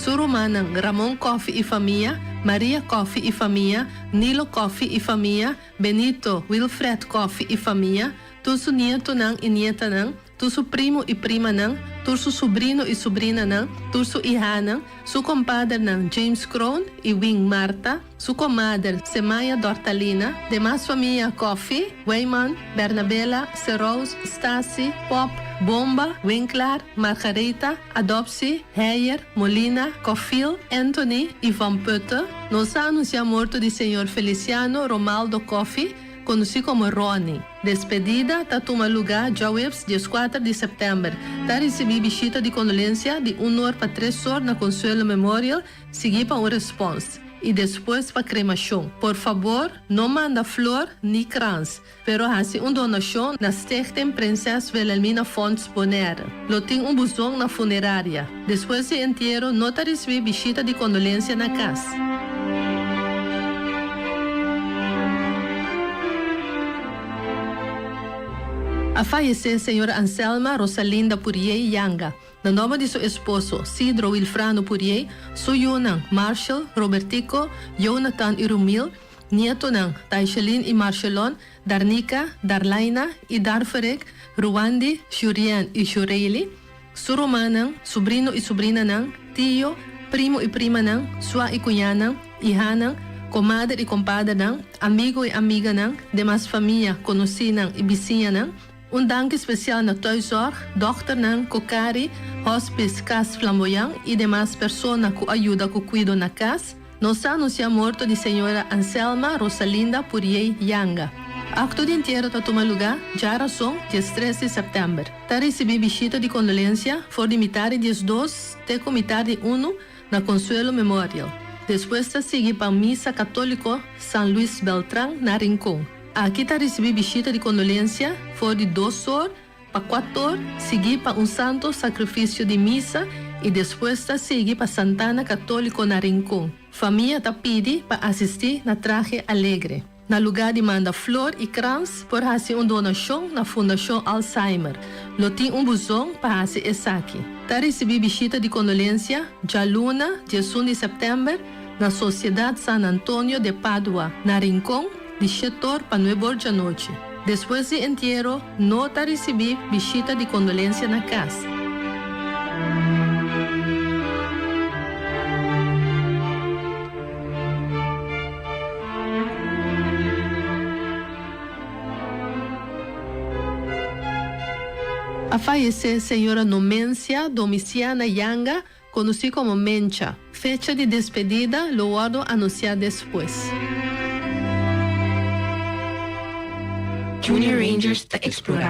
Su rumannan Ramon Coffie y famia, Maria Coffie y famia, Nilo Coffie y famia, Benito, Wilfred Coffie y famia, tur su nietonan y nietanan, tur su primo y primanan, tur su subrino y subrinanan, tur su ihanan, su kompadernan James Kroon y Wing Martha, su komader Semaya Dortalina, demas famia Coffie, Wijman, Bernabela, Serous, Stasi, Pop, Bomba, Winklaar, Margaretha, Adoptie, Heyer, Molina, Coffiel, Anthony y Van Putte. Nos a anuncia morto di señor Feliciano Romaldo Coffie, conoci como Ronnie. Despedida ta tuma luga djaweps dieskuater di september. Ta ricibi bishita di condolencia di un or pa tres or na Consuelo Memorial, sigui pa un respons y despues pa cremacion. Por fabor no manda flor ni krans, pero haci un donacion na Stichting Prinses Wilhelmina Fonds Bonaire. Lo tin un buzon na funeraria. Despues di entiero no ta ricibi bishita di condolencia na cas. A fayece señora Anselma Rosalinda Puriey Yanga, na nomber di su esposo, Sidro Wilfrano Puriey, su yunan, Marshall, Robertico, Jonathan y Rumil, nietonan, Taishelin y Marshelon, Darnica, Darlaina y Darferik, Ruwandy, Shurien y Shureily, su rumannan, subrino y subrinanan, tio, primo y primanan, sua y cuñanan, ihanan, comader y compadernan, amigo y amiganan, demas famia, conocinan y bisiñanan. Un danki special na Thuiszorg, dokternan, Cocari, Hospice Cas Flamboyant y demas persona cu a yuda cu cuido na cas. Nos ta anuncia morto di señora Anselma Rosalinda Puriey Yanga. Acto di entiero ta tuma luga djarason diestres di september. Ta ricibi bishita di condolencia for di mitar di diesdos te cu mitar di unu na Consuelo Memorial. Despues ta sigui pa Misa Catolico San Luis Beltran na Rincon. Aki ta ricibi bishita di condolencia for di dos or pa kuator, sigui pa un santo sacrificio di misa y despues ta sigui pa Santana Catolico na Rincon. Famia ta pidi pa asisti na trahe alegre. Na lugar di manda flor y krans por haci un donacion na Fundacion Alzheimer. Lo tin un buzon pa haci esaki. Ta ricibi bishita di condolencia djaluna diesun di september na Sociedad San Antonio de Padua na Rincon di shetor pa nuebor djanochi. Despues di entiero no ta ricibi bishita di condolencia na cas. A fayece señora Nomencia Domiciana Yanga Conoci como Mencha. Fecha di despedida lo wordo anuncia despues. Junior Rangers ta explora.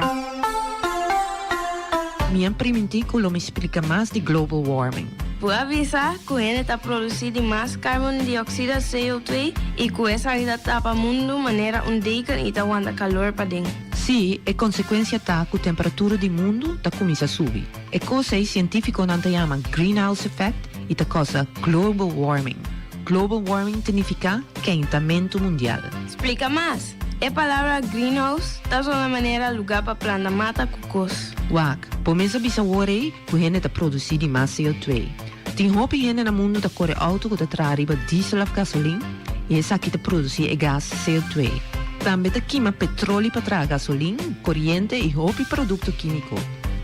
Mi a priminti cu lo mi splica mas di global warming. Bo a bisa cu hende ta produci di mas carbon dioxide, CO2, y cu esaki ta tapa mundu manera un deken y ta wanta calor paden. Sí, e consecuencia ta cu temperatura di mundu ta cuminsa subi. E kos ei sientífikonan ta yama greenhouse effect i ta kousa global warming. Global warming ta nifiká keintamentu mundial. Splika mas. E palabra greenhouse ta sona manera lugá pa planta mata ku kos. Wak, bo mes a bisa wor ei ku hende ta produsí di mas CO2. Tin hopi hende na mundu ta kore outo ku ta traha riba diesel òf gasolin i esaki ta produsí e gas CO2. Tambe ta kima petroli pa traha gasolin, koriente i hopi produkto kímiko.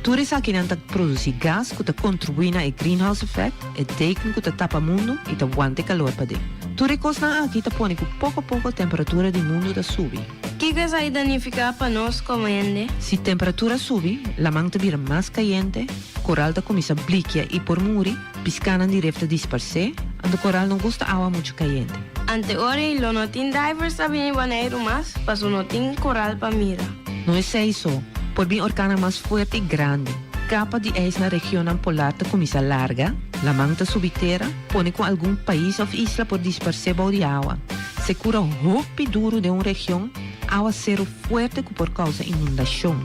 Tur esakinan ta produsí gas ku ta kontribuí na e greenhouse effect, e deken ku ta tapa mundu i ta wanta e kalor paden. Tur e kosnan aki ta pone ku poko poko temperatura di mundu ta subi. Kiko esaki ta nifiká pa nos komo hende? Si temperatura subi, laman ta bira mas kayente, koral ta kuminsá blikia i por muri, piskanan di ref ta disparsé, anto koral no gusta awa muchu kayente. Ante ora ei lo no tin divers ta bini Boneiru mas, paso no tin koral pa mira. No esei so, por bin orkannan mas fuerte i grandi. Kapa di ijs na regionnan polar ta kuminsá larga, laman ta subi tera, pone ku algun pais òf isla por disparsé bou di awa. Sekura hopi duru den un region, awaseru fuerte ku por kousa inundashon,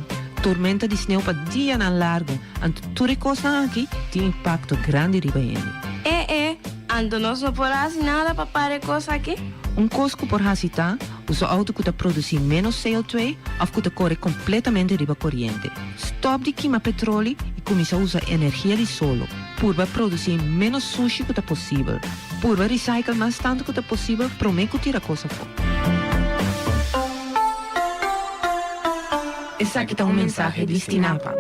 tormenta di sneu pa dianan largu, anto tur e kosnan aki tin impakto grandi riba hende. E e, anto nos no por hasi nada pa para e kos aki? Un kos ku por hasi ta Usa outo ku ta produsí ménos CO2 òf ku ta kore kompletamente riba koriente. Stòp di kima petroli i. kuminsá usa energia di solo. Purba produsí ménos sushi ku ta posibel. Purba recycle mas tantu ku ta posibel promé ku tira kos afó. Esaki ta un mensahe di Stinapa.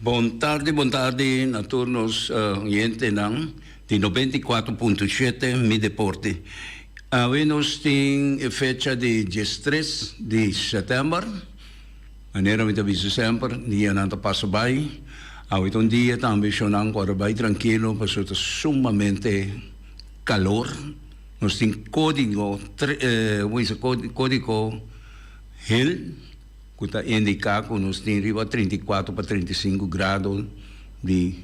Bon tardi, bon tardi na tur nos oyentenan di 94.7 Mi Deporte. Awe nos tin e fecha di diestres di sètèmber. Manera mi ta bisa semper, dianan ta pasa bai. Awe ta un dia tambe shownan ku a bai trankilo pasobra ta sumamente kalor. Nos tin kódigo, como dice, kódigo hel ku ta indiká ku nos tin riba 34 pa 35 grado di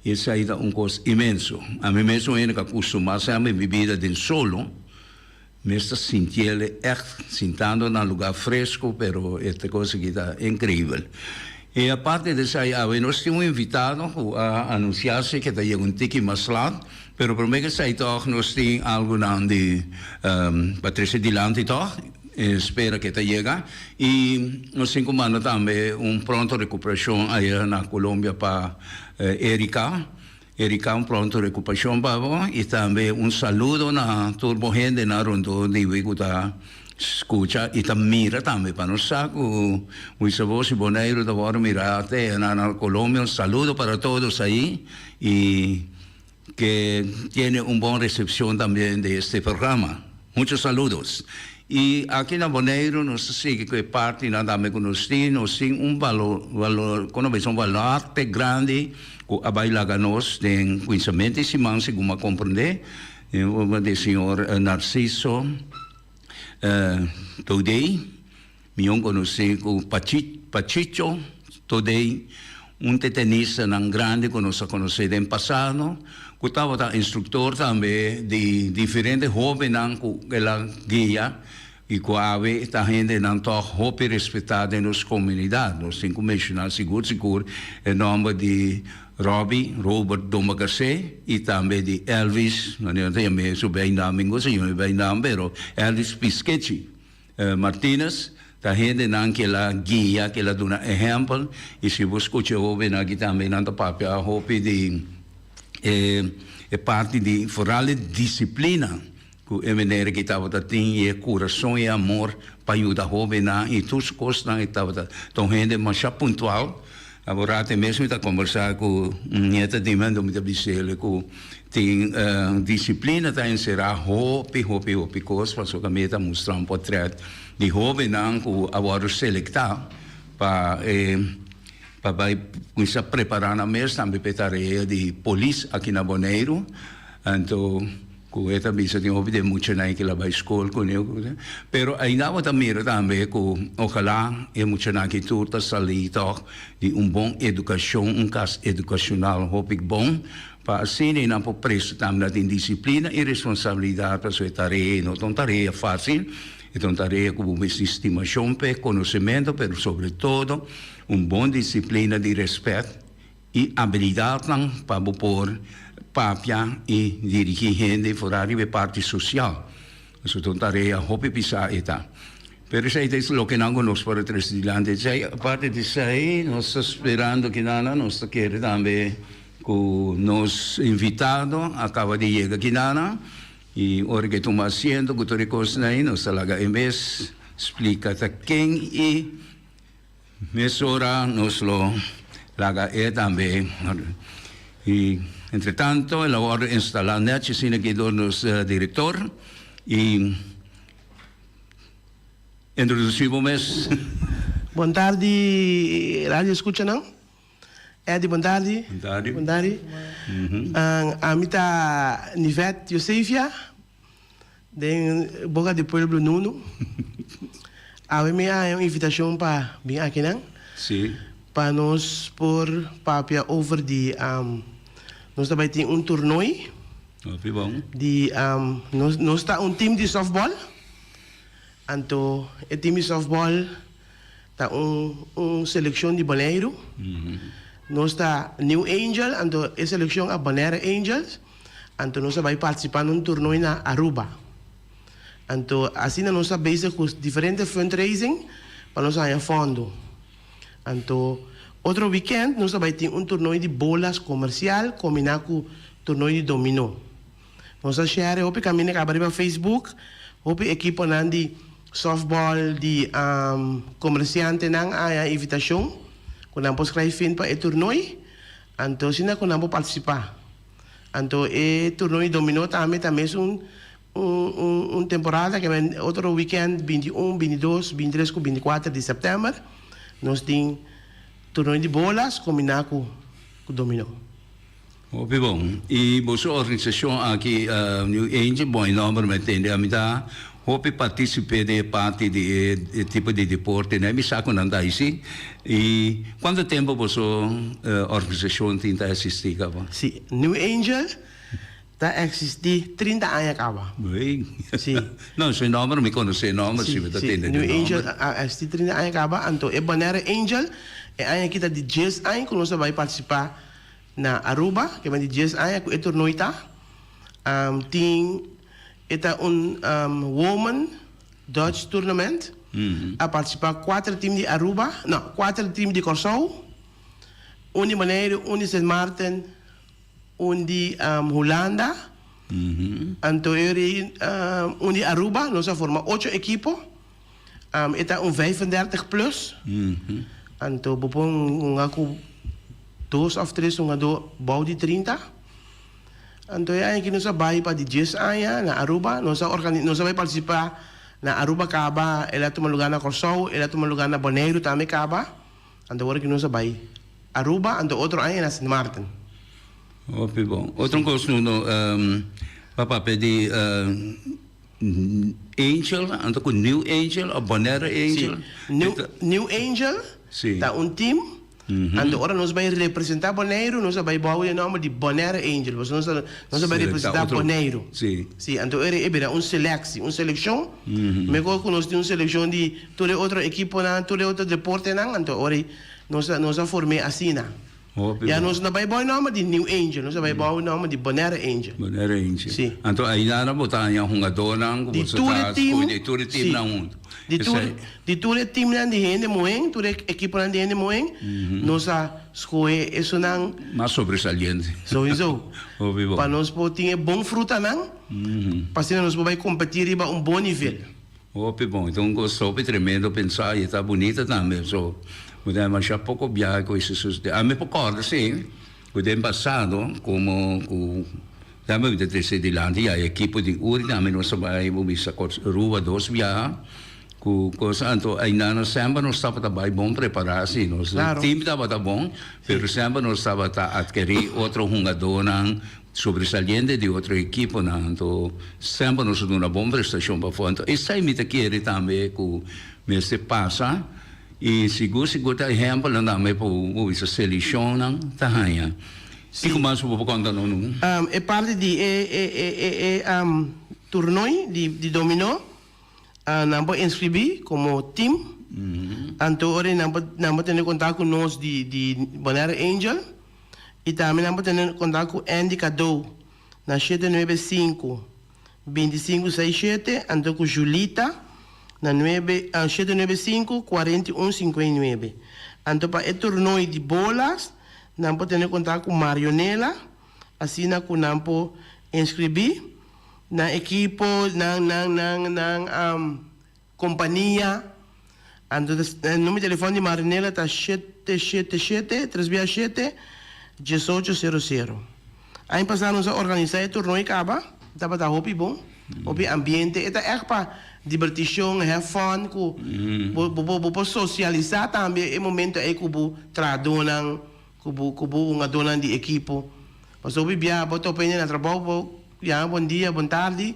i esei ta un kos inmenso. Ami mes un hende ku a kustumá semper mi bida den solo. Mes ta sintiele ègt sintando na lugá fresco, pero e ta cosa aki ta increibel. I aparte di esei awe nos tin un invitado cu a anuncia si ke ta yega un tiki mas laat, pero prome ke esei tog nos tin algonan di pa trece dilanti tog, spera ke ta yega. I nos tin cu manda tambe un pronto recuperacion aya na Colombia pa Erika. Erika un pronto recuperacion pa bo y tambe un saludo na tur bo hendenan rondó di wi cu ta scucha y ta mira tambe pa nos sa cu Wisa Voz y Boneiru ta worde mira te na na Colombia un saludo para todos ahi y que tiene un bon recepcion también de este programa. Muchos saludos. Y aki na Boneiru nos ta sigui cu e partinan tambe cu nos tin. Nos tin un balo, balo, con a bisa un baluarte grandi cu a bay laga nos den cuminsament di siman segun mi a comprende, den forma di señor Narciso Todey. Mion conoci cu Pachicho Todey, un te tenistanan grandi cu nos a conoce den pasado, cu tabata instructor tambe di diferente hobennan cu el a guia y cu awe ta hendenan tog hopi respeta den nos comunidad. Nos tin cu menciona sigur sigur e nomber di Robbie, Robert Domacassé y tambe di Elvis, manera ta yam'e su bijnaam, mi no sa yam'e bijnaam, pero Elvis Piskechi. Martinez, ta hendenan ke la guia, ke la duna ehèmpel, i si bo skucha e hóbennan aki tambe nan ta papia hopi di e e parti di foral e disiplina ku e meneer aki tabata tin i e kurason i e amor pa yuda hóbennan i tur su kosnan e tabata ta un hende masha puntual. Aborá te mes mi ta kombersá ku un nieta di mi anto mi ta bis'el ku tin disiplina ta enserá hopi hopi hopi kos pasobra mi ta mustra un potrèt di hóbennan ku a wòrdu selektá pa e pa bai kuminsá prepará nan mes tambe pa e tarea di polis aki na Boneiru anto Ku e ta bisa tin hopi den muchanan ki la bai skol ku ne pero ainda bo ta mira tambe ku ojalá e muchanan aki tur ta sali tòg di un bon edukashon, un kas edukashonal hopi bon pa asina nan por presta tambe nan tin disiplina i responsabilidat pasobra e tarea no ta un tarea fásil, e ta un tarea ku bo mester stimashon p'e, konosementu pero sobre todo un bon disiplina di rèspèt. E abilidatnan pa bo por papia i dirigí hende for ariba e parti sosial. Eso ta un tarea hopi pisá e ta. Pero esei ta loke nan ku nos por a trese dilanti. Esei, aparte di esei, nos ta sperando kinana, nos ta kere tambe ku nos invitado a kaba di yega kinana i ora ku e tuma asiento ku tur e kosnan ei nos ta laga e mes splika ta ken i Mesora nos lo laga e tambe. I entretanto el a wòrdu instalá nèchi asina aki dor nos direktor i introdusí bo mes. Bon tardi radio escuchanan. Eddy bon tardi. Bon tardi. Bon tardi. Ami ta Nivette Josefia den boca di pueblo Nunu. Awe mi a haña un invitacion pa bin akinan. Si. Pa nos por papia over di nos ta bay tin un toernooi. Hopi bon. Di nos nos ta un team di softball. Anto e team di softball ta un un seleccion di Boneiru. Nos ta New Angel anto e seleccion a Bonaire Angels. Anto nos a bai participa na un toernooi na Aruba. Anto asina nos ta bezig cu diferente fundraising pa nos haña fondo. Anto otro weekend nos ta bai tin un toernooi di bolas comercial combina cu toernooi di domino. Nos a share hopi caminda caba riba Facebook, hopi equiponan di softball di comerciantenan a haña invitacion cu nan por scribe fin pa e toernooi. Anto asina cu nan por participa. Anto e toernooi domino tambe ta mes un un un temporada ke men otro weekend 21, 22, 23 ku 24 di sèptèmber nos tin toernooi di bolas kombiná ku ku dominó. Hopi bon. I boso organisashon aki New Angel, bon e nòmber mi a tende, ami ta hopi partisip'é den e parti di e tipo di deporte nan, mi sa ku nan ta haci. I kuantu tempu boso organisashon tin ta eksistí kaba? Si, New Angel ta eksistí 30 aña kaba. Ui. Si. No, su nòmber mi konosé e nòmber, si mi ta tende di nòmber. New Angel a eksistí 30 aña kaba, anto e Bonaire Angel e aña aki ta di dies aña ku nos a bai partisipá Na Aruba, ke men di dies aña ku e tornoi ta, tin e ta un Women Dutch Tournament. A partisipá kuater tim di Aruba, no, kuater tim di Kòrsou, un di Boneiru, un di Sint Maarten, un di Hulanda, anto e ora un di Aruba. Nos a forma ocho ekipo. E ta un 35 plus. Anto bo por hunga ku dos of tres hungadó bou di 30. Anto e aña aki nos a bai pa di dies aña na Aruba. Nos a organi nos a bai partisipá na Aruba kaba, el a tuma lugá na Kòrsou, el a tuma lugá na Boneiru tambe kaba. Anto awor aki nos a bai Aruba, anto otro aña na Sint Maarten. Hopi bon. Otro kos no pa papia di Angel, anto ku New Angel of Bonaire Angel? Si, New, New Angel Si. ta un team, anto ora nos bai representa Boneiru nos a bai bou e nomber di Bonaire Angel, pasobra nos a nos a bai Selecta representa otro, Boneiru. si. Si, anto ora e bira un selectie, un seleccion, mekor ku nos tin un seleccion di tur e otro ekiponan, tur e otro deportenan, anto ora nos a nos a form'é asina. Hopi Ya bon. nos no bai bou e nomber di New Angel, nos a bai bou e nomber di Bonaire Angel. Bonaire Angel. Si. Anto ayina bo ta haña hungadornan ku Di boso tur ta e team, skohe, di tur e si. teamnan huntu. Di tur, Esei. di tur e teamnan di hende muhé, tur e ekiponan di hende muhé, nos a skohe esunnan. Mas sobresaliente. Sowieso. Hopi bon. Pa nos por tin e bon frutanan, pa asina nos por bai kompetí riba un bon nivel. Hopi bon, e ta un cos hopi tremendo pensa y e ta bunita tambe, so bo ta demasiado poco biaha cu esey sucede. Ami por corda si cu den pasado como cu tambe mi ta trece dilanti ya e ekipo di Uri tambe nos a bay bo bisa Aruba dos biaha cu cos anto aynan nos semper nos tabata bay bon prepara si nos team tabata bon pero semper nos tabata adkeri otro hungadornan Sobresaliente di otro ekiponan, anto semper nos a duna bon prestashon pafó. Anto esei mi ta kere tambe ku mester pasa i sigur sigur ta ehèmpelnan tambe pa bo bisa selekshonnan ta haña. Kiko mas bo por konta nos nu? E parti di e e e e e toernoi di di dominó nan por inskribí komo tim anto ora nan por nan por tene kontak ku nos di di Bonaire Angel. I tambe nan por tene kontak ku Andy Cadeau na shete nuebe sinku, 25 seis shete anto ku Julita na nuebe shete nuebe sinku, 41 59. Anto pa e tornooi di bolas nan por tene kontak ku Marionela asina ku nan por inskribí nan ekipo nan nan nan nan Kompania, anto e numero di telefòn di Marinela ta shete shete shete, tres bia shete, diesocho sero sero. Aña pasá nos a organisá e torneo kaba, tabata hopi bon. Hopi ambiente. E ta ègt pa dibertishon, have fun, ku bo bo bo por sosialisá tambe e momento ei ku bo trahadónan, ku bo ku bo hungadónan di ekipo. Pasobra hopi biaha bo topa hende na trabou, bo yama bon dia, bon tardi,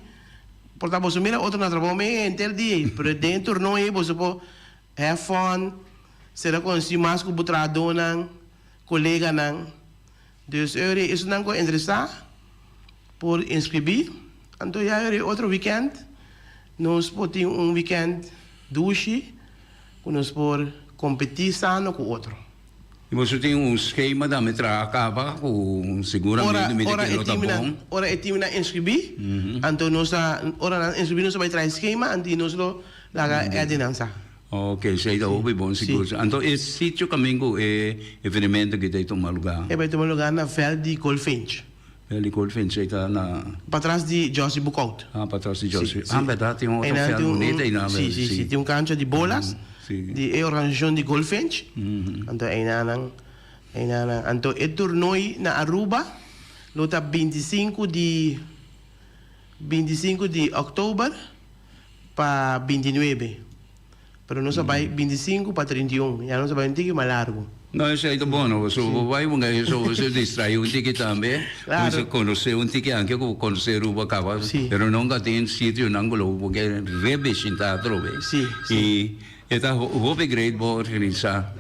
por ta boso mira otro na trabou mei henter dia ei, pero den e turno ei boso por have fun, sera konosí mas ku bo trahadónan, koleganan. Dus eur esunnan ku a interesá por inskribí. Anto ya eur otro wikènt nos por tin un wikènt dushi ku nos por kompetí sano ku otro. I boso tin un skema tambe traha kaba ku seguramente mi ta kere lo ta bon. Ora e timnan inskribí, anto nos ta ora nan inskribí nos ta bai traha e skema anto nos lo laga Eddy nan sa. Ok, esei ta hopi bon sigur. Anto e sitio kamin ku e evenemento aki ta tuma lugá? E bai tuma lugá na vèlt di Goldfinch. Vèlt di Goldfinch, esei ta na. Patras di Josie Boekhoudt. Ah, patras di Josie. Ah, bèrdat, tin un otro vèlt bunita einan. Si, si, si, tin un kancha di bolas di e organisashon di Goldfinch. Anto einanan, einanan. Anto e tornoi na Aruba lo ta 25 di, 25 di òktober pa 29. Pero nos a bai 25 pa 31, ya nos a bai un tiki mas largu. No, esei ta bon, no, pasobra bo bai bunga eso, bo ser distraí un tiki tambe, bo ser konosé un tiki anke ku bo konosé Aruba kaba, pero nunka tin sitionan ku lo bo ke rebishintá atrobe. I e ta hopi great bo organisá.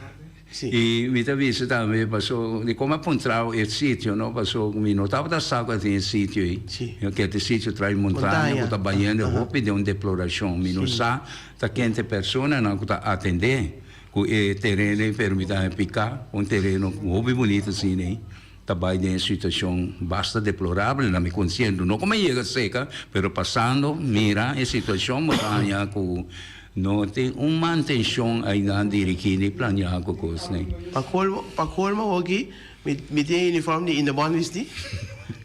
I mi ta bisa tambe paso di como a puntrao e sitio no paso mi no tabata sa cu a tin e sitio ei. Mi a keda e sitio tras montaña cu ta bayendo hopi den un deploracion. Mi no sa ta ken ta e personanan cu ta atende cu e tereno ei pero mi ta haña pica un tereno hopi bunita asina ei ta bay den e situacion basta deplorable na mi conciento. No como a yega seca pero pasando mira e situacion bo ta haña cu No tin un mantenshon ainan dirigí ni planeá ku kosnan. Pa kolmo, pa kolmo hoki mi mi tin e uniform di Indebon bisti.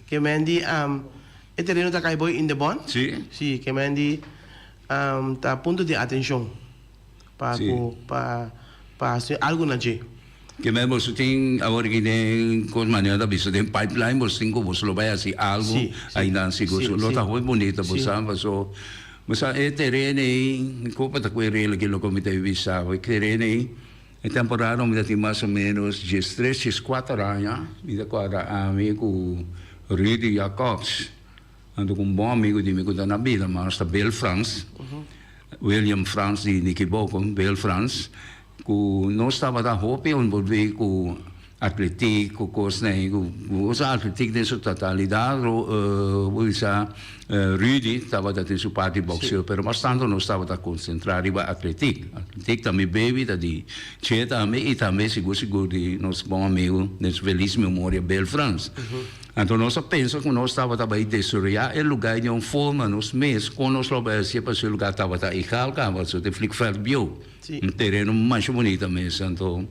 Ke men di e tereno ta kai boy Indebon. Sí. Sí, ke men di ta punto di atenshon pa ku pa pa hasi algu na dje. Ke men boso tin awor aki den kos manera ta bisa den pipeline boso tin ku boso lo bai hasi algu ainan sigur lo ta hopi bunita bo sa paso Bo sa e tereno ei, kopa ta ku e rel aki loke mi ta bisa bo, e tereno ei, e temporada mi ta tin mas o menos diestres, dieskuater aña, mi ta kòrda ami ku Rudy Jacobs, anto ku un bon amigu di mi ku ta na bida mas ta Bill Frans, William Frans di Nikiboko, Bill Frans, Ku nos tabata hopi envolví ku atletiek, ku kosnan ei, ku osa atletiek den su totalidat, bo bisa Rudy tabata tin su parti bokseo, pero mas tantu nos tabata konsentrá riba atletiek. Atletiek ta mi baby, ta di Che tambe i tambe sigur sigur di nos bon amigu den su felis memoria Bill Frans. Anto nos a pensa ku nos tabata bai desaroyá e lugá di un forma nos mes kon nos lo bai hasié pasobra e lugá tabata igal kaba, so ta e vliegveld bieu. Un tereno masha bunita mes. Anto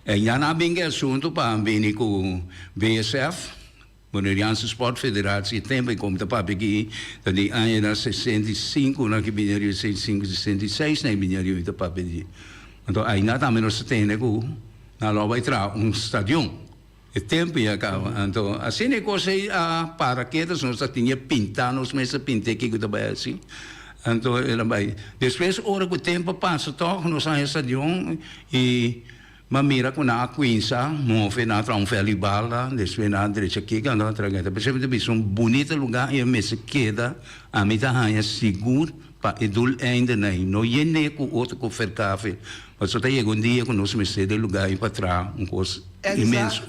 e ya nan a bin ku e asuntu pa bini ku BSF, Boneriaanse Sport Federatie, e tempu ei komo ta papia aki ta di añanan 65 nan ki bini ariba, 65, 66 nan e bini ariba mi ta papia di. Anto aina tambe nos ta tende ku nan lo a bai traha un stadion. E tempu ya kaba. Anto asina e kos ei a para ketu, nos ta tin e pintá, nos mes a pint'é kiko ta bai hasi. Anto el a bai. Despues ora ku tempu a pasa tòg nos a haña stadion i mi a mira ku nan a kuinsa move, nan a traha un vèl di bala, despues nan a drecha kiko, anto nan a traha. P'esei mi ta bisa un bunita lugá i a mester keda, ami ta haña sigur pa e doeleindenan ei no yen'é ku otro ku ferkafe, pasobra ta yega un dia ku nos mester den lugá ei pa traha un kos inmenso.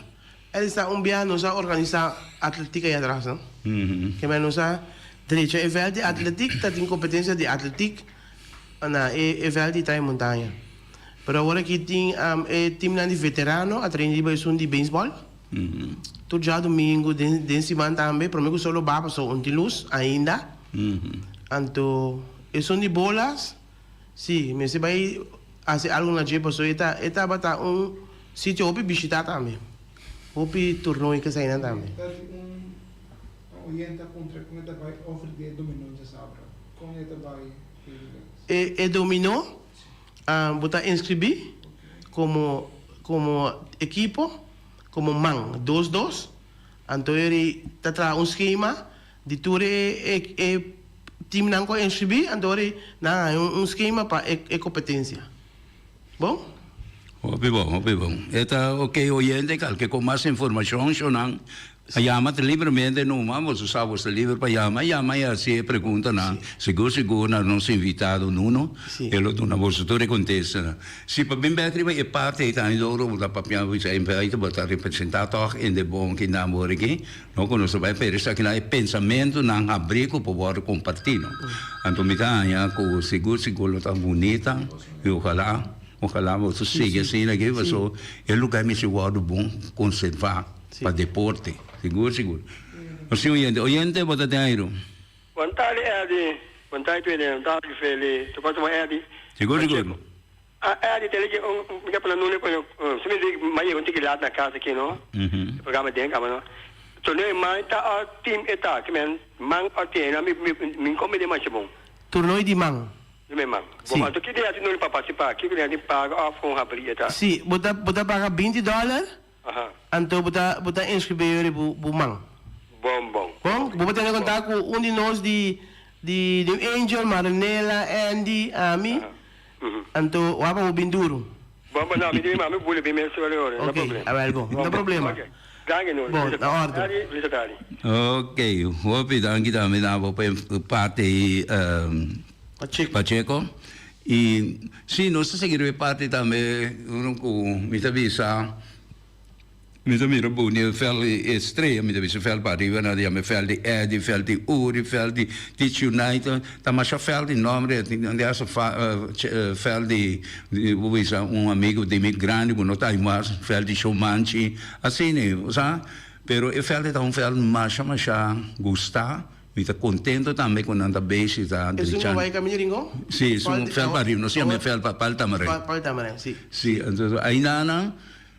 Elsa, un biaha nos a organisá atletiek ei atras, no? Kemey nos a drecha e vèlt di atletiek, ta tin kompetensia di atletiek na e vèlt di Trae Montaña. Pero awor aki tin e timnan di veterano a train riba esun di beisbòl. Tur djadumingu den siman tambe, promé ku solo ba pasobra un tin lus ainda. Anto esun di bolas, si, mester bai hasi algu na dje pasobra e ta e tabata un sitio hopi bishitá tambe. Hopi turnoy keseinan tambe. Ta di un oyente a puntra kon e ta bai ofri di e dominó djasabra. Kon e ta bai pidi les? E e dominó bo ta inskribí komo komo ekipo, komo man dos dos. Anto eri ta traha un skema. Di tur e e e teamnan ku a inskribí, anto ora nan a haña un skema pa e e kompetensia. Bon? Hopi bon, hopi bon. E ta ok oyente, kalke kon mas informashon shonan a yama ta libremente numa, boso sa boso ta liber pa yama, yama i hasi e preguntanan sigur sigur na nos invitado Nuno, e lo duna boso tur e kontestanan. Si pa bin bek riba e parti ei tambe dor bo ta papia bo bisa en feite bo ta representa tog en de bon ki nan wor aki, no ku nos ta bai pero esakinan e pensamentunan habrí ku por wòrdu kompartí no. Anto mi ta haña ku sigur sigur lo ta bunita i ojalá ojalá boso sigui asina aki paso e lugar mester wòrdu bon konservá pa deporte sigur sigur. Nos tin oyente, oyente bo ta den airu. Bon tardi Eddy, bon tardi Twede, bon tardi Feli, tu pasa bon Eddy. Sigur sigur. Ah Eddy te ligi un mi ke pone nune kono si mi di ma yega un tiki laat na kas aki no e programa den kaba no torneo e man ta or team e ta ki men man or team mi mi mi kombe masha bon. Torneo di man. Di men man. Bon anto ki dia tin nune pa partisipa kiko dia tin paga of kon habri e ta. Si bo ta bo ta paga binti dollar Anto bo ta bo ta inscribí yori bo bo man. Bon bon. Bon, bo por tene kontak ku un di nos di di New Angel, Marinela, Andy, ami. Anto wak pa bo bin duru. Bon bon, no, mi di mi mami buli bin mes yori ora, no Ok, problema. awel bon, no problema. Ok, danki no. Bon, na orde. Adi, Lisa Tadi. Ok, hopi danki tambe na bo pa e parti Pacheco. Pacheco. I si, nos ta sigui riba e parti tambe unu ku mi ta bisa, mi ta mira bou di e vèlt di Estrella, mi ta bisa vèlt pa ariba nan ta yama e vèlt di Eddy, vèlt di Uri, vèlt di Teach United, ta masha vèlt di nòmber e tin di hasta vèlt di bo bisa un amigu di mi grandi ku no ta ai mas, vèlt di Shomanchi, asina, bo sa, pero e vèlt ei ta un vèlt masha masha gustá. Mi ta contento tambe cu nan ta bezig ta Esun drechando. cu bai camino Rincon? Si, esun veld pa riba. Nos yama e veld pa Pal Tamarijn. Pal Tamarijn, si. Si, entonces ainda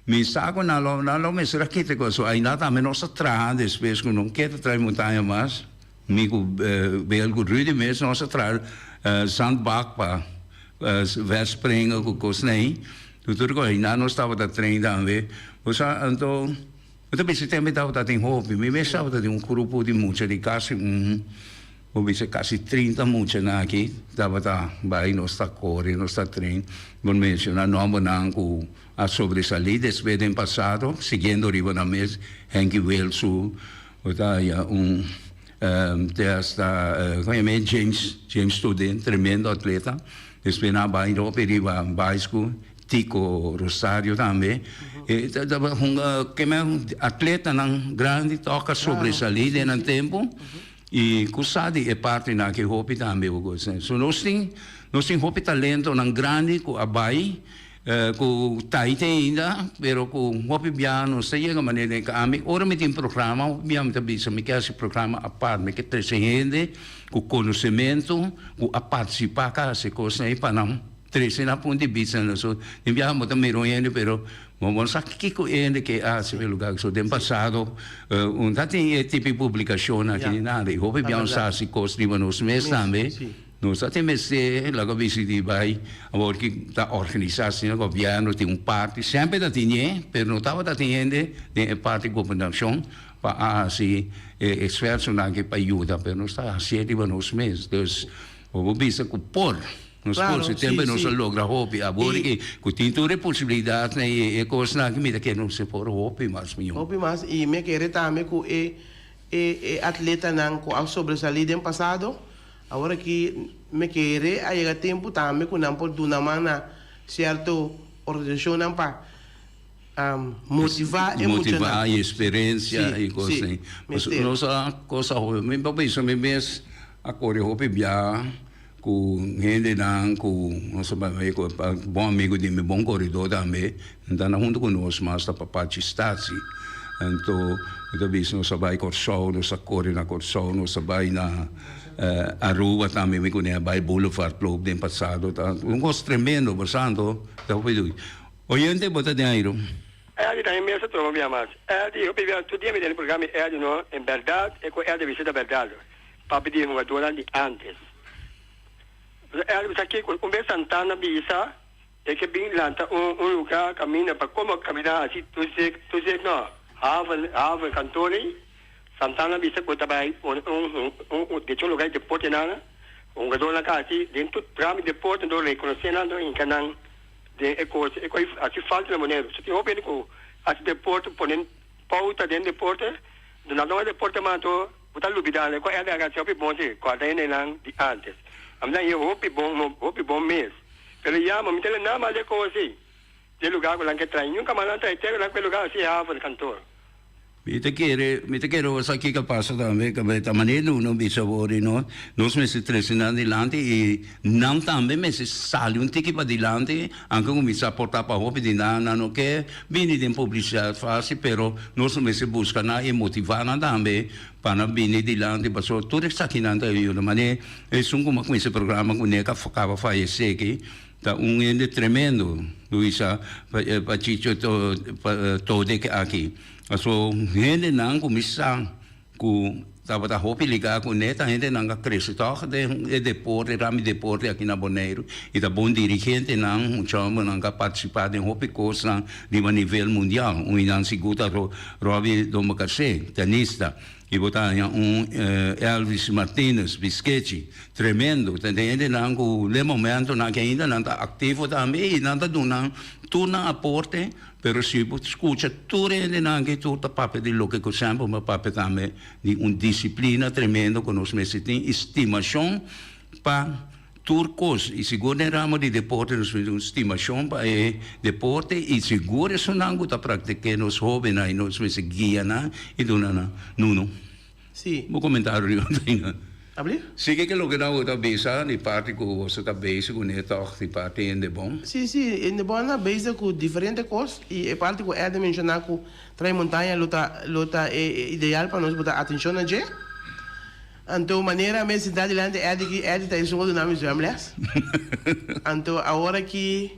mi sa cu nan lo, nan lo mester a kita cu eso. Ainda tambe nos ta traha despues cu no kier ta traha montaña mas. Mi cu Bel cu Rudy mes nos a traha zandbak pa verspringen cu cosnan ey. Tur cu ainda nos tabata train tambe. Bo sa, anto. Mi ta bisa tempo mi tabata tin hopi, mi mes tabata tin un grupo di mucha di casi un, bo bisa casi trinta muchanan aki tabata bay nos ta core, nos ta train, bo menciona nombernan cu a sobresali despues den pasado, siguiendo riba nan mes, Henky Wilsu, bo ta haya un te hasta como yama e James, James Student, tremendo atleta, despues nan a bay hopi riba Baisku. Tico Rosario tambe e tabata hunga keme atletanan grandi tok a sobresalí den nan tempu i ku sa di e partinan aki hopi tambe bo gosa. So nos tin nos tin hopi talentonan grandi ku a bai ku ta ahí te ainda pero ku hopi biaha nos ta yega manera den ami ora mi tin programa hopi biaha mi ta bisa mi ke hasi programa apart mi ke trese hende ku konosementu ku a partisipá ka hasi kosnan ei pa nan Trese na punt di bista nan so den biaha bo ta mira un hende pero bo no sa kiko e hende ke hasi pa e lugar so den pasado un ta tin e tipo di publicacion aki ni nada y hopi biaha nos ta hasi cos riba nos mes tambe nos ta tin mester laga bisi di bay awor ki ta organisa asina gobierno tin un parti semper ta tin e pero no tabata tin hende den e parti gobernacion pa a hasi e esfuerzonan aki pa yuda pero nos ta hasié riba nos mes dus bo por bisa cu por. Nos por su tempu nos a logra hopi. Awor ki ku tin tur e posibilidatnan i e kosnan aki mi ta kere nos e por hopi mas mihó. Hopi mas i mi a kere tambe ku e e e atletanan ku a sobresalí den pasado awor aki mi kere a yega tempu tambe ku nan por duna man na sierto organisashonnan pa motivá e muchanan. Motivá i eksperensia i kosnan. Mester. Nos a kosa hopi. Mi por bisa mi mes a kore hopi biaha. Ku hendenan ku nos a bai ku bon amigu di mi, bon koridó tambe, nan ta anda huntu ku nos mas ta Papachi Stasi. Anto mi ta bisa nos a bai Kòrsou, nos a kore na Kòrsou, nos a bai na Aruba tambe, mi kuné a bai Boulevard Club den pasado, ta un kos tremendo, pasando ta hopi dui. Oyente bo ta den airu. Eldi ta e mes a tuma bia mas. Eldi hopi bia tur dia mi tene programa di Eldi no, en berdad e ku Eldi a bisa ta berdad. Papia di e hungadónan di ántes. El bisa kiko un bes Santana bisa e ke bin lanta un un lugá kaminda pa komo kaminda hasi tur sek tur sek no haven haven kantori. Santana bisa ku ta bai pone un un decho lugar di deporte nan, hungadornan ka hasi den tur ramo di deporte dor rekonosé nan dor hinka nan den e kos e kos hasi falta na Boneiru. So tin hopi hende ku hasi deporte pone pouta den deporte duna nan deporte mas anto bo ta lubida nan. E kos a hasi hopi bon si kòrda hendenan di antes. Ami ta haña hopi bon hopi bon mes pero yama mi ta lena mas e kos ei. Di e lugar ku nan ke trae. Nunka mas nan trae te ku nan ku e lugar asi haven di kantor. Mi ta kere, mi ta kere osa kiko a pasa tambe, ku ta manera uno bisa wor di nos, nos mester trese nan dilanti i nan tambe mester sali un tiki padilanti, anke kuminsá portá pa hopi di nan, nan no ke bini den publisidat fásil, pero nos mester buska nan i motivá nan tambe pa nan bini dilanti, pasobra tur esakinan ta yuda. Manera esun ku mi a kuminsá e programa kuné ku a kaba fayesé aki. Ta un hende tremendo, Luisa, pa Chicho Todek aki. Paso hendenan ku mi sa ku tabata hopi ligá kuné ta hendenan ku a krese tòg den e deporte, rami deporte aki na Boneiru i ta bon dirigentenan, mucha hòmbernan ku a partisipá den hopi kosnan riba nivel mundial. Un di nan sigur ta Robbie Dombekasé, tenista. I bo ta haña un Elvis Martinez, Biskechi, tremendo. Ta den hendenan ku den momentonan aki ainda nan ta aktivo tambe i nan ta duna tur nan aporte, pero si bo skucha tur e hendenan aki tur ta papia di loke ku semper bo a papia tambe di un disiplina tremendo ku nos mester tin i stimashon pa Tur kos, i sigur den ramo di deporte nos mester un stimashon pa e deporte i sigur esunnan ku ta praktik'é nos hóbennan i nos mester guia nan i duna nan. Nuno, Sí. bo komentario riba esei? Abli? Sí, ke loke nan ta bisa di parti ku boso ta bezig kuné tòg di parti hende bon? Sí, sí, hende bon a bezig ku diferente kos i e parti ku Ed a menshoná ku Trae Montaña lo ta lo ta e ideal pa nos bota atenshon na dje. Anto manera mi sinta dilanti Eddie ki Eddie ta esun ku duna mi zwemles. Anto awor aki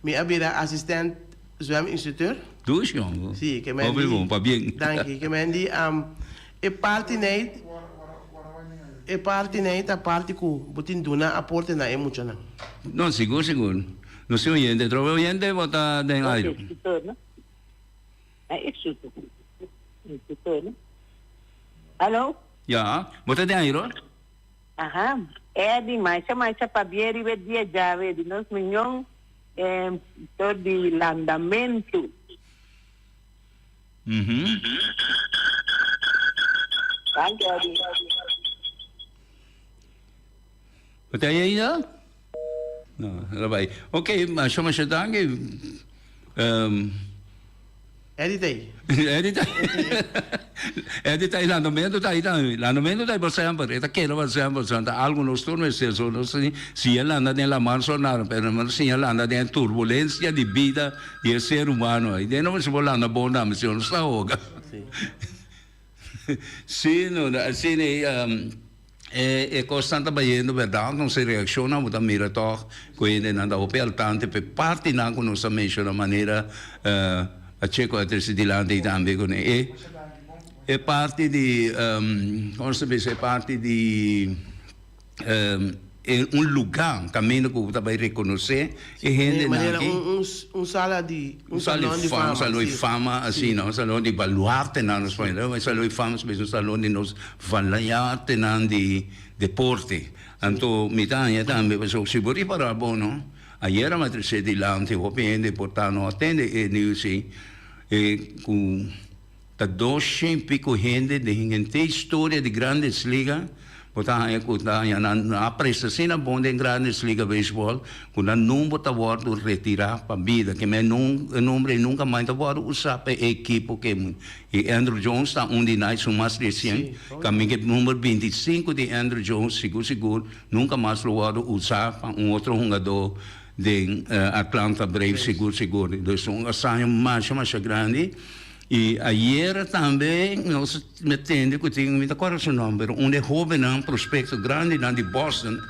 mi a bira asistent zweminstructeur. Dush yongo. Si, ke men Hopi di. bon, pabien. Danki. Ke men di e parti nei e parti nei ta parti ku bo tin duna aporte na e muchanan. No, sigur sigur. Nos tin oyente. Trobe oyente bo ta den aire. Instructor, no? Instructor, no? Hallo? Ya, bo ta den airo? Aha, Eddy, masha masha pabia riba e dia djawe di nos miñon tor di landamentu. Danki Eddy. Bo ta ahí ainda? No, el a bai. Ok, masha masha danki. Eddie ta ei. Eddie ta ei. Eddie ta ei, landamentu ta ei tambe. Landamentu ta ei pa semper. E ta keda pa semper. So ta algu nos tur mester. So nos siña landa den lamar so nada, pero nos siña landa den e turbulencia di bida di e ser humano. Ei den no mester por landa bon tambe, si no nos ta hoga. Sí, no, asina ei. E kosnan ta bayendo bèrdat, nos e reakshonnan bo ta mira tòg ku hendenan ta hopi altante pa e partinan ku nos a menshona manera Pacheco a trese dilanti ei tambe ku e e parti di komo nos ta bisa e parti di e un lugá kaminda ku bo ta bai rekonosé e hendenan Manera aki. un un sala di un Un sala salon di di fama, un fama, salon di si. fama asina, un salon di baluartenan nos pone, un salon di fama es un salon di nos baluartenan di deporte. Anto mi ta haña tambe pasobra si bo ripará bo no, ayera mi a trese dilanti hopi hende por ta no a tende e nieuws ei, e ku Ta doshen pico hende den henter historia di Grandes Liga bo ta haña cu ta haña nan a presta asina bon den Grandes Liga Baseball cu nan number ta wordo retira pa bida ke men e nombre ei nunca mas ta wordo usa pa e ekipo ke y Andruw Jones ta un di nan esun mas recien caminda ke number 25 di Andruw Jones sigur sigur nunca mas lo wordo usa pa un otro hungador den Atlanta Braves sigur sigur dus un hazaña masha masha grandi. I ayera tambe nos a tende ku tin, mi ta kòrda su nòmber, un di e hóbennan prospekto grandinan di Boston,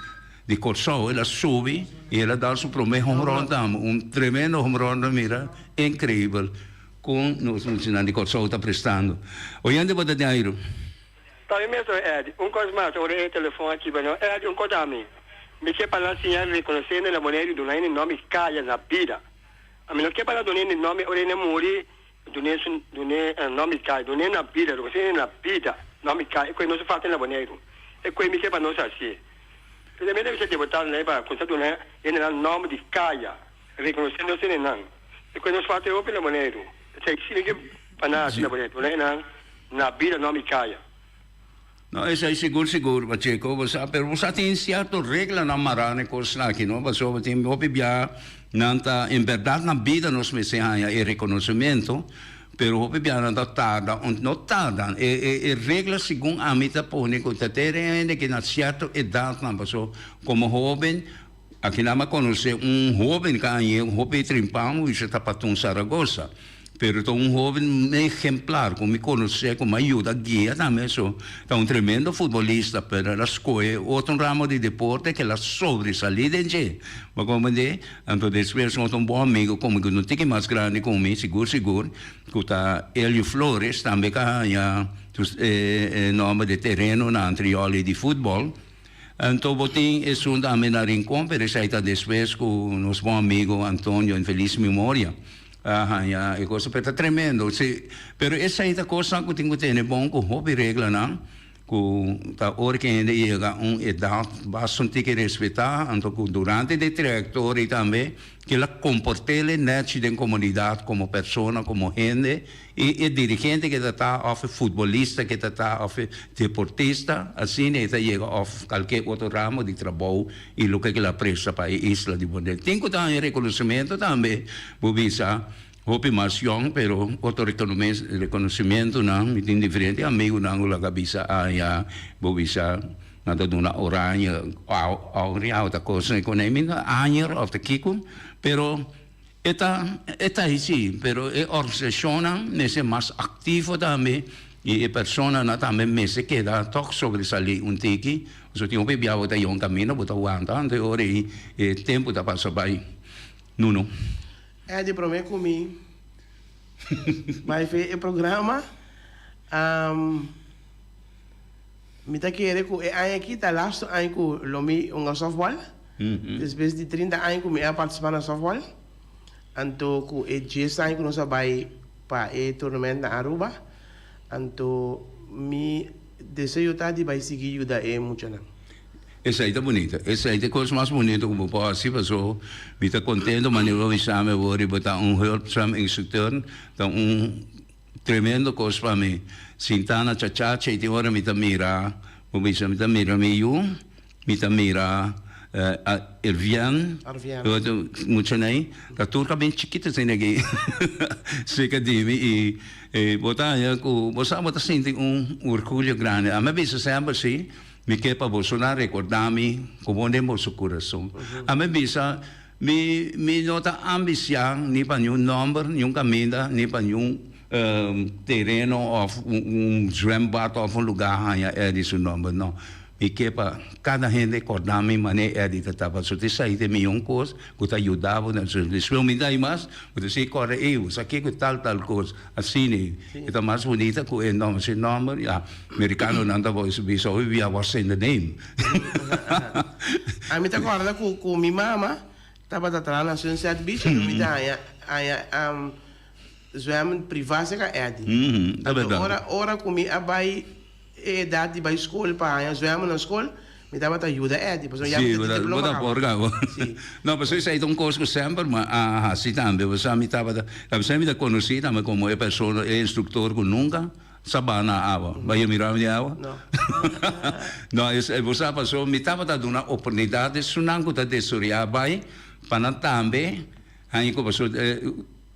di Kòrsou, el a subi i el a dal su promé home run tambe, un tremendo home run ta mira inkreibel kon nos muchanan di Kòrsou ta prestando. Oyente bo ta den airu. Ta mi mes Eddie, un kos mas ora e telefon a kibra no. Eddie, un kos ami, mi ke pa nan siña rekonosé na Boneiru duna hende nòmber kaya na bida. Ami no ke pa nan duna hende nòmber ora hende muri. Dun'é su, dun'é nòmber di kai, dun'é na bida, rekonosé na bida nòmber di kai, e koe nos falta na Boneiru, e koe mi ke pa nos hasié. Primeramente mi mester deputado nan pa kuminsá duna hendenan nòmber di kaya, rekonosé nos hendenan, e koe nos falta hopi na Boneiru, esei si mi ke pa nan hasi na Boneiru, duna hendenan na bida nòmber di kaya. No, esei sigur sigur, Pacheco, bo sa, pero bo sa tin cierto reglanan mará na e cosnan aki, no? Pasobra tin hopi bia nan ta, en berdad na bida nos mester haña e reconocimento, pero hopi bia nan ta tarda, un, no tarda, e, e, e regla segun ami ta pone cu ta te hende ki na cierto edadnan, pasobra como hoben, Aki nan a conoce un hoben ca añe hopi trimpan wisha ta Patun Zaragoza. Pero ta un hoben ejemplar cu mi conoce cu mi a yuda guia tambe so ta un tremendo futbolista pero el a scoge otro ramo di deporte cu el a sobresali den dje. Bo a comprende? Anto despues nos ta un bon amigo cu mi cu no tiki mas grandi cu mi sigur sigur cu ta Elio Flores tambe ca haña e nomber di tereno na Antrioli di futbol. Anto bo tin esun tambe na Rincon, pero esai ta despues cu nos bon amigo Antonio en feliz memoria a haña e cosa, pero ta tremendo, si, pero esai ta cosnan cu tin cu tene bon cu hopi reglanan cu ta ora cu hende yega un edad basta un tiki respeta, anto cu durante di trayectoria tambe kila comportele nechi den comunidad como persona, como hende. I e dirigente ke ta ta òf e futbolista ke ta ta òf e deportista, asina e ta yega òf kalke otro ramo di trabou i loke ke la presta pa e isla di Boneiru. Tin ku ta haña rekonosementu tambe, bo bisa hopi mas yòn, pero otro rekonosementunan, mi tin diferente amigunan ku laga bisa haña, bo bisa nan ta duna oranje, auriau ta kos ku nan, mi no añer òf ta kiko, pero. E ta e ta hisi, pero e organisashonnan mester mas aktivo tambe i e personanan tambe mester keda tòg sobresalí un tiki. Pasobra tin hopi bia bo ta yon kaminda bo ta wanta anto e ora ei e tempu ta pasa bai. Nuno. Eddy prome ku mi bai fe e programa mi ta kere ku e aña aki ta lastu aña ku lo mi hunga softball. Despues di 30 aña ku mi a partisipá na sòftbòl, anto ku e djes aña ku nos a bai pa e tournament na Aruba, anto mi deseo ta di bai sigui yuda e muchanan. Esei ta bunita. Esei ta e kos mas bunito ku bo por hasi paso mi ta kontento manera bo bisa mi awor riba ta un hulpzaam instructeur, ta un tremendo kos pa mi. Sinta na chachacha i tin ora mi ta mira, bo bisa mi ta mira mi yu. Mi ta mira Ervian, muchanan ta tur ta bien chikito asina aki cerca di mi y bo ta haña cu bo sa bo ta sinti un orgullo grandi. Ami a bisa semper si mi ke pa boso nan recorda mi como den boso curason. Ami a bisa mi mi no ta ambisia ni pa niun nomber, niun caminda, ni pa niun tereno of un zwembad of un lugar haña Eddie su nomber, no. Mi ke pa kada hende kòrda mi manera Eddie ta tabata. So ta esei ta e mihó kos ku ta yuda bo den su. Despues mi ta mas, bo ta sigui kòrda, ey, bo sa kiko tal tal kos. Asina e ta mas bunita ku e nòmber. Su nòmber, ya, merikanonan ta bisa hopi bia what's in the name. Ami ta kòrda ku ku mi mama tabata traha na Sunset Beach, anto mi ta haña haña zwèmmen privá serka Eddie. Anto ora ora ku mi a bai E edat di bai skol pa haña zwèmmen na skol, mi tabata yuda Eddie, pasobra ya mi ta tin diploma kaba. Si. No, pasobra esei ta un kos ku semper mi a hasi tambe, pasobra mi tabata, esei mi ta konosí tambe komo e persona, e instruktor ku nunka sa baha na awa. Bo a mira mi den awa? No. No, bo sa pasobra mi tabata duna oportunidat esunnan ku ta desoreá bai pa nan tambe haña ku pasobra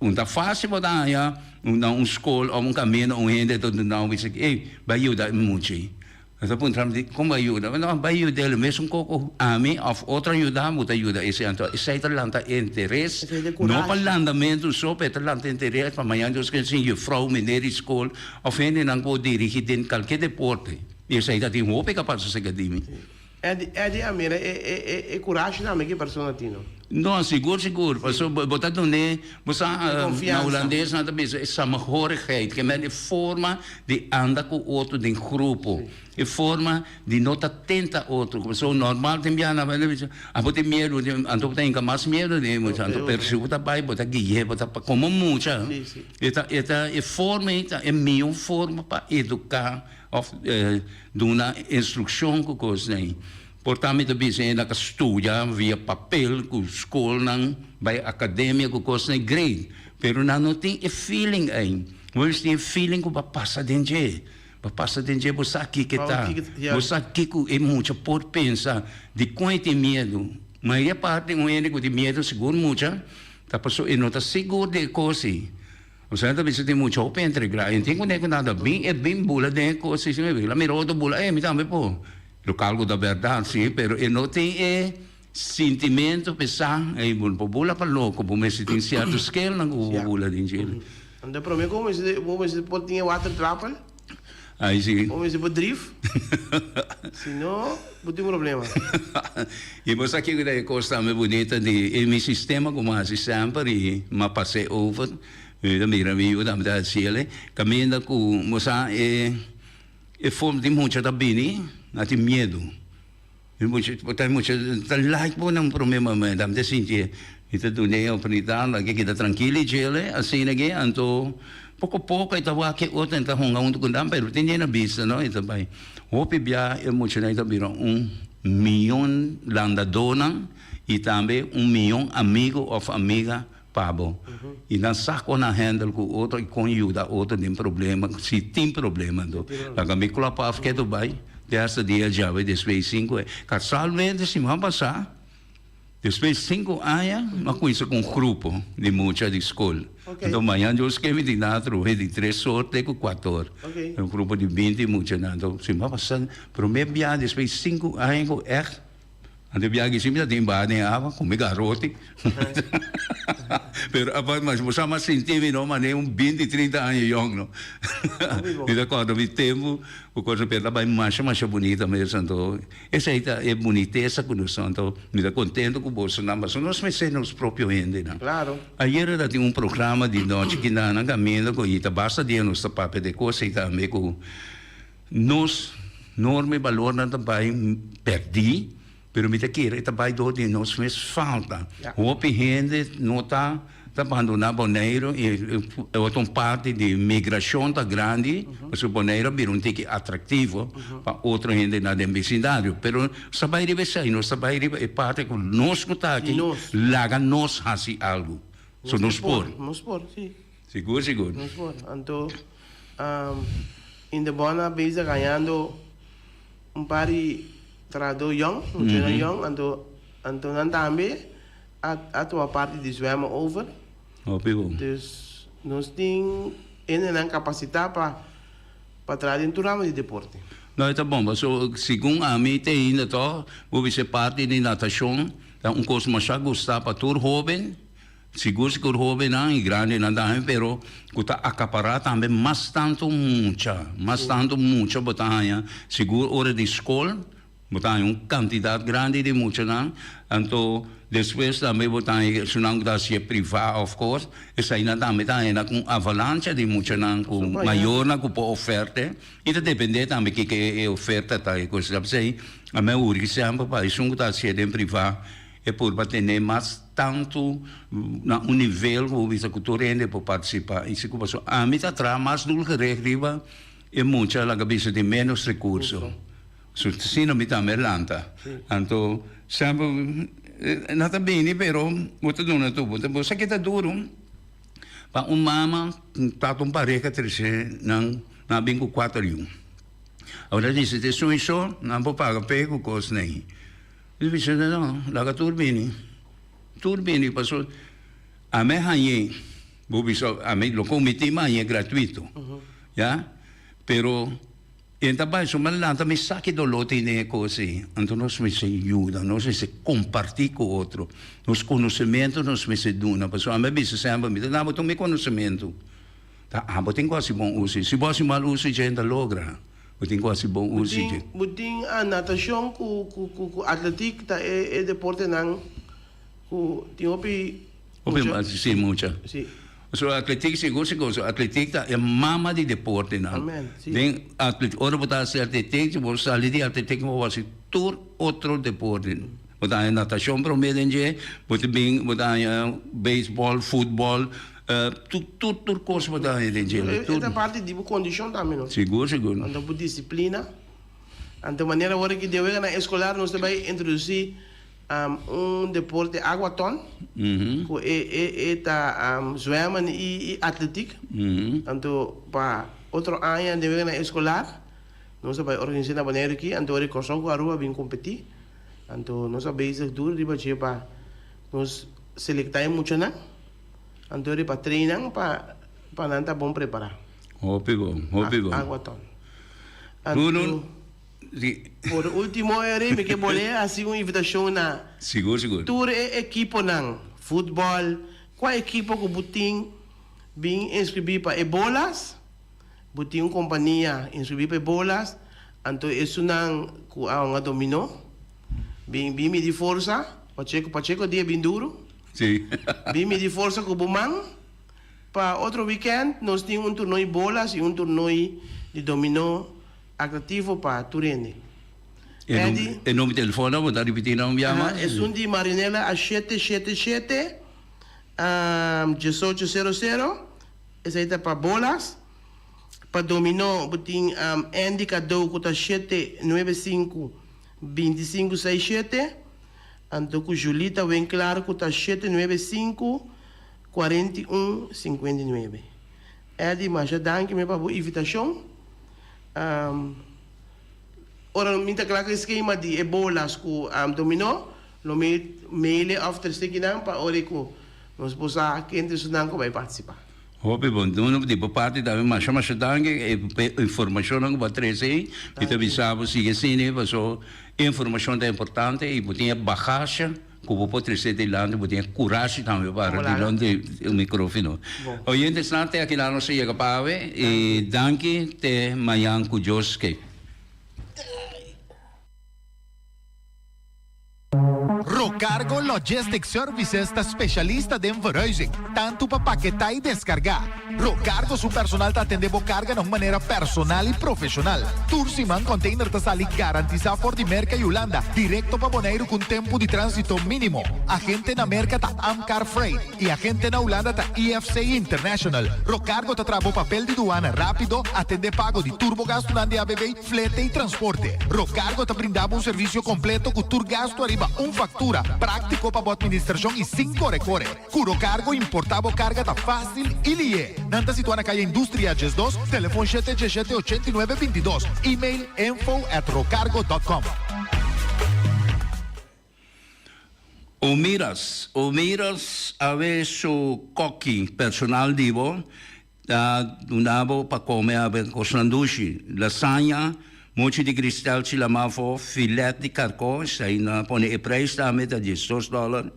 Un ta fácil bo ta haña na un skol òf un kaminda un hende ta duna un bisa ey bai yuda e mucha ei. Nan ta puntra mi kon bai yuda? No bai yuda el mesun koko ami òf otro a yuda bo ta yuda esei. Anto esei ta lanta interes no pa landamentu so pero e ta lanta interes pa mañana Dios ken sin jufrou, meneer di skol òf hendenan ku bo dirigi den kalke deporte. I esei ta tin hopi kapas esei ka di mi. Eddie, Eddie a mira e, e, e, e kurashi tambe ku e persona tin, no? No, sigur, sigur. Pasobra bo ta dun'é, bo sa, E na konfiansa. hulandes nan ta bisa e samenhorigheid, ke men e forma di anda ku otro den grupo. E forma di no ta tenta otro. Pasobra normal tin biaha nan ta bisa, abo tin miedu, anto bo ta hinka mas miedu den e mucha. Anto pero si bo ta bai, bo ta gui'é, bo ta komo mucha. E ta, e ta, e forma ei ta e mihó forma pa eduká òf duna instrukshon ku kosnan ei. Por ta mi ta bisa hende a studia via papel ku skolnan, bai akademia ku kosnan ei, great. Pero nan no tin e feeling ei. Bo mester tin e feeling ku bo a pasa den dje. Bo pasa den dje, bo sa kiko e ta. Bo sa kiko e mucha por pensa, dikon e tin miedu. Mayoria parti un hende ku tin miedu sigur mucha ta pasobra e no ta sigur di e kos ei. Osea ta bisa tin mucha hopi entrega e tin kuné ku nada bin e bin bula den e kos ei si mi la mira otro bula e mi tambe por. Lo kalku ta bèrdat si pero e no tin e sintimentu pa e sa ei bo no por bula pa loko bo mester tin sierto skelnan ku bo por bula den dje. Anto prome ku bo mester por tin e watertrapel. Ai si. Bo mester por drif. Si no, bo tin problema. I bo sa kiko ta e kos tambe bunita di e mi sistema ku mi a hasi semper i mi a pas'é over. Mi ta mira mi yu tambe ta hasi el. Kaminda ku bo sa e e forma di mucha ta bini, nan tin miedu. Mi mucha bo ta mucha ta like bo na un prome momento, mi ta sinti mi ta duna e oportunidat la ke keda trankil i djele asina ke anto poko poko e ta wak e otro e ta hunga huntu ku nan pero tin na bista no e ta bai hopi bia e muchanan ta bira un miyon landadónan i tambe un miyon amigo òf amiga pa bo i nan sa kon nan handle ku otro i kon yuda otro den problema si tin problema anto laga mi klòp af ketu bai te hasta dia djawe despues di sinku kasualmente siman pasá despues di sinku aña mi a kuminsa ku un grupo di mucha di skol anto mañan Dios ke mi tin nan atrobe di tres or te ku kuater or un grupo di binti muchanan anto siman pasá prome bia despues di sinku aña ku ègt Antes biaha ki mi ta tin baha den awa ku mi garoti. Pero apart mas bo sa mas sinti mi no manera un binti trinta aña yong no. Mi ta kòrda mi tempu ku kos a bai masha masha bunita mes anto esei ta e bunitesa ku nos anto mi ta kontento ku bosonan pasobra nos mester nos propio hendenan. Ayera ta tin un programa di nochi kindanan kaminda ku i ta basta dia nos ta papia di e kos ei tambe ku Nos norma i balornan ta bai pèrdí, pero mi ta kere e ta bai dor di nos mes falta. Hopi hende no ta ta bandoná Boneiru i e otro un parti di migrashon ta grandi, pasobra Boneiru a bira un tiki atraktivo pa otro hendenan den bisindario. Pero nos ta bai riba esei, nos ta bai riba e parti ku nos ku ta aki laga nos hasi algu. So nos por. Nos por, si. Sigur, sigur. Nos por. Anto Indebon a bezig gañando un par di trahadó yòn, muchanan yòn, anto anto nan tambe a a tuma parti di zwemmen over. Hopi bon. Dus nos tin hendenan kapasitá pa pa traha den tur ramo di deporte. No, e ta bon, pasobra segun ami te ainda tòg, bo bisa e parti di natashon ta un kos masha gustá pa tur hóben. Sigur sigur hobennan y grandenan tambe pero cu ta acapara tambe mas tanto mucha, mas tanto mucha bo ta haña sigur ora di scol bo ta haña un cantidad grandi di muchanan anto despues tambe bo ta haña esunnan cu ta hacié priva of cos esainan tambe ta haña cu un avalancha di muchanan cu mayornan cu por oferte y ta depende tambe kiko e oferta ta y cos así ami a urgi semper pa esun cu ta hacié den priva. E por pa tene mas tantu na un nivel ku bo bisa ku tur hende por partisipá. I si ku pasobra ami ta traha mas doelgericht riba e mucha laga bisa di ménos rekurso. So asina mi tambe lanta. Anto semper nan ta bini pero bo ta duna tur. Bo sa ke ta duru pa un mama ku tata un pareha trese nan nan a bin ku kuater yu. Awor nan dici te esun i so nan por paga p'e ku kos nei. Mi bisa no, laga tur bini, tur bini paso ami a hañ'é, bo bisa ami lo komití mi a hañ'é gratuito, ya, pero e ta bai suma lanta mi sa ki doló tin den e kos ei, anto nos mester yuda, nos mester kompartí ku otro, nos konosementu nos mester duna, pasobra ami a bisa semper mi ta daba tur mi konosementu, ta abo tin ku hasi bon uso, si bo hasi mal uso dje ta logra. Bo tin ku hasi bon uso di dje. Bo tin natashon ku ku atletiek ta e deportenan ku tin hopi mucha. Hopi si mucha. Si. So atletiek sigur sigur so atletiek ta e mama di deportenan. Amen si. Den ora bo ta hasi atletiek bo sali di atletiek bo hasi tur otro deporte. Bo ta haña natashon promé den dje, bo ta bin bo ta haña beisbòl, futbòl, tur tur tur kos bo ta haña den dje. E ta parti di bo kondishon tambe no. Sigur sigur. Anto bo disiplina. Anto manera ora ki den weganan eskolar nos ta bai introdusí un deporte aquaton ku e e e ta zwemmen i atletiek. Anto pa otro aña den weganan eskolar nos ta bai organisá na Boneiru aki anto ora Kòrsou ku Aruba bin kompetí. Anto nos a bezig duro riba dje pa nos selektá e muchanan, anto riba train nan pa pa nan ta bon prepará. Hopi bon, hopi bon. Aquaton. Anto, por ultimo Eri, mi ke bolé hasi un invitashon na Sigur, sigur. tur e ekiponan, futbòl, kua ekipo ku bo tin bin inskribí pa e bolas. Bo tin un kompania inskribí pa e bolas, anto esunnan ku a hunga dominó bin bin midi forsa, Pacheco Pacheco dia bin duru, Sí. bin midi forsa ku bo man pa otro wikènt nos tin un turnoi bolas i un turnoi di dominó atrativo pa tur hende. E num Eddie. e number di telefòn bo ta ripití nan un bia mas? Esun di Marinela a shete shete shete, diesocho sero sero. Esei ta pa bolas. Pa dominó bo tin Andy Cadeau ku ta shete nuebe sinku binti sinku seis shete. Anto ku Julita Winklaar ku ta shete nuebe sinku kuarenta i un sinkuenta i nuebe. Eddy masha danki mi pa bo invitashon. Ora mi ta kla ku e skema di e bolas ku dominó lo mi mail e òf trese kinan pa ora ku Nos por sa ken ta esunnan ku bai partisipá. Hopi bon. Duna di bo parti tambe masha masha danki pa e informashonnan ku bo a trese ei. Mi ta bisa bo sigui asina paso e informashon ta importante i bo tin e bagasha ku bo por trese dilanti, bo tin e kurashi tambe pa para dilanti e mikrofino. Oyentesnan te aki nan nos a yega pa awe i danki te mañan ku Dios ke. Rocargo Logistic Services ta specialista den verhuizing, tantu pa paketá i deskargá. Rocargo su personal ta atendé bo karga na un manera personal i profeshonal. Tur siman container ta sali garantisá for di Merka i Hulanda direkto pa Boneiru ku un tempu di tránsito mínimo. Agente na Merka ta Amcar Freight i agente na Hulanda ta IFC International. Rocargo ta traha bo papel di duana rápido, atendé pago di tur bo gastunan di ABV, Flete y transporte. Rocargo ta brinda bo un servicio completo cu tur gasto ariba un factura, practico pa bo administracion y sin core core. Cu Rocargo importa bo carga ta facil y lihe. Nan ta situa na Calle Industria 12, telefon shete diesshete ochenta i nuebe bintidos, email info at rocargo dot com. Omiras, Omiras awe su koki personal di bo ta duna bo pa kome awe kosnan dushi, lasaña, mochi di kristal chilamafo, filet di karkó, esei nan a pone e preis tambe ta diesdos dòler,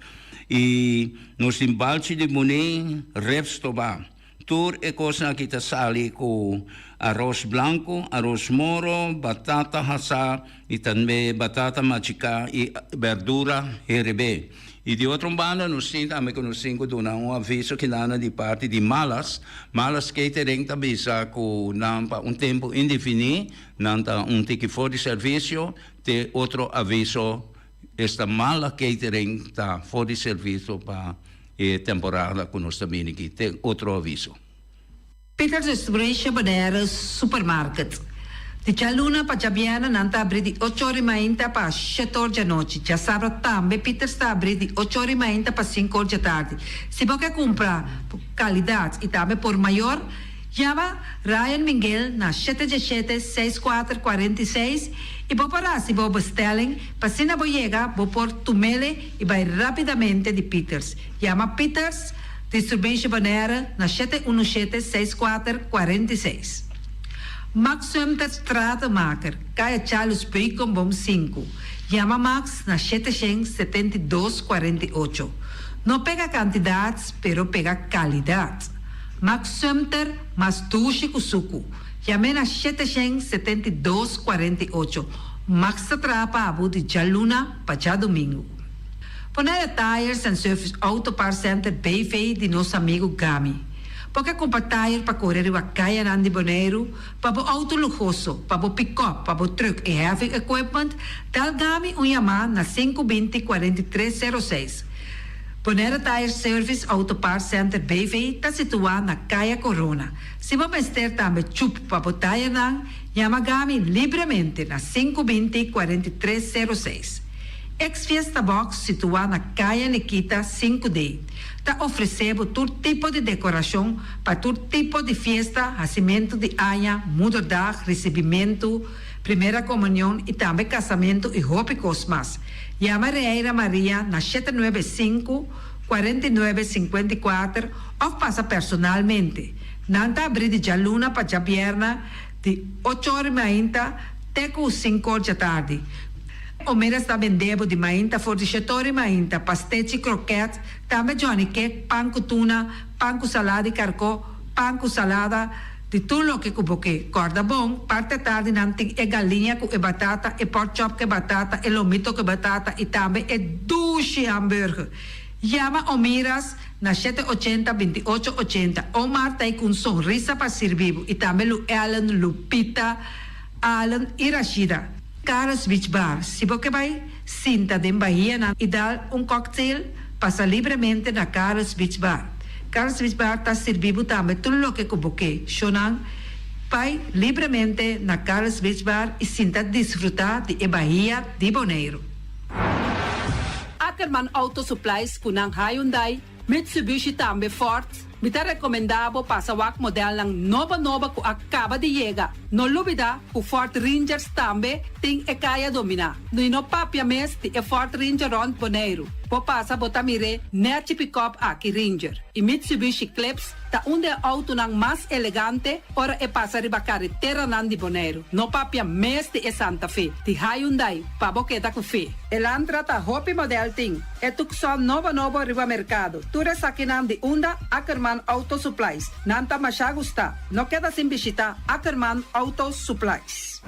i nos tin balchi di muné, ribs tobá. Tur e kosnan aki ta sali ku aros blanku, aros moro, batata hasá i tambe batata machiká i berdura herebé. I di otro un banda nos tin tambe ku nos tin ku duna un aviso kinana di parti di Malas. Malas Catering ta bisa ku nan pa un tempu indefiní nan ta un tiki for di servisio te otro aviso. Esta Mala Catering ta for di servisio pa e temporada ku nos ta bini aki. Te otro aviso. Peters Distribution Bonaire Supermarket. Di djaluna pa djabièrnè nan ta abrí di ocho or i mainta pa shete or djanochi. Djasabra tambe Peters ta abrí di ocho or i mainta pa sinku or djatardi. Si bo ke kumpra kalidat i tambe por mayor, Yama Ryan Minguel na shete djeshete seis kuater kuarenta i seis i bo por hasi bo bestelling pa asina bo yega bo por tumele i bai rapidamente di Pieters. Yama Pieters Distribution Bonaire na shete unu shete seis kuater kuarenta i seis. Max Sumter Stratenmaker, Kaya Charles Beukenboom sinku. Yama Max na shete shen 72 48. No pega kantidat pero pega kalidat. Max Sumter mas dushi ku suku. Yam'é na 772 48. Max ta traha pa bo di djaluna pa djadumingu. Bonaire Tires and Service Auto Parts Center BV di nos amigu Gami. Bo ke kumpra tire pa kore riba kayanan di Boneiru, pa bo outo luhoso, pa bo pikòp, pa bo trùk i heavy equipment, dal Gami un yamá na 5 20 43 06. Bonaire Tire Service Auto Parts Center BV ta situá na Kaya Corona. Si bo mester tambe chup pa bo tayernan, yama Gami libremente na 5 20 43 06. Ex Fiesta Box situá na Kaya Nikita 5 D ta ofresé bo tur tipo di dekorashon pa tur tipo di fiesta, hasimentu di aña, moederdag, risibimentu, primera komunion i tambe kasamentu i hopi kos mas. Yama Reira Maria na 795 49 54 òf pasa personalmente. Nan ta abrí di djaluna pa djabièrnè di ocho or mainta te ku sinku or djatardi. Omeras ta bende bo di mainta for di shete or mainta, pastechi, krokèt, tambe johnny cake, pan ku tuna, pan ku salada di karkó, pan ku salada, di tur loke ku bo ke. Kòrda bon, parti atardi nan tin e galiña ku e batata, e pork chop ku e batata, e lomito ku e batata i tambe e dushi hamburger. Yama Omiras na 780 28 80. Omar ta ei ku un sonrisa pa sirbi bo i tambe Lu Ellen, Lupita, Allen i Rashida. Carlos Beach Bar, Si bo ke bai sinta den bahianan i dal un cocktail, pasa libremente na Carlos Beach Bar. Carlos Beach Bar ta sirbi bo tambe tur loke ku bo ke. Shownan, bai libremente na Carlos Beach Bar i sinta disfruta di e bahia di Boneiru. Ackerman Auto Supplies ku nan Hyundai, Mitsubishi tambe Ford, mi ta rekomendá bo pasa wak modelnan nobo nobo ku a kaba di yega. No lubidá ku Ford Rangers tambe tin e kaya dominá. I no papia mes di e Ford Ranger rònt Boneiru. Bo pasa bo ta mir'é nèchi pikòp aki Ranger. I Mitsubishi Eclipse ta un di e outonan mas elegante ora e pasa riba kareteranan di Boneiru. No papia mes di e Santa Fe di Hyundai pa bo keda ku fe. Elantra ta hopi modèl tin. E Tucson nobo nobo riba merkado. Tur esakinan di unda Ackerman Auto Supplies. Nan ta masha gusta. No keda sin bishita Ackerman Auto Supplies.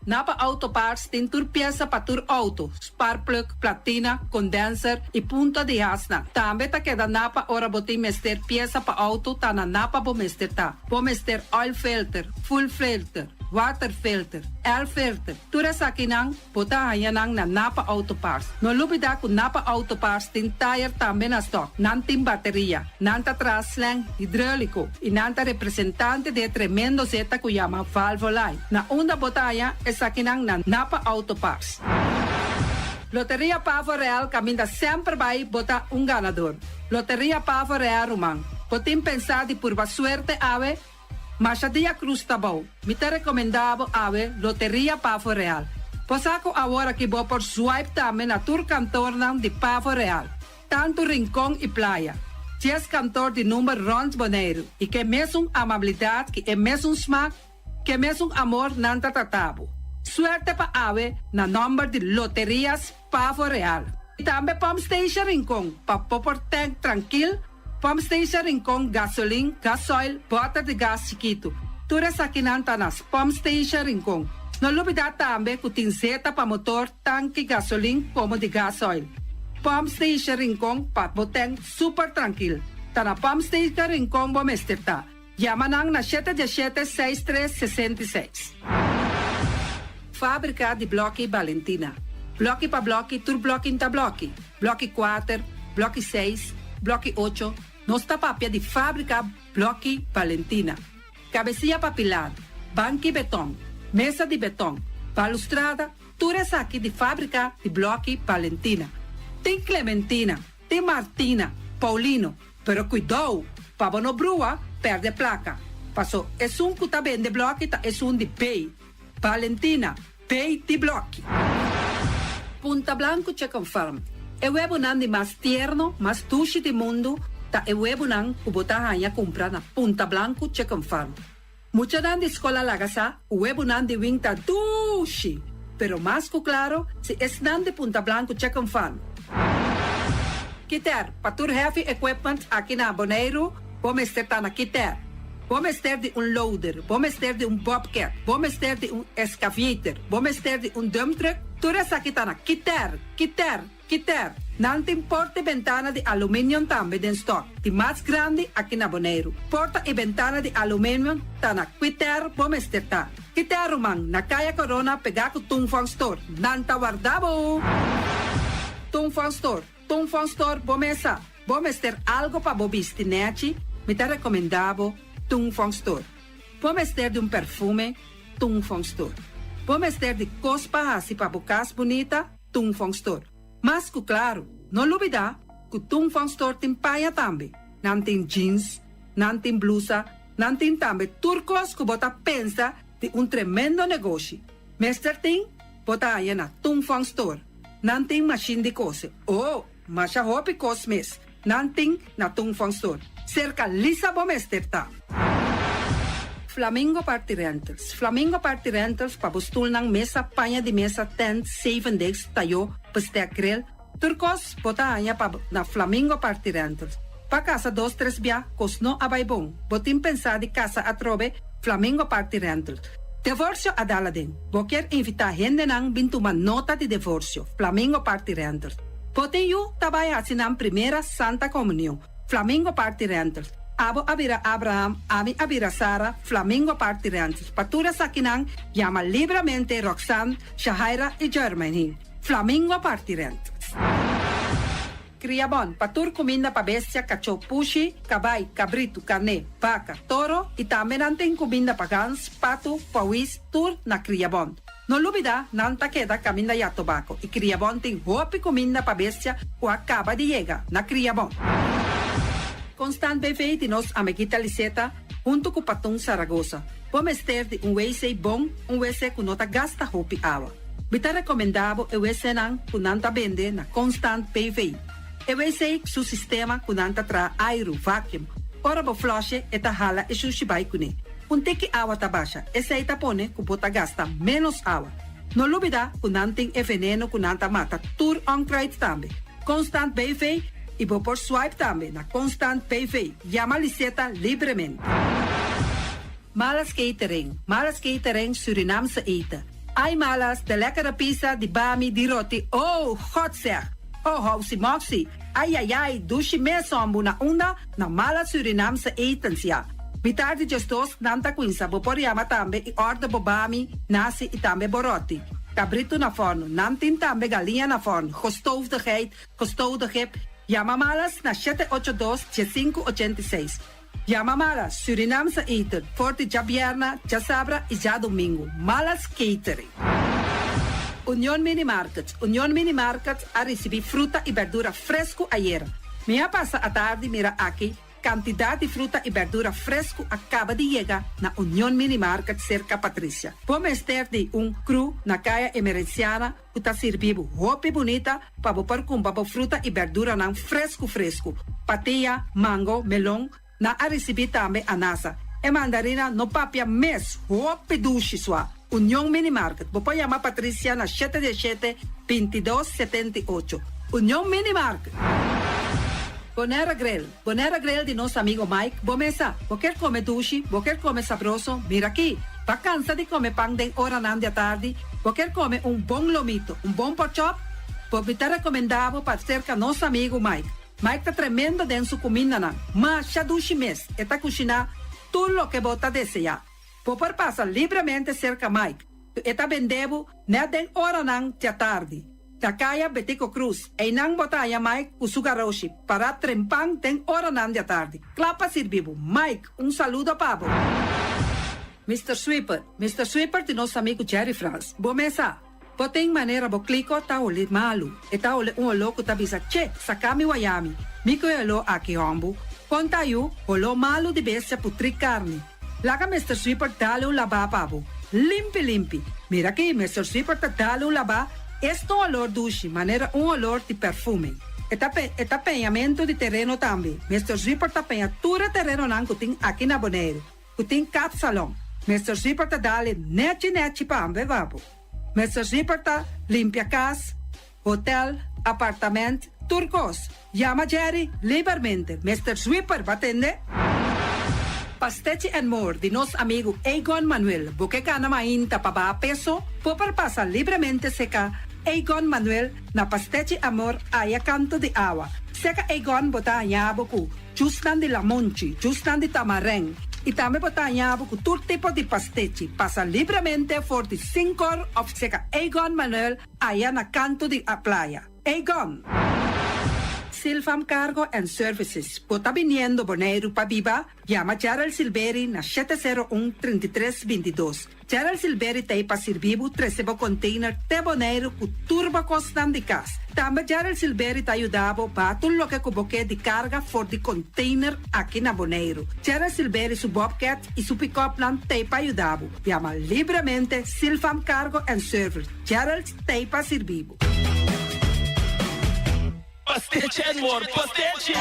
Napa Auto Parts tin tur piesa pa tur auto, sparkplug, platina, condenser y punta di hasnan. Tambe ta keda Napa ora bo tin mester piesa pa auto ta na Napa bo mester ta. Bo mester oil filter, fuel filter, water filter, air filter, tur esakinan Bo ta haña nan na Napa Auto Parts. No lubidá ku Napa Auto Parts tin tayer tambe na stòk. Nan tin bateria, nan ta traha slang hidróliko i nan ta representante di e tremendo zeta ku yama Valvoline. Na unda bo ta haña esakinan na Napa Auto Parts. Loteria Pavo Real kaminda semper bai bo ta un ganador. Loteria Pavo Real ruman, bo tin pensá di purba suerte awe? Masha dia cruz ta bou. Mi ta recomenda bo awe Loteria Pavo Real. Bo sa cu awor aki bo por swipe tambe na tur kantornan di Pavo Real, tantu Rincon y Playa. Dies kantor di number rond Boneiru y ke mesun amabilidad ki e mesun smaak, ke mesun amor nan ta trata bo. Suerte pa awe na nomber di Loterias Pavo Real. Y tambe Pump Station Rincon pa bo por tank trankil. Pump Station Rincon, gasolin, gasoil, bòter di gas chikitu. Tur esakinan ta na Pump Station Rincon. No lubidá tambe ku tin zeta pa motor, tanki, gasolin komo di gasoil. Pump Station Rincon pa bo tèn super trankil. Ta na Pump Station Rincon bo mester ta. Yama nan na shete diesshete seis tres 66. Fábrika di blòki Balentina. Blòki pa blòki tur blòki n'ta blòki. Blòki kuater, blòki seis, blòki ocho, nos ta papia di fábrika blòki Balentina. Kabesia pa pilar, banki betòn, mesa di betòn, balustrada, tur esaki di fábrika di blòki Balentina. Tin Clementina, tin Martina, Paulino, Pero kuidou, pa bo no brua, pèrdè plaka. Paso esun ku ta bende blòki ta esun di B. Valentina, B di blòki. Punta Blanco Chicken Farm, E webonan di mas tierno, mas dushi di mundu ta e webonan ku bo ta haña kumpra na Punta Blanco Chicken Farm. Muchanan di skol a laga sa ku webonan di wing ta dushi, pero mas ku klaro si esnan di Punta Blanco Chicken Farm. Kiter, pa tur heavy equipment aki na Boneiru bo mester ta na Kiter. Bo mester di un loader, bo mester di un bobcat, bo mester di un excavator, bo mester di un dump truck, tur esaki ta na Kiter, Kiter, Kiter. Nan tin porta i bentana di aluminium tambe den stock, di mas grandi aki na Boneiru. Porta i bentana di aluminium ta na Kiter bo mester ta. Kiter ruman, na Kaya Corona pegá ku Tung Fong Store. Nan ta warda bo! Tung Fong Store. Tung Fong Store bo mesa. Bo mester algo pa bo bisti nechi? Mi ta recomenda bo Tung Fong Store. Bo mester di un perfume? Tung Fong Store. Bo mester di cos pa haci pa bo cas bunita? Tung Fong Store. Mas cu claro, no lubida cu Tung Fong Store tin paña tambe. Nan tin jeans, nan tin blusa, nan tin tambe tur cos cu bo ta pensa di un tremendo negoshi. Mester tin, bo ta haña na Tung Fong Store. Nan tin mashin di kose. Oh, masha hopi kos mes nan tin na Tung Fong Store. Serka Lisa bo mester ta. Flamingo Party Rentals Flamingo Party Rentals pa bo stulnan, mesa, paña di mesa, tent, zevendegs, tayó, bestek, grill, tur kos bo ta haña pa na Flamingo Party Rentals. Pa kasa dos tres bia, kos no a bai bon. Bo tin pensá di kasa atrobe? Flamingo Party Rentals. Devorsio a dal aden. Bo kier invitá hendenan bin tuma nota di devorsio? Flamingo Party Rentals. Bo tin yu ta bai haci nan primera Santa Comunion? Flamingo Party Rentals. Abo a bira Abraham, ami a bira Sara, Flamingo Party Rentals. Pa tur esakinan, yama libramente Roxanne, Shahaira y Jermaine. Flamingo Party Rentals. Kriabon, pa tur kuminda pa bestia, kachó, pushi, kabai, kabritu, karné, baka, toro i tambe nan tin kuminda pa gans, patu, pawis, tur na Kriabon. No lubida, nan ta keda kaminda ya tobako i Kriabon tin hopi kuminda pa bestia ku a kaba di yega na Kriabon. Constant BV di nos amiguita Liseta huntu ku Patun Saragosa. Bo mester di un wc bon, un wc ku no ta gasta hopi awa. Mi ta rekomendá bo e wcnan ku nan ta bende na Constant BV. E wc su sistema ku nan ta traha airu, vacuum. Ora bo flush'e e ta hala e shushi bai kuné. Un tiki awa ta basha, esei ta pone ku bo ta gasta ménos awa. No lubidá ku nan tin e veneno ku nan ta mata tur onkruid tambe. Constant BV i bo por swipe tambe na Constant BV. Yama Liseta libremente. Malas Catering, Malas Catering Surinaamse eten. Ai Malas, de lekkere pizza, di bami, di roti, oh, God zeg! Oh, housi moxi, ai ai ai, dushi mes hombu na unda? Na Malas Surinaamse etens, ya. Mitar di djesdos nan ta cuinsa, bo por yama tambe y order bo bami, nasi y tambe bo roti. Cabrito na forno, nan tin tambe galiña na forno, gestoofde geit, gestoofde kip. Yama Malas na shete ocho dos, diesinku ochenta i seis. Yama Malas, Surinaamse eten, for di djabierna, djasabra y djadomingo. Malas Catering. Union Mini Market, Union Mini Market a ricibi fruta y berdura fresco ayera. Mi a pasa atardi mira aki cantidad di fruta y berdura fresco a caba di yega na Union Mini Market cerca Patricia. Bo mester di un cru na Caya Emerenciana ku ta sirbi bo hopi bunita pa bo por kumpra bo fruta i berduranan fresku fresku. Patia, mango, melon, nan a risibí tambe anasa. E mandarina no papia mes, hopi dushi sua. Union Mini Market, bo por yama Patricia na shete dieshete, bintidos, setenta i ocho. Union Mini Market! Bonaire Grill, Bonaire Grill di nos amigo Mike, bo mesa, bo kier come dushi, bo kier come sabroso, mira aki! Ba cansa di come pan den oranan di atardi, bo kier come un bon lomito, un bon porkchop? Bo mi ta recomenda bo pa cerca nos amigo Mike. Mike ta tremendo den su cumindanan, masha dushi mes, e ta cushina tur loke bo ta desea. Bo por pasa libremente cerca Mike, cu e ta bende bo net den oranan di atardi. Na kaya Betico Cruz, einan bo ta haña Mike ku su garoshi pará trempan den oranan di atardi, kla pa sirbi bo. Mike, un saludo pa bo. Mister Sweeper, Mister Sweeper di nos amigu Jerry Frans. Bo mes sa, bo tin manera bo kliko ta holi malu. E ta holi un oló ku ta bisa, Che, saka mi wayami. Mi ku e oló aki hòmbu. Kon ta yu, holó malu di bestia putrí karni. Laga Mister Sweeper dale un labá pa bo. Limpi limpi. Mira aki, Mister Sweeper ta dale un labá, es ta un olor dushi, manera un olor di perfume. E ta pe, e ta peñamentu di tereno tambe. Mister Sweeper ta peña tur e terenonan ku tin aki na Boneiru, ku tin kapsalon. Mister Sweeper ta dale nechi nechi pa pa bo. Mister Sweeper ta limpia kas, hotel, apartament, tur kos. Yama Jerry libermente. Mister Sweeper, bo a tende? Pastechi and More di nos amigu Egon Manuel Bo ke gana mainta pa baha peso? Bo por pasa libremente seka Egon Manuel na Pastechi Amor aya kanto di awa. Seka Egon bo ta haña bo ku jusnan di lamonchi, jusnan di tamarèn i tambe bo ta haña bo ku tur tipo di pastechi. Pasa libremente for di sinkor òf seka Egon Manuel aya na kanto di playa. Egon! Silvam Cargo and Services, Bo ta biniendo Boneiru pa biba? Yama Gerald Silberi na 701 33 22. Gerald Silberi ta ei pa sirbi bo trese bo container te Boneiru ku tur bo kosnan di kas. Tambe Gerald Silberi ta yuda bo baha tur loke ku bo ke di karga for di container aki na Boneiru. Gerald Silberi su bobcat i su pick-upnan ta ei pa yuda bo. Yama libremente Silvam Cargo and Service. Gerald ta ei pa sirbi bo. Pastechi and more, pastechi!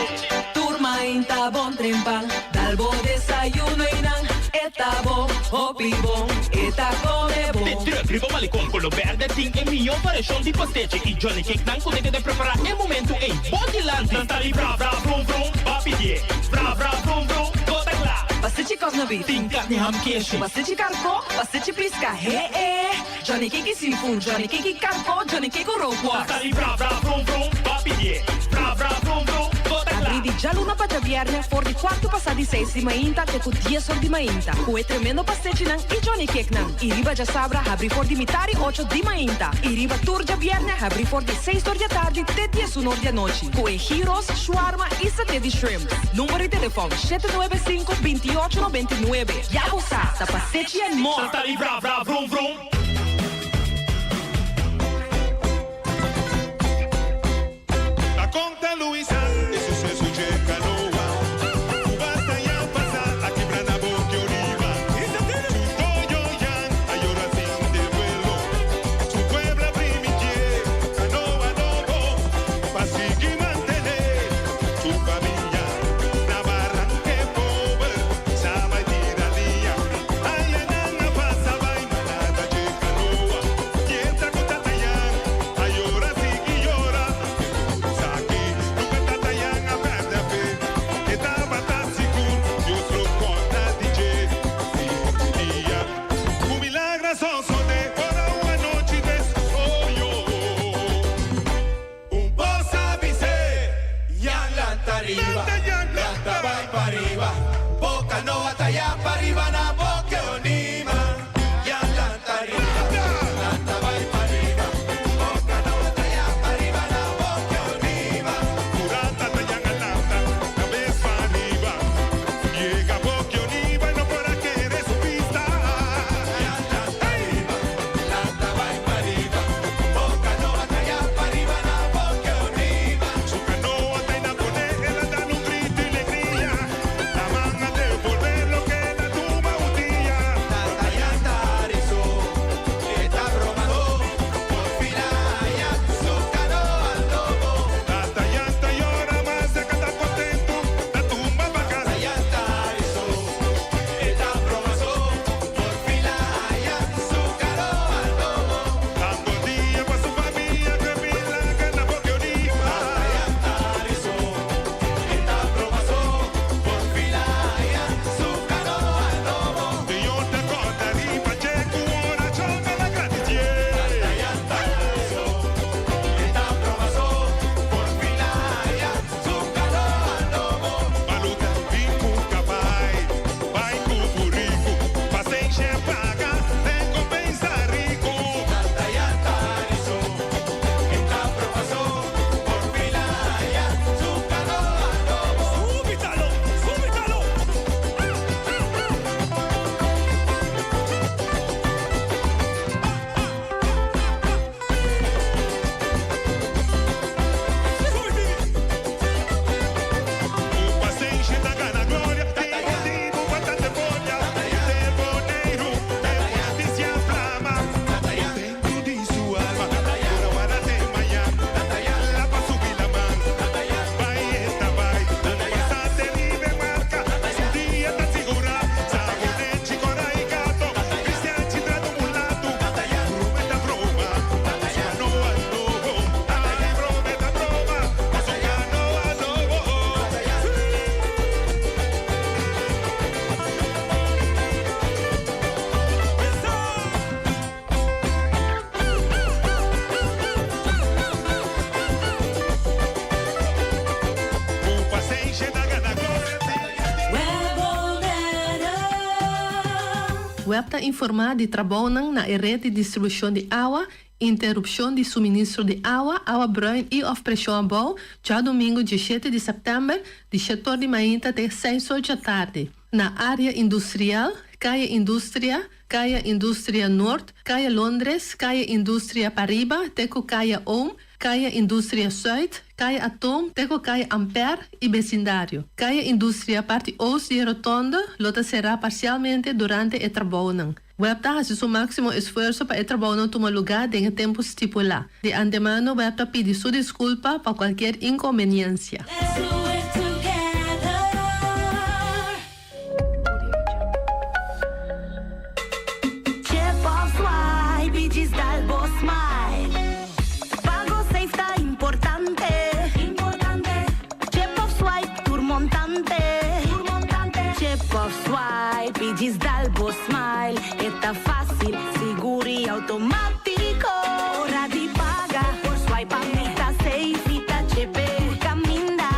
Tur mainta bon trempan, dal bo desayuno y nan e ta bo, hopi bon, e ta come bon. De truck riba Malecon Colo Berde tin e mihó variashon di pastechi y Johnny Cake nan ku ta keda prepará e momentu ei bo dilanti. Nan ta di bra bra vrum vrum, ba pidié. Bra bra vrum vrum, bo ta kla. Pastechi kòsna beef. Tin karni ham keshi. Pastechi karkó, pastechi piska, he e. Johnny Cake seafood, Johnny Cake karko, Johnny Cake rookworst. Ta di bra bra vrum vrum, ba pidié. Bra bra vrum vrum, bo ta kla. Abrí di djaluna pa djabièrnè for di kuartu pasá di seis di mainta te ku dies or di mainta ku e tremendo pastechinan i Johnny Cakenan. I riba djasabra habrí for di mitar i ocho di mainta i riba tur djabièrnè habrí for di seis or di atardi te diesun or di anochi ku e gyros, shawarma i saté di shrimp. Number di telefòn, 795 28 99. Ya bo sa, ta pastechi and more! Ta di bra bra vrum vrum. Ta konta Luisa e suseso dje kanoa ku basta ya pasa a kibra na boki oriba. Su toyo Jan a yora sin devuelo. Su pueblo a primitié kanoa nobo pa sigui mantené su famia na baranke pober sa bai tira lia. Añanan a pasa bai ma nada dje. Web ta informá di trabounan na e ret di distribushon di awa, interupshon di suministro di awa, awa bruin i òf preshon abou, djadumingu diesshete di sèptèmber, di shetor di mainta te seis or djatardi, na área industrial, Kaya Industria, Kaya Industria Noord, Kaya Londres, Kaya Industria Pariba te ku Kaya Oom, Kaya Industria Zuid, Kaya Atoom te ku Kaya Ampère i besindario. Kaya Industria parti oost di e rotonde lo ta será parsialmente durante e trabounan. Web ta hasi su máksimo esfuerso pa e trabounan tuma lugá den e tempu stipulá. Di antemano web ta pidi su diskulpa pa kualkier inkonbeniensia. Chip of swipe y djis dal bo smile. Pago safe ta importante. Chip of swipe tur montante. Chip of swipe y djis dal bo smile. E ta facil, sigur y automatico. Ora di paga por swipe pa mi ta safe. Mi ta chepe tur caminda.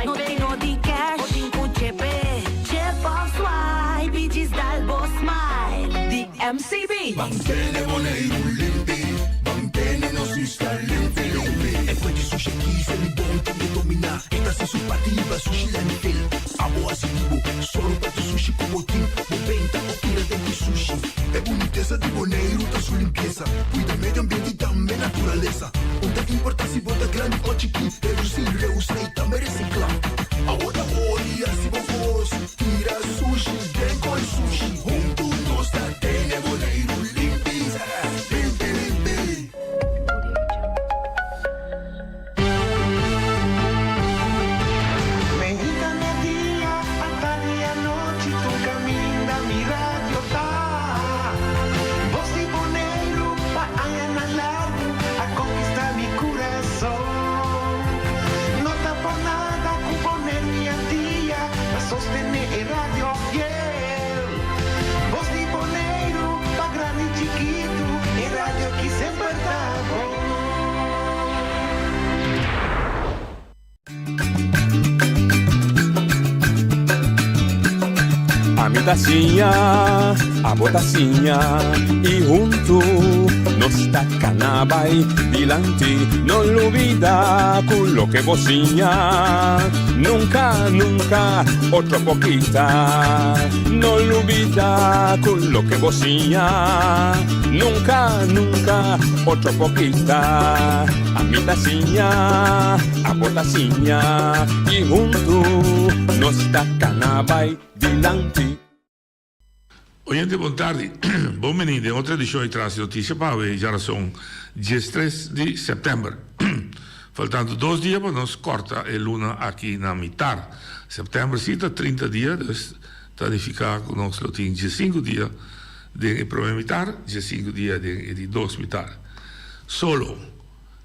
No tin no di cash, bo tin cu chepe. Chip of swipe y djis dal bo smile. Di MCB. Mantene Boneiru limpi, mantene nos isla limpi limpi. E fuente sushi aki Selibon tin ke dominá. E ta hasi su parti riba sushi landfill. Abo hasi di bo, sòru pa tur sushi ku bo tin. Bo benta o tira den ki sushi. E bunitesa di Boneiru ta su limpiesa. Kuida medio ambiente i tambe naturalesa. Un ta importá si bo ta grandi o chikí, redusí, reusá i tambe resiklá. Awor ta ora di hasi bo kos, tira sushi den koi sushi. Huntu nos ta tene Boneiru limpi, limpi, limpi. Meinta media, atardi anochi, tur caminda mi radio ta. Bos di Boneiru pa añanan largu a conquista mi curason. No ta por nada cu Boneiru y Antia ta sostene e radio fiel. Bos di Boneiru pa grandi y chikitu, e radio ki semper ta bon. Ami ta siña, abo ta siña y huntu nos ta cana bay dilanti. No lubida cu loke bo siña nunca, nunca otro por kita. No lubida cu loke bo siña nunca, nunca otro por kita. Ami ta siña, abo ta siña y huntu nos ta cana bay dilanti. Oyente bon tardi, bon bini den otro edicion di Tras di Noticia pa awe djarason diestres di september. Faltando dos dia pa nos corta e luna aki na mitar. September si ta trinta dia, dus ta nifica cu nos lo tin diescinco dia den e prome mitar, diescinco dia den e di dos mitar. Solo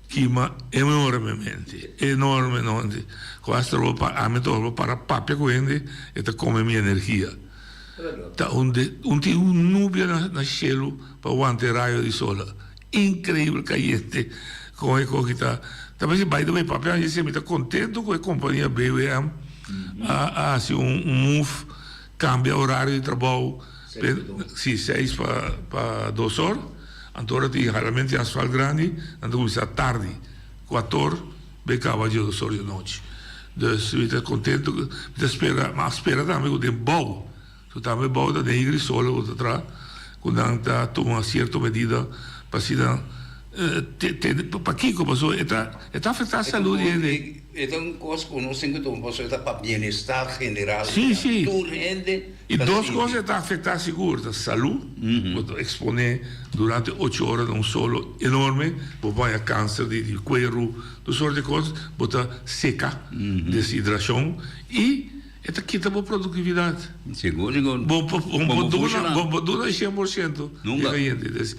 kima enormemente, enormemente. Cu hasta bo pa ami ta bo para papia cu hende e ta come mi energia. Ta un de un tin un nubia na na shelu pa wanta e rayo di sola. Increibel cayente con e coki ta. Ta parece by the way papia mi mi ta contento cu e compania BWM a a haci un un move cambia horario di trabao si seis pa pa dos or. Anto ora tin halamente asfalt grandi, nan ta kuminsá tardi, kuator be kaba dje or di anochi. Dus mi ta kontentu, mi ta spera, mi a spera tambe ku den bou, so tambe bou ta den Igrisola ku ta traha, ku nan ta tuma sierto medida pa asina tene, pakiko? Pasobra e ta e ta afektá salud di hende. E ta un kos ku nos tin ku tuma pasobra e ta pa bienestar general Sí, sí. tur hende I ta dos sinti. kos e ta afektá sigur, ta salú, bo ta eksponé durante ocho ora na un solo enorme, bo por haña kanser di di kueru, tur sort di kos, bo ta seka, deshidrashon, i e ta kita bo produktividat. Sigur, sigur. Bo bo Bo bo por duna funshoná. bo por duna 100% di Nunka. kayente.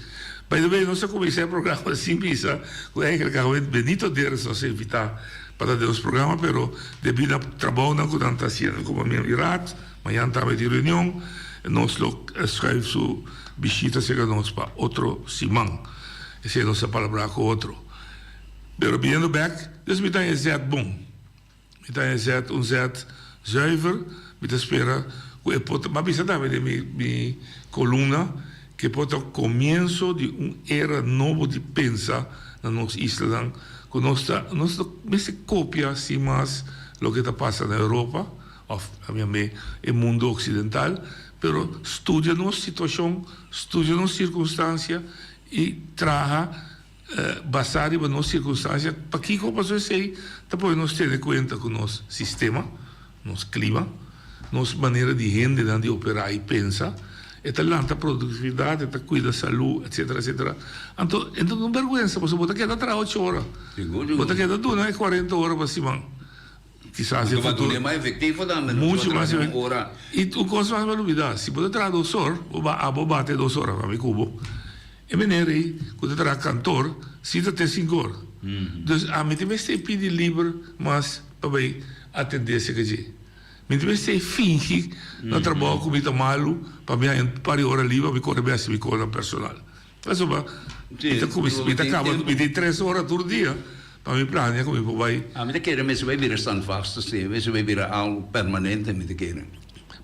By the way, nos a kuminsá e programa sin bisa ku eigenlijk awe Benito Deres nos a invitá pa ta den nos programa, pero debí na trabounan ku nan ta hasiendo komo miembro di raad, mañan tambe tin reunion, nos lo schuif su bishita serka nos pa otro siman. Esei nos a palabrá ku otro. Pero biniendo bèk, dus mi ta haña zèt bon. Mi ta haña zèt un zèt zuiver. Mi ta spera ku e por ta, mi a bisa tambe den mi mi kolumna, ku e por ta komienso di un era nobo di pensa na nos islanan, ku nos ta nos no mester kopia sin mas loke ta pasa na Europa òf amiamé e mundo oksidental, pero studia nos situashon, studia nos sirkunstansia i traha Basá riba nos sirkunstansia, pakiko pasobra esei ta pone nos tene kuenta ku nos sistema, nos klima, nos manera di hendenan di operá i pensa? E ta lanta produktividat, e ta kuida salú, etsetera, etsetera. Anto, e no ta un bèrgwensa pasobra bo ta keda traha ocho ora, bo ta keda duna e kuarenta ora pa siman. Kisas den futuro. Mas efectivo tambe. Mucho mas efectivo. Y un cosa mas bo lubida, si bo ta traha dos or, bo ba abo bate dos ora pa mi cubo. E meneer ey cu ta traha kantoor si ta te cinco or. Dus ami ta mester pidi liber mas pa bay atende esaki dje. Mi ta mester fingi na trabao cu mi ta malu pa mi haña un par di ora liber pa mi core bay haci mi cosnan personal. Pasobra mi ta cuminsa, mi ta caba, mi tin tres ora tur dia pa mi plania cu mi por bay. Ami ta kere mester bay bira standvastig si, mester bay bira algo permanente mi ta kere.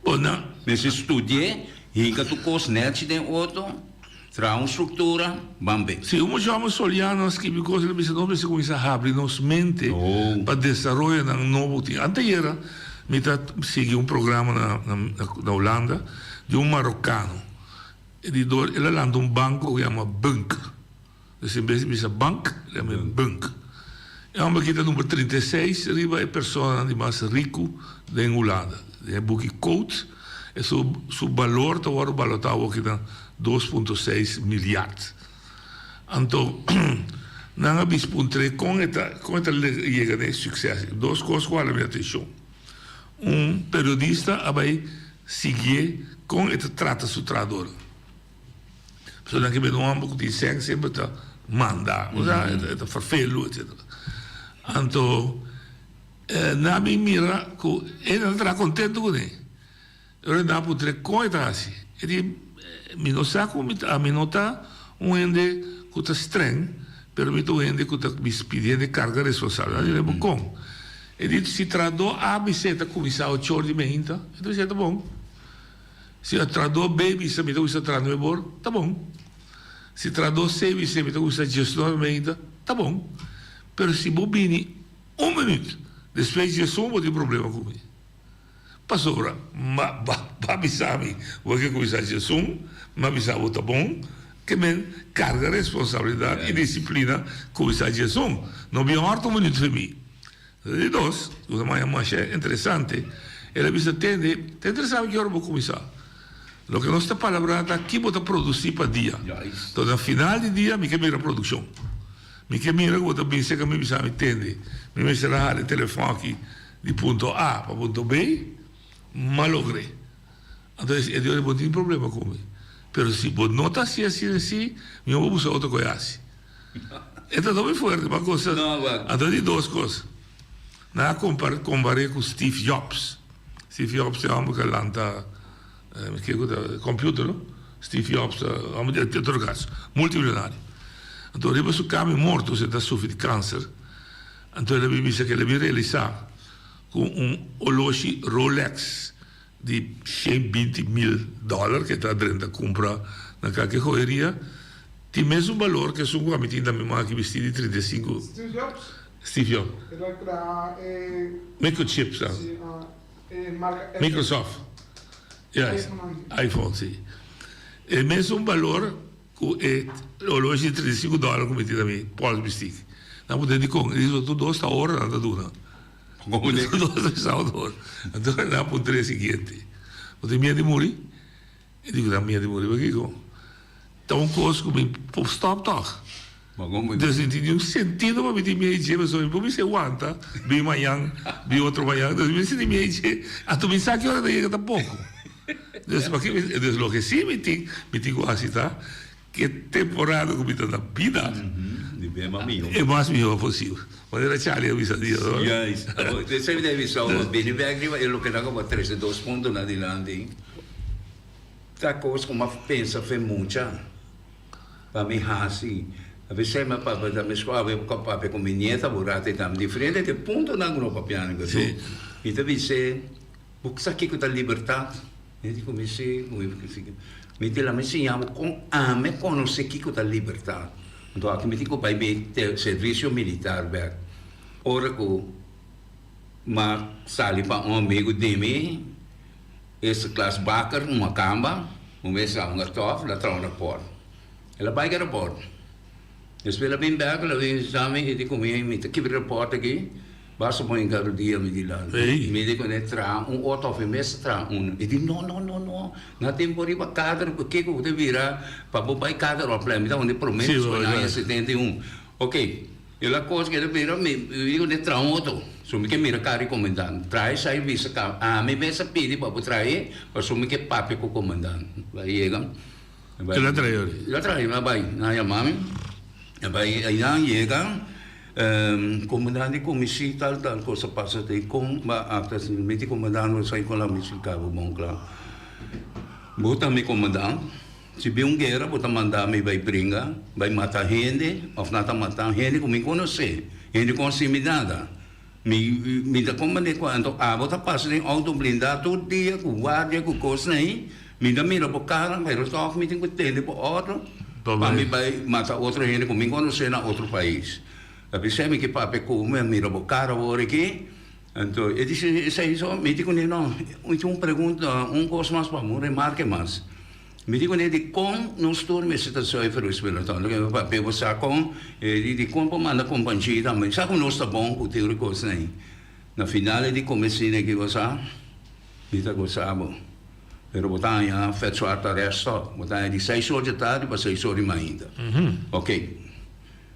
Bo na. Mester studi'é, hinka tur cos nechi den otro, traha un structura, ban be. Si un mucha homber Soliano a skibi cos el a bisa nos mester cuminsa habri nos mente pa desaroyonan nobo tin. Anteayera mi ta sigui un programa na na Hulanda di un marocano. E di dor el a lanta un banko ku yama Bunk. Dus en bes di bisa bank, el yama e Bunk. E hòmber aki ta number 36 riba e personanan di mas riku den Hulanda. Den e buki Code, e su su balor ta wòrdu balotá awoki na dos punto seis milyard. Anto nan a bis puntr'é kon e ta kon e ta yega na e sukses. Dos kos ku hala mi atenshon. Un periodista a bai siguié kon e ta trata su trahadornan. Pasobra nan ke bira un hòmber ku tin sèn semper ta manda, osea e ta ferfelu etsetera. Anto nan a bin mira ku e nan ta traha kontentu kuné. Ora nan a puntr'é kon e ta hasi, e di, Mi no sa kon mi ta, ami no ta un hende ku ta strèng, pero mi ta un hende ku ta pidi hende karga responsabilidat. Nan a di, Bo kon? E di, Si trahadó A bis'é ta kuminsá ocho or di meinta, e ta bis'é ta bon. Si trahadó B bisa mi ta kuminsá traha nuebe or, ta bon. Si trahadó C bis'é mi ta kuminsá diesnuebe meinta, ta bon. Pero si bo bini un minüt despues diesun bo tin problema ku mi. Pasobra ma ba bisa mi bo ke kuminsá djesun, m'a bisa bo ta bon, ke men karga responsabilidat i disiplina kuminsá djesun. No bin hòrta un minüt fe mi. Di dos, ku ta maya masha interesante, el a bisa, Tende, ta interesá mi ki ora bo kuminsá. Loke nos ta palabrá ta ki bo ta produsí pa dia. Enton na final di dia mi ke mira produkshon. Mi ke mira ku bo ta bin serka mi bisa mi, Tende, mi mester a hala e telefòn aki Di punto A pa punto B, m'a logr'é. Anto e di, Bo no tin problema ku mi. Pero si bo no ta hasi asina así, mihó bo buska otro ku e hasi. E ta hopi fuerte pa gosa. Anto di dos kos. Nan a kompar'é ku Steve Jobs. Steve Jobs ta e hòmber ku a lanta ke ku ta computer no. Steve Jobs ta hòmber di otro kaso, multimilionario. Anto riba su kama e morto, e ta sufri di kanser. Anto el a bin bisa ku el a bin realisá ku un oloshi Rolex di shen binti mil dòler ku e ta drenta kumpra na kake joyeria tin mesun balor ku esun ku ami tin na mi man aki bistí di 35. Steve Jobs? Steve Jobs. El a traha e. Microchips, ah. Si, e marka Apple. Microsoft. Juist. iPhone, si. E mesun balor. Ku e oloshi di 35 dòler ku mi tin na mi pòls bistik. Nan puntra dikon? E di tur dos ta ora nan ta duna. Tur dos ta bisa ora. Anto nan a puntra e siguiente, Bo tin miedu di muri? E di ku nan miedu di muri pakiko? Ta un kos ku mi por stòp tòg. Dus no tin niun sentido pa mi tin miedu di dje pasobra mi por bisa e wanta bin mañan, bin otro mañan. Dus mi sinti miedu di dje. Anto mi sa ki ora ta yega tampoko. Dus paki mi, dus loke si mi tin, mi tin ku hasi ta ke temporada ku mi ta na bida e mas mihó posibel. Manera Charlie a bisa dia, no? Juist. Esei mi ta bisa bo, bini bek riba e loke nan ku bo a trese dos puntonan dilanti. Ta kos ku mi a pensa fe mucha pa mi hasi. A bisei mi a papia ta meskos awe ku a papia ku mi nieta bo rato i tambe diferente di e puntonan ku no papiando. Mi ta bis'é, bo sa kiko ta libertat? Mi di ku mi si, ku mi si. Mi di laga mi siña bo kon ami konosé kiko ta libertat. Anto aki mi tin ku bai mi servisio militar bèk. Ora ku m'a sali pa un amigu di mi, eerste klas bakker, un makamba, un mes a hunga tòf, el a traha un rapòrt. El a bai ku e rapòrt. Despues el a bin bèk, el a bin bisa mi, e di ku mi, mi ta kibra e rapòrt aki. Basta pon e garudia mi dilanti. Mi di kuné traha un oto of e mes ta traha uno. E di no no no no na tempo riba kader ku kiko ku ta bira pa bo bai kader opleiding. Mi ta unda e prome despues na aña 71. Ok e la kos ku e ta bira mi di kuné traha un oto. So mi ke mira kara di komandant. Traha esei bisa ka ami mes a pidi pa bo traha e pasobra mi ke papia ku komandant. Bai yega. El a trae ori. El a trae, el a bai. Nan a yama mi. El a bai einan yega, komandante di komisí tal tal kos a pasa te kon bo a aktua asina. Mi di komandante bo sa kon la mi splika bo bon kla. Bo ta mi komandant, si bin un guera bo ta manda mi bai bringa, bai mata hende òf nan ta mata hende ku mi konosé, hende ku no hasi mi nada. Mi mi ta comprende cu anto abo ta pasa den auto blinda tur dia cu guardia cu cosnan ahi, mi ta mira bo cara pero toch mi tin cu tende bo auto pa mi bay mata otro hende cu mi conoce na otro pais. Ta bisa mi ke papia cu mi a mira bo cara awor aki, anto e dici esey so, mi di cune no, mi tin un pregunta, un cos mas pa bo, un remarke mas. Mi di kuné dikon nos tur mester ta zuiver Luis Pelotón? Loke mi papia bo sa kon e di dikon por manda kompanchi tambe. Sa ku nos ta bon ku tur e kosnan ei. Na final e di komesina aki bo sa mi ta gosa bo. Pero bo ta haña vet zwart arrest tòg. Bo ta haña di seis or dje tardi pa seis or di mainta. Oke.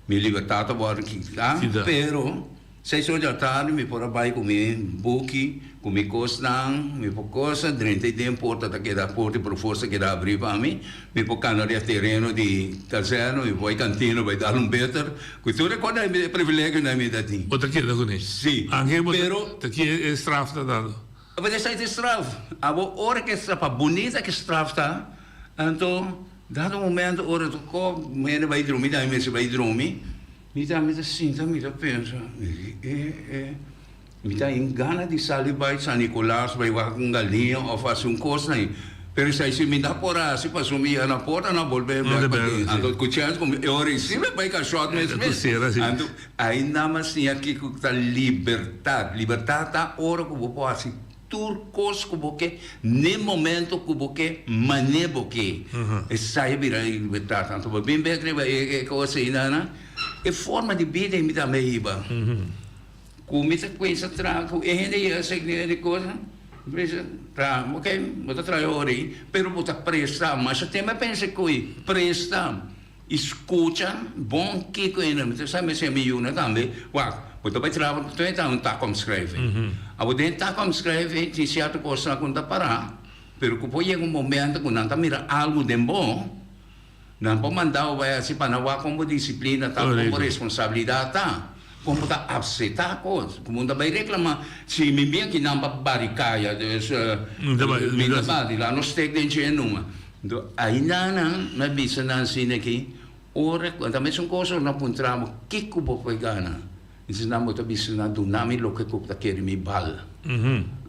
Mi libertat a wòrdu kita pero. Seis or di atardi mi por a bai ku mi buki, ku mi kosnan, mi por kosa, drenta i den porta ta keda, porta di provost ta keda abrí pa mi, mi por kana riba tereno di kazèrna, mi por bai kantina bai dal un beter, ku tur e kos e privilegionan mi ta tin. Bo ta keda kuné? Sí, Anke bo pero. Ta ki e straf ta dando? Bo ta sa e straf, abo ora ke straf, pa bunita ke straf ta, anto dado momento ora ta kòp, hende bai drumi, tambe mester bai drumi. Mi ta mi ta sinta mi ta pensa, mi di e e mi ta in gana di sali bai San Nicolas bai wak un galiña of hasi un kos na ei. Pero esei si mi ta por hasi pasobra mi yega na porta nan a bolbe bek pa den. Anto ku chèns ku mi e ora ei si mi bai kashòt mes mes. Anto ainda mi a siña kiko ta libertat. Libertat ta ora ku bo por hasi Tur kos ku bo ke, n'e momento ku bo ke, man'é bo ke. Esei a bira e libertat. Anto bo bin bek riba e kos ei nan, e forma di bida ei mi tambe a hiba. Ku mi ta kuinsa traha ku e hende yega sek di kos, mi bisa, traha, oke, bo ta traha e ora ei, pero bo ta presta. Masha tempu a pensa ku ei, presta. I skucha bon kiko e nan. Mi ta sa mester mi yunan tambe. Wak, bo ta bai traha bo ta ta un takomschrijving. Abo den takomschrijving tin sierto kosnan ku no ta pará, pero ku por yega un momento ku nan ta mira algu den bo, nan por manda bo bai hasi pa nan wak kon bo disiplina ta, kon bo responsabilidat ta, kon bo ta apseptá kos. Ku bo no ta bai reklamá, si mi bin aki nan pa bari kaya, dus mi ta bati, laat nos stek den dje numa. Nto ainda nan na bisa nan asina aki, ora ku ta mesun kos ora nan puntra bo kiko bo por gana, entonces nan bo ta bisa nan duna mi loke ku ta kere mi bal.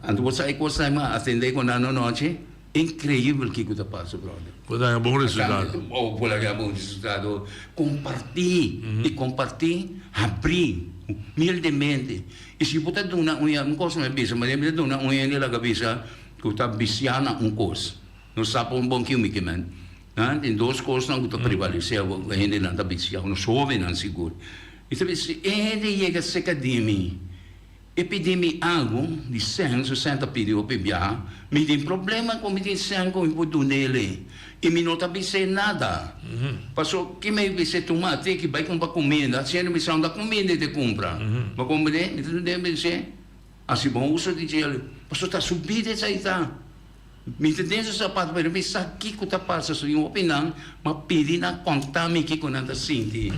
Anto bo sa e kosnan mi a atende ku nan anochi, inkreibel kiko ta pasa brother. Bo ta haña bon resultado. Bo por haña bon resultado. Kompartí i kompartí habrí humildemente. I si bo ta duna un un kos mi a bisa, mi ta duna un hende laga bisa ku ta bisiá na un kos. Nos sa pa un bon kiu mi ke men. Nan tin dos kosnan ku ta prevalesé awor ku e hendenan ta bisiá, nos hóbennan sigur. Mi ta bisa si e hende yega serka di mi, e pidi mi algu di sèn, su sèn ta pidi hopi biaha, mi tin problema ku mi tin sèn ku mi por dun'el ei i mi no ta bis'é nada. Paso ki mi bis'é tuma atiki bai kumpra kuminda, siendo mi sa unda kuminda e ta kumpra. Bo komprendé? Mi ta dun'é mi bis'é hasi bon uso di djel, paso ta su bida esei ta. Mi ta den su sapato pero mi sa kiko ta pasa su tin hopi nan ma pidi nan konta mi kiko nan ta sinti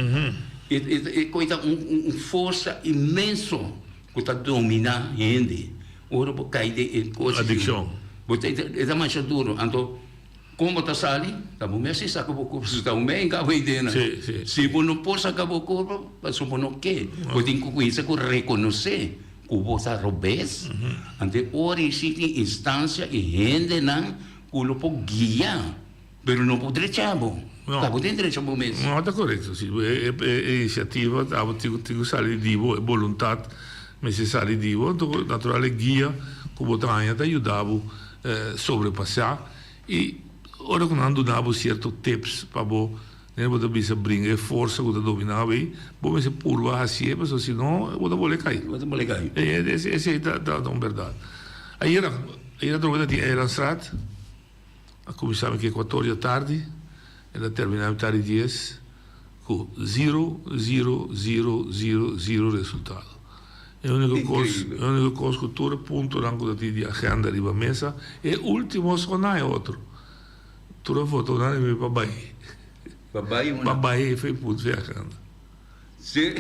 e koi ta un forsa inmenso ku ta domina hende ora bo kai den e kos Adikshon. Bo ta e ta masha duro anto kon bo ta sali ta bo mester saka bo kurpa si ta bo mes hinka bo idea nan si bo no por saka bo kurpa pasobra bo no ke bo tin ku kuminsa ku rekonosé. ku bo ta robes, anto e ora ei si tin instansia i hendenan ku lo por guia, pero no por drecha bo. Ta bo tin drecha bo mes. No, ta korekto, si. E inisiativa ta bo tin ku sali di bo, e boluntat mester sali di bo, anto natural e guia ku bo ta haña ta yuda bo sobrepasá i ora ku nan duna bo sierto tips pa bo Nel bo ta bisa bringa e forsa ku ta dominá bo ei, bo mester purba hasié pasobra si no bo ta bole kai. Bo ta bole kai. Esei ta ta un bèrdat. Ayera, ayera atrobe ta tin Eilandstraat, a kuminsá mi ke kuator di atardi, el a terminá mi tardi dies ku zero, zero, zero, zero, zero resultado. E úniko kos, e úniko kos ku tur e puntonan ku ta tin di agenda riba mesa, e último sona e otro. Tur a fotonan di mi pa bai. Pa bai unda? Pa bai e punto di agenda. Si.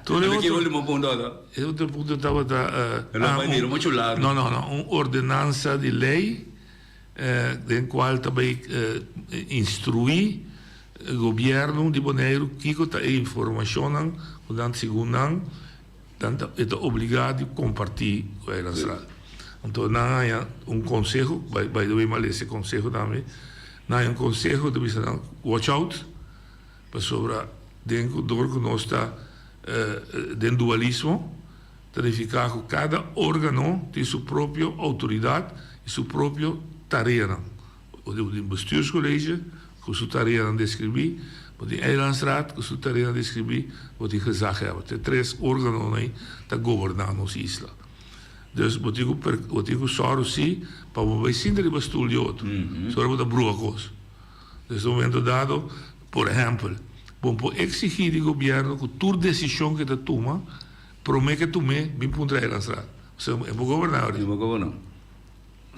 Tur e Ki otro. ultimo punto ata? E otro punto tabata. E lo bai mira mucho largo. No, no, no. Un ordenansa di ley den cual ta bai instrui gobierno di Boneiru kico ta e informacionnan cu nan segun nan Nan ta, e ta obligá di kompartí ku Eilandsraad. Anto nan haña un konseho, by, by the way mi a lesa e konseho tambe, nan haña un konseho ta bisa nan watch out, pasobra den ku dor ku nos ta den dualismo, ta nifiká ku kada órgano tin su propio outoridat i su propio tareanan. Bo tin bestuurscollege ku su tareanan deskribí, bo tin eilandsraad ku su tareanan deskribí, bo tin gezaghebber. Te tres órganonan ei ta goberná nos isla. Dus bo tin ku bo tin ku sòru sí pa bo bai sinta riba stul di otro. Sora bo ta brua kos. Dus na un momento dado, por ehèmpel, bo por eksigí di gobièrnu ku tur desishon ku e ta tuma, promé ku e tum'é bin puntra eilandsraad. Pasobra e por goberná ahorita. E por goberná.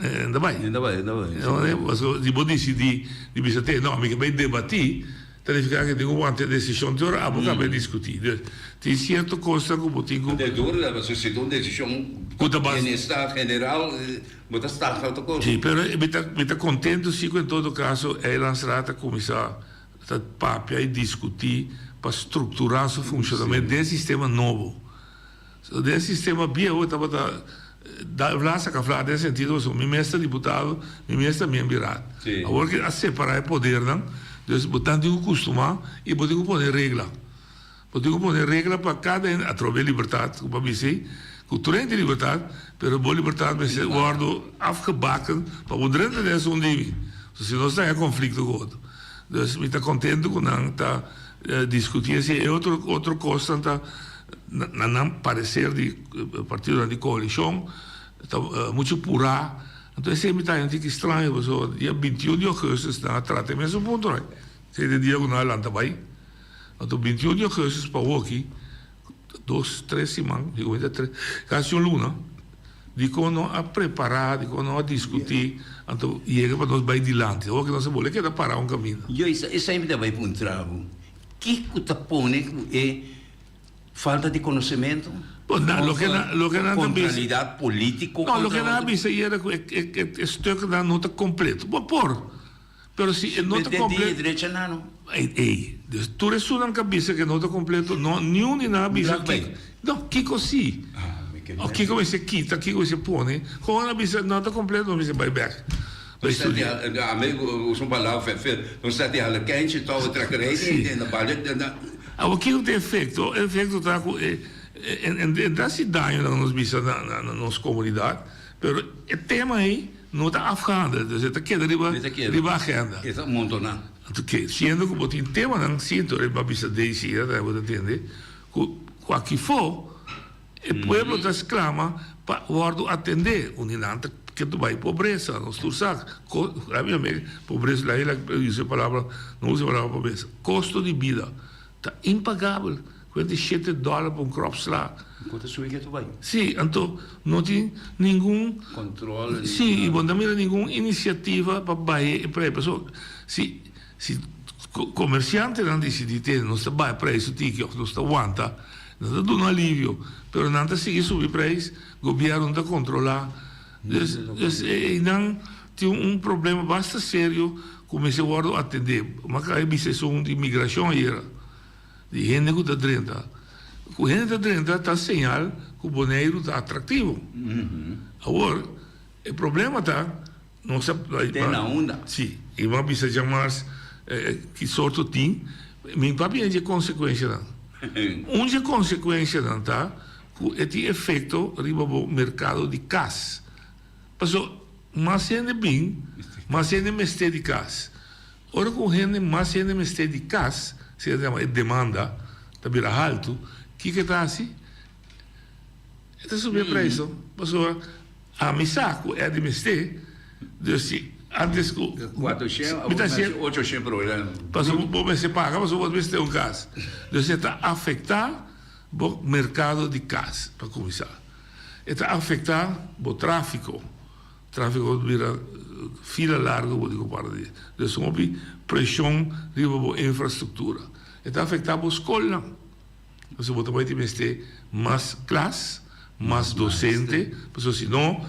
E ta bai. E ta bai, e ta bai. Pasobra si bo disidí di bisa te, no, mi ke bai debatí, ta nifiká ke tin ku wanta e desishon te ora abo kaba e diskutí. Dus, tin sierto kosnan ku bo tin ku. Te duru ta pasobra si ta un desishon ku ta bas. Bienestar general, bo ta staka otro kos. Sí, pero mi ta, mi ta kontentu sí ku en todo kaso Eilandsraad a kuminsá ta papia i diskutí pa strukturá su funshonamentu den e sistema nobo. So den sistema bieu e tabata da vla saca vla den sentido pasobra mi mes ta diputado, mi mes ta miembro di raad. Awor ke a separa e podernan, dus bo tan tin ku kustuma i bo tin ku pone regla. Bo tin ku pone regla pa kada hende, atrobe e libertad ku bo a bisa ei, ku tur hende tin libertad, pero bo libertad mester wordo afgebaken pa bo drenta den esun di mi. So si no sa e konflikto ku otro. Dus mi ta kontento ku nan ta diskuti esei. E otro otro kosnan ta. Na nan parecer di partidonan di coalicion ta mucho pura. Anto esey mi ta haña un tiki straño pasobra dia bintiun di augustus nan a trata e mesun punto nan. Esey ta e dia cu nan a lanta bay. Anto bintiun di augustus pa awoki dos tres siman digo mi ta tres casi un luna dicon no a prepara dicon no a discuti anto yega pa nos bay dilanti. Awoki nos a bole keda para un caminda. Yo esey mi ta bay puntra bo kico ta pone cu e Falta di konosementu? Bo, na, loke na, loke nan ta bisa. Kontralidat polítiko? No, loke nan a bisa yera ku e, e, e, e stuknan no ta kompleto. Bo por, pero si e no ta kompleto. Di e drecha nan no. Ei, ei. Dus tur esunnan ku a bisa ku e no ta kompleto, no, niun di nan a bisa kiko. No, kiko si. Of kiko mester kita, kiko mester pone. Gewoon a bisa no ta kompleto, nos mester bai bèk. Bai studia. Ami usa un palabra fèfèl. Nos ta di hala kenchi tòg trekkerij den den bali den den. Awor kiko ta e efekto? E efekto ta ku e e ta hasi daño laga nos bisa na na nos komunidat, pero e tema ei no ta afgehandeld, dus e ta keda riba riba agenda. E ta montoná. Anto ke siendo ku bo tin temanan sinto riba bisa Daisy bo ta tende ku ku akifó E pueblo ta sklama pa wòrdu atendé. Un di nan ta ke ta bai pobresa, nos tur sa. Pobresa, la hende a usa e palabra, no usa e palabra pobresa. Kosto di bida ta impagabel. Kuenta di shete dòler pa un kròp sla. Ku ta subi ke ta bai. Sí, anto no tin ningun. Kontrol. Sí, i bo no ta mira ningun inisiativa pa bai e prei. Pasobra si si komersiantenan disidí te nos ta bai prei su tiki òf nos ta wanta. Nan ta duna alivio, pero nan ta sigui subi prijs, gobierno no ta controla. Dus, dus einan tin un problema basta serio cu mester wordo atende. Ma caba e bisa esun di migracion ayera, di hende cu ta drenta. Ku hende ta drenta ta señal ku Boneiru ta atraktivo. Awor, e problema ta, nos a. Te na unda? Si, i mi a bisa djamars ki sorto tin, mi papia dje konsekuenshanan. Un dje konsekuenshanan ta ku e tin efekto riba bo merkado di kas. Paso, mas hende bin, mas hende mester di kas. Ora ku un hende mas hende mester di kas, asina ta yama e demanda, ta bira haltu, kiko e ta hasi? E ta subi e preis no, pasobra ami sa ku Eddy mester, dus si antes ku mi ta hasi pasobra bo mester paga pasobra bo mester un kas, dus e ta afektá bo merkado di kas pa kuminsá, e ta afektá bo tráfiko. Tráfiko ta bira fila largu bo di ku para di. Dus un hopi preshon riba bo infrastruktura. E ta afektá bo skolnan. Pasobra bo ta bai tin mester mas klas, mas dosente, pasobra si no,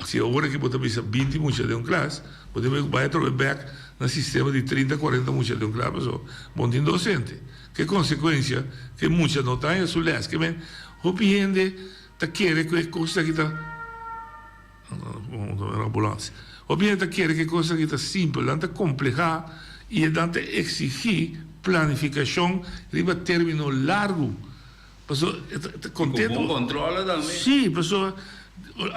si awor aki bo ta bisa binti mucha den un klas, bo tin ku bai atrobe bèk na sistema di trinta, kuarenta mucha den un klas pasobra bo no tin dosente. Ke konsekuensia ku e mucha no ta haña su lès. Ke men hopi hende ta kere ku e kos aki ta. Hopi hende ta kere ku e kos aki ta simpel, nan ta komplehá i e nan ta eksigí planifikashon riba término largu. Pasobra e ta kontentu. I ku bon kòntròle tambe. Sí, pasobra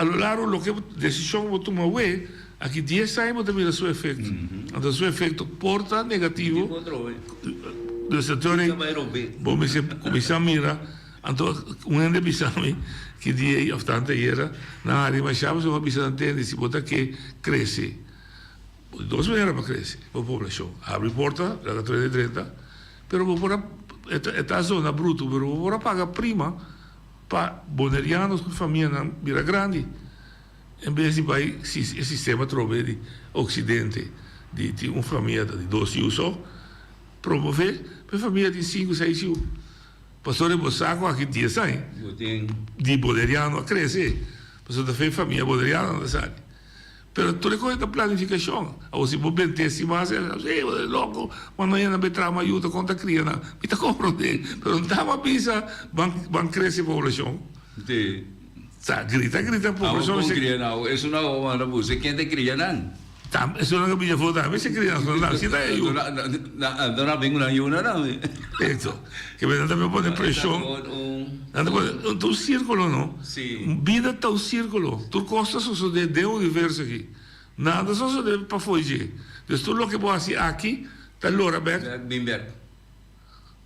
a lo largu loke desishon ku bo tuma awe, aki dies aña bo ta mira su efekto. Anto su efekto por ta negativo. Dus bo mester kuminsá mira. Anto un hende bisa mi ki dia ei of tantu ayera, nan a hari mashá pasobra bo a bisa nan tende si bo ta ke krese, bo tin dos manera pa krese bo poblashon, habri porta laga tur hende drenta, pero bo por a e ta zona brutu pero bo por a paga prima pa bonerianos ku famianan bira grandi en bes di bai e sistema atrobe di oksidente di tin un famia ta di dos yu so promove pa e famia tin sinku seis yu. Pasobra bo sa ku aki dies aña di Boneriano a krese, pasobra ta fe famia Boneriano nan ta sali. Pero tur e kos ta planifikashon. Awor si bo bent'é si mas, e ta bisa, bo ta loko, ma no yena be traha mayuda kon ta kria nan. Mi ta komprondé, pero no ta bisa ban ban krese poblashon. Sa grita grita poblashon. Awor kon kria nan? Awor esun nan awor manda buska ken ta kria nan? Tam, esun nan a bini afó tambe si kria nan, nan si ta e yu. Anto nan a bin ku nan yunan tambe. Eso, ke nan ta pone preshon, nan ta pone, ta un sirkulo no? Bida ta un sirkulo, tur kos ta sosodé den universo aki, nada ta sosodé pafó di dje. Dus tur loke bo hasi aki ta lora bèk. Bin bèk.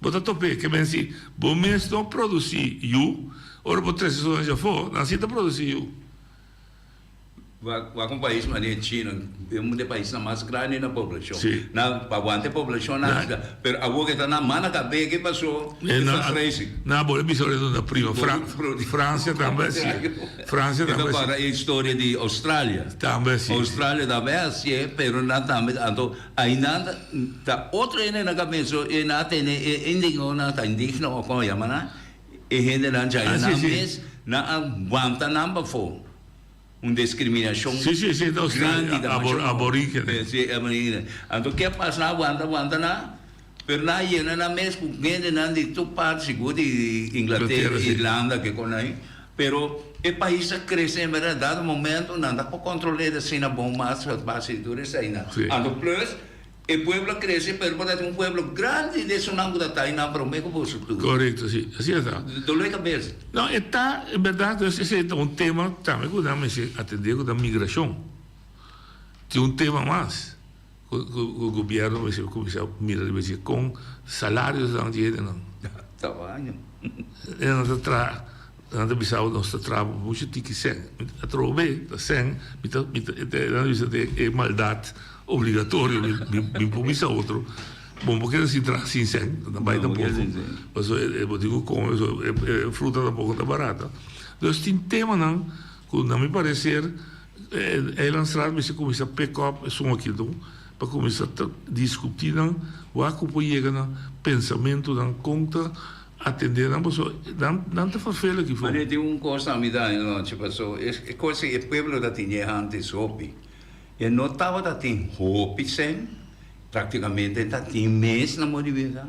Bo ta top'é, ke men si bo mes no produsí yu, ora bo trese su nan djafó, nan si ta produsí yu. Wak un pais manera China, e un di e paisnan mas grandi na poblashon. Sí. Nan pa wanta e poblashon nan a pero awor ke ta nan man na kab'é ke pasó e ta kresi. Nan a bole bisa ora nan ta prima. Francia tambe asi. Francia tambe asi. E ta kòrda e historia di Australia. Tambe asi. Australia tambe asi pero nan tambe anto ainan ta otro hende nan kab'é e nan a tene e indignonan ta indigno o kon yama nan e hendenan djaya nan mes nan a wanta nan pafó. Un discriminacion Sí, sí, sí, no, grandi ta abor, masha aborígenes. Sí, aborígenes. Anto ke pasa nan a wanta, wanta nan, pero nan a yena nan mes ku hendenan di tur parti, sigur di Inglaterra, Inglaterra, sí. Irlanda, ke kon ahí. Pero e pais a krese en berdad, dado momento nan ta por kontrol'é asina bon mas, base di tur eseinan. Sí. Anto plus E pueblo a crece pero por ta tin un pueblo grandi di esunnan cu ta ta einan prome cu boso tur. Correcto, si. Así e ta. Dolor di cabeza. No, e ta, en berdad, dus esey ta un tema tambe cu nan mester atende cu ta migracion. Tin un tema mas cu cu gobierno mester cuminsa mira riba dje, con salarionan di hendenan. Tabaño. Hendenan ta traha. Nan ta bisa bo nos ta traha pa muchu tiki sèn. Atrobe ta sèn, mi ta mi ta nan ta bisa ta e maldat obligatorio mi mi por bisa otro bo no por keda sin traha sin sèn, ta bai tampoko pasobra bo tin ku kome pasobra e fruta tampoko ta barata. Dus tin temanan ku na mi pareser Eilandstraat mester kuminsá pick up esun aki no pa kuminsá ta diskutí nan wak ku por yega na pensamentunan kon ta Atendé nan pasobra nan nan ta ferfeel aki for. Mane tin un kos na mi ta anochi paso e kos e pueblo ta tin e antes hopi e no tabata tin hopi sèn praktikamente ta tin mes na modo di bisa.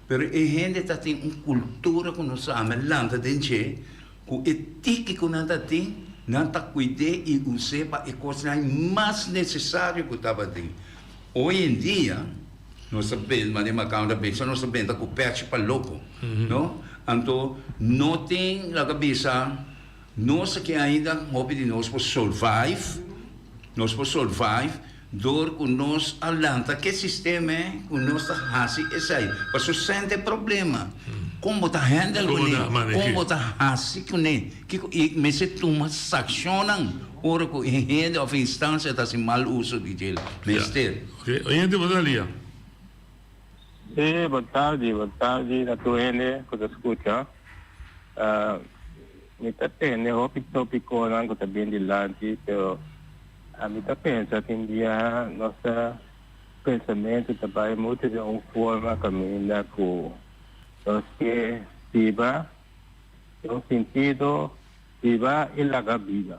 Pero e hende ta tin un kultura ku nos ame lanta den dje, ku e tiki ku nan ta tin, nan ta kuid'é i us'é pa e kosnan mas nesesario ku tabatin. Hoy en dia nos ta benta, manera Macao ta bisa, nos ta benta ku pèchi pa loko, no? Anto no tin, laga bisa, nos aki ainda hopi di nos por survive, nos por survive dor ku nos a lanta ke sistema e ku nos ta hasi esei. Pasobra sèn ta e problema, kon bo ta handle kuné, kon bo ta hasi kuné, kiko i mester tuma sakshonnan ora ku e hende òf e instansia ta hasi mal uso di dje. Mester. Oke, oyente bo ta lia. Sí, bon tardi, bon tardi na tur hende ku ta skucha. Mi ta tende hopi tópikonan ku ta bin dilanti, pero ami ta pensa tin biaha nos ta pensamentu ta bai muchu den un forma kaminda ku nos ke biba den un sintido biba i laga biba.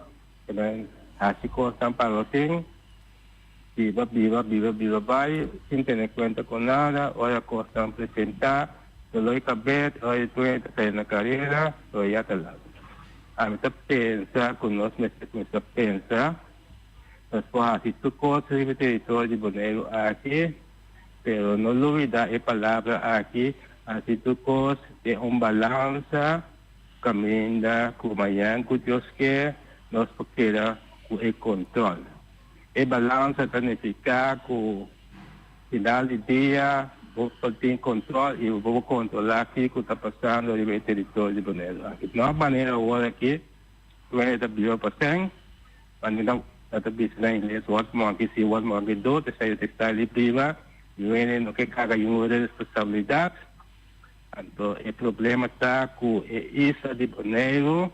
Hasi kosnan pa no tin. Biba, biba, biba, biba bai, sin tene kuenta ku nada, ora kosnan presentá, dolor di kabes, ora di truena ta sali na karera, pero ya ta lat. Ami ta pensa ku nos mester kuminsá pensa, nos por hasi tur kos riba e teritorio di Boneiru aki, pero no lubidá e palabra aki, hasi tur kos den un balansa kaminda ku mañan ku Dios ke nos por keda ku e kontròl. E balansa ta nifiká ku final di dia bo por tin kontròl i bo por kontrolá kiko ta pasando riba e teritorio di Boneiru aki. No manera awor aki ku hende ta biba pa sèn, manera nan ta bisa na ingles what monkey see what monkey do, esei ta e style di biba, yu hende no ke karga yu responsabilidat. Anto e problema ta ku e isla di Boneiru.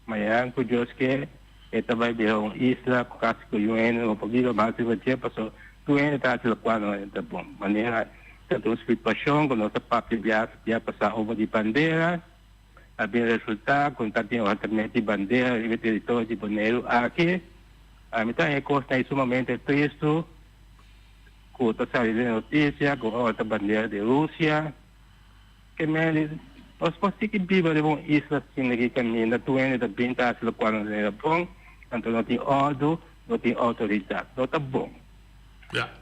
Mañan ku Dios ke, e ta bai bira un isla ku kasi ku yun hende no por biba mas riba dje, pasobra tur hende ta hasi lokual no ta bon. Manera ta den un situashon ku nos a papia bia bia pasá over di bandera, a bin resultá ku no ta tin ortamente di bandera riba e teritorio di Boneiru aki. Ami ta haña e kosnan ei sumamente tristu ku ta sali den notisia ku ora ta bandera di Rusia. Ke mende, nos por sigui biba riba un isla asina ki kaminda tur hende ta bin ta hasi lokual no ta bon, anto no tin òrdu, no tin outoridat. No ta bon.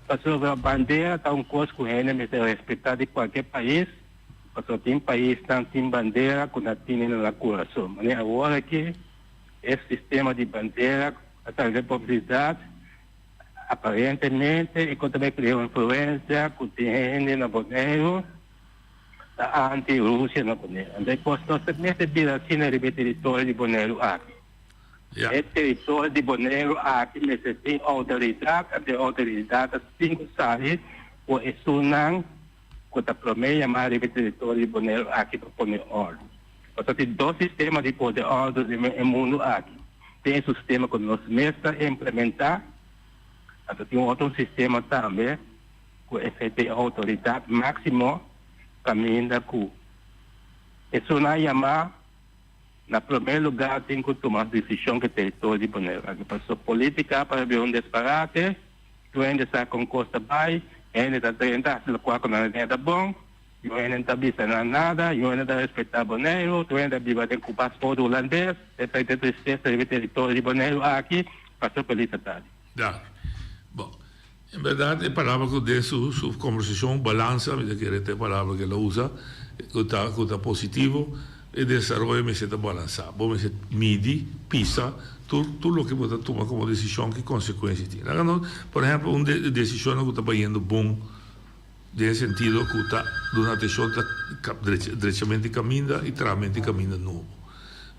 Pasobra bandera ta un kos ku hende mester respetá di kualke pais, pasobra tin paisnan tin bandera ku nan tene na nan kurason. Manera awor aki e sistema di bandera a sali den publisidat. Aparentemente e kon ta bai krea un influensia ku tin hende na Boneiru ta anti Rusia na Boneiru. Anto e kos no ta mester bira asina riba e teritorio di Boneiru aki. E teritorio di Boneiru aki mester tin outoridat, anto e outoridat ta tin ku sali ku esunnan ku ta promé yamá riba e teritorio di Boneiru aki pa pone òrdu. Pasobra tin dos sistema di pone òrdu den e mundu aki. Tin e sistema ku nos mes ta implementá, anto tin un otro sistema tambe ku esei ta e outoridat máksimo kaminda ku esunnan yamá na promé lugá tin ku tuma desishon ku e teritorio di Boneiru aki. Pasobra polítika para bira un disparate. Tur hende sa kon kos ta bai, hende ta drenta hasi lokual ku nan ta bon, yu hende no ta bisa nan nada, yu hende ta respetá Boneiru, tur hende ta biba den ku pasport hulandes, esei ta e tristesa riba e teritorio di Boneiru aki, Pastor Feliz Atadi. Danki. Bon, en bèrdat e palabra ku den su su kombersashon, balansa, mi ta kere ta e palabra ku el a usa, ku ta ku ta positivo. E desaroyo mester ta balansá. Bo mester midi, pisa, tur tur loke bo ta tuma komo desishon ki konsekuensia tin. Laga nos, por ehèmpel, un di e desishonnan ku ta bayendo bon den e sentido ku ta duna atenshon ta drechamentu di kaminda i trahamentu di kaminda nobo.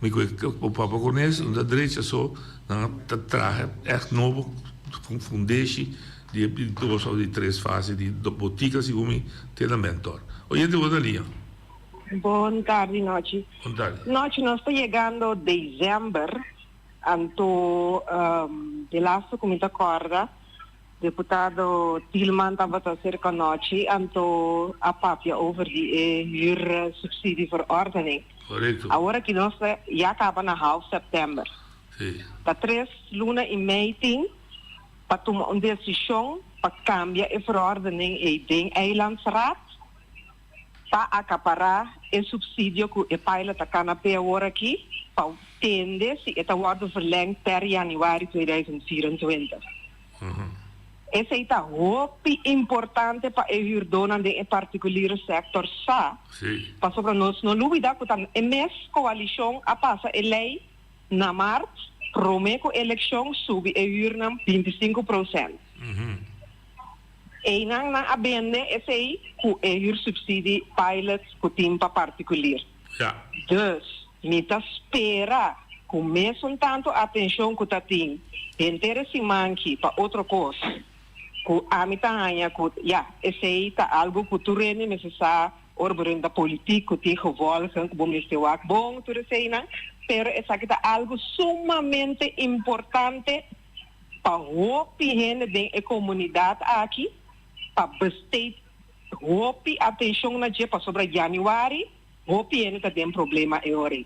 Mi ku e papa Cornelis no ta drecha so, nan a ta traha ègt nobo fundeshi di e dos òf di tres fase di botika segun mi te na Mentor. Oyente bo ta liña. Bon tardi Nochi. Bon tardi. Nochi nos ta yegando december anto de laatste cu mi ta corda deputado Thielman tabata cerca Nochi anto a papia over di e huur subsidie verordening. Correcto. Awor aki nos ta ya caba na half september. Si. Ta tres luna y mei tin pa tuma un decision pa cambia e verordening ey den Eilandsraad. Pa akapará e supsidio ku e pilot ta kana p'e awor aki, pa tende si e ta wòrdu verlengd per yanüari 2024. Esei ta hopi importante pa e hürdónan den e partikuliere sektor sa, pasobra nos no lubidá ku ta e mes koalishon a pasa e lei na mart promé ku elekshon subi e hürnan 25 prosènt. Einan nan a bende esei ku e huursubsidie pilot ku tin pa partikulier. Dus, mi ta spera ku mesun tantu atenshon ku ta tin henter e simanchi pa otro kos ku ami ta haña ku ya, esei ta algu ku tur hende mester sa ora bo renta politiek ku tin gevolgen ku bo mester wak bon tur eseinan, pero esaki ta algu sumamente importante. Pa hopi hende den e komunidat aki pa besteed hopi atenshon na dje pasobra januari hopi hende ta den problema e ora ei.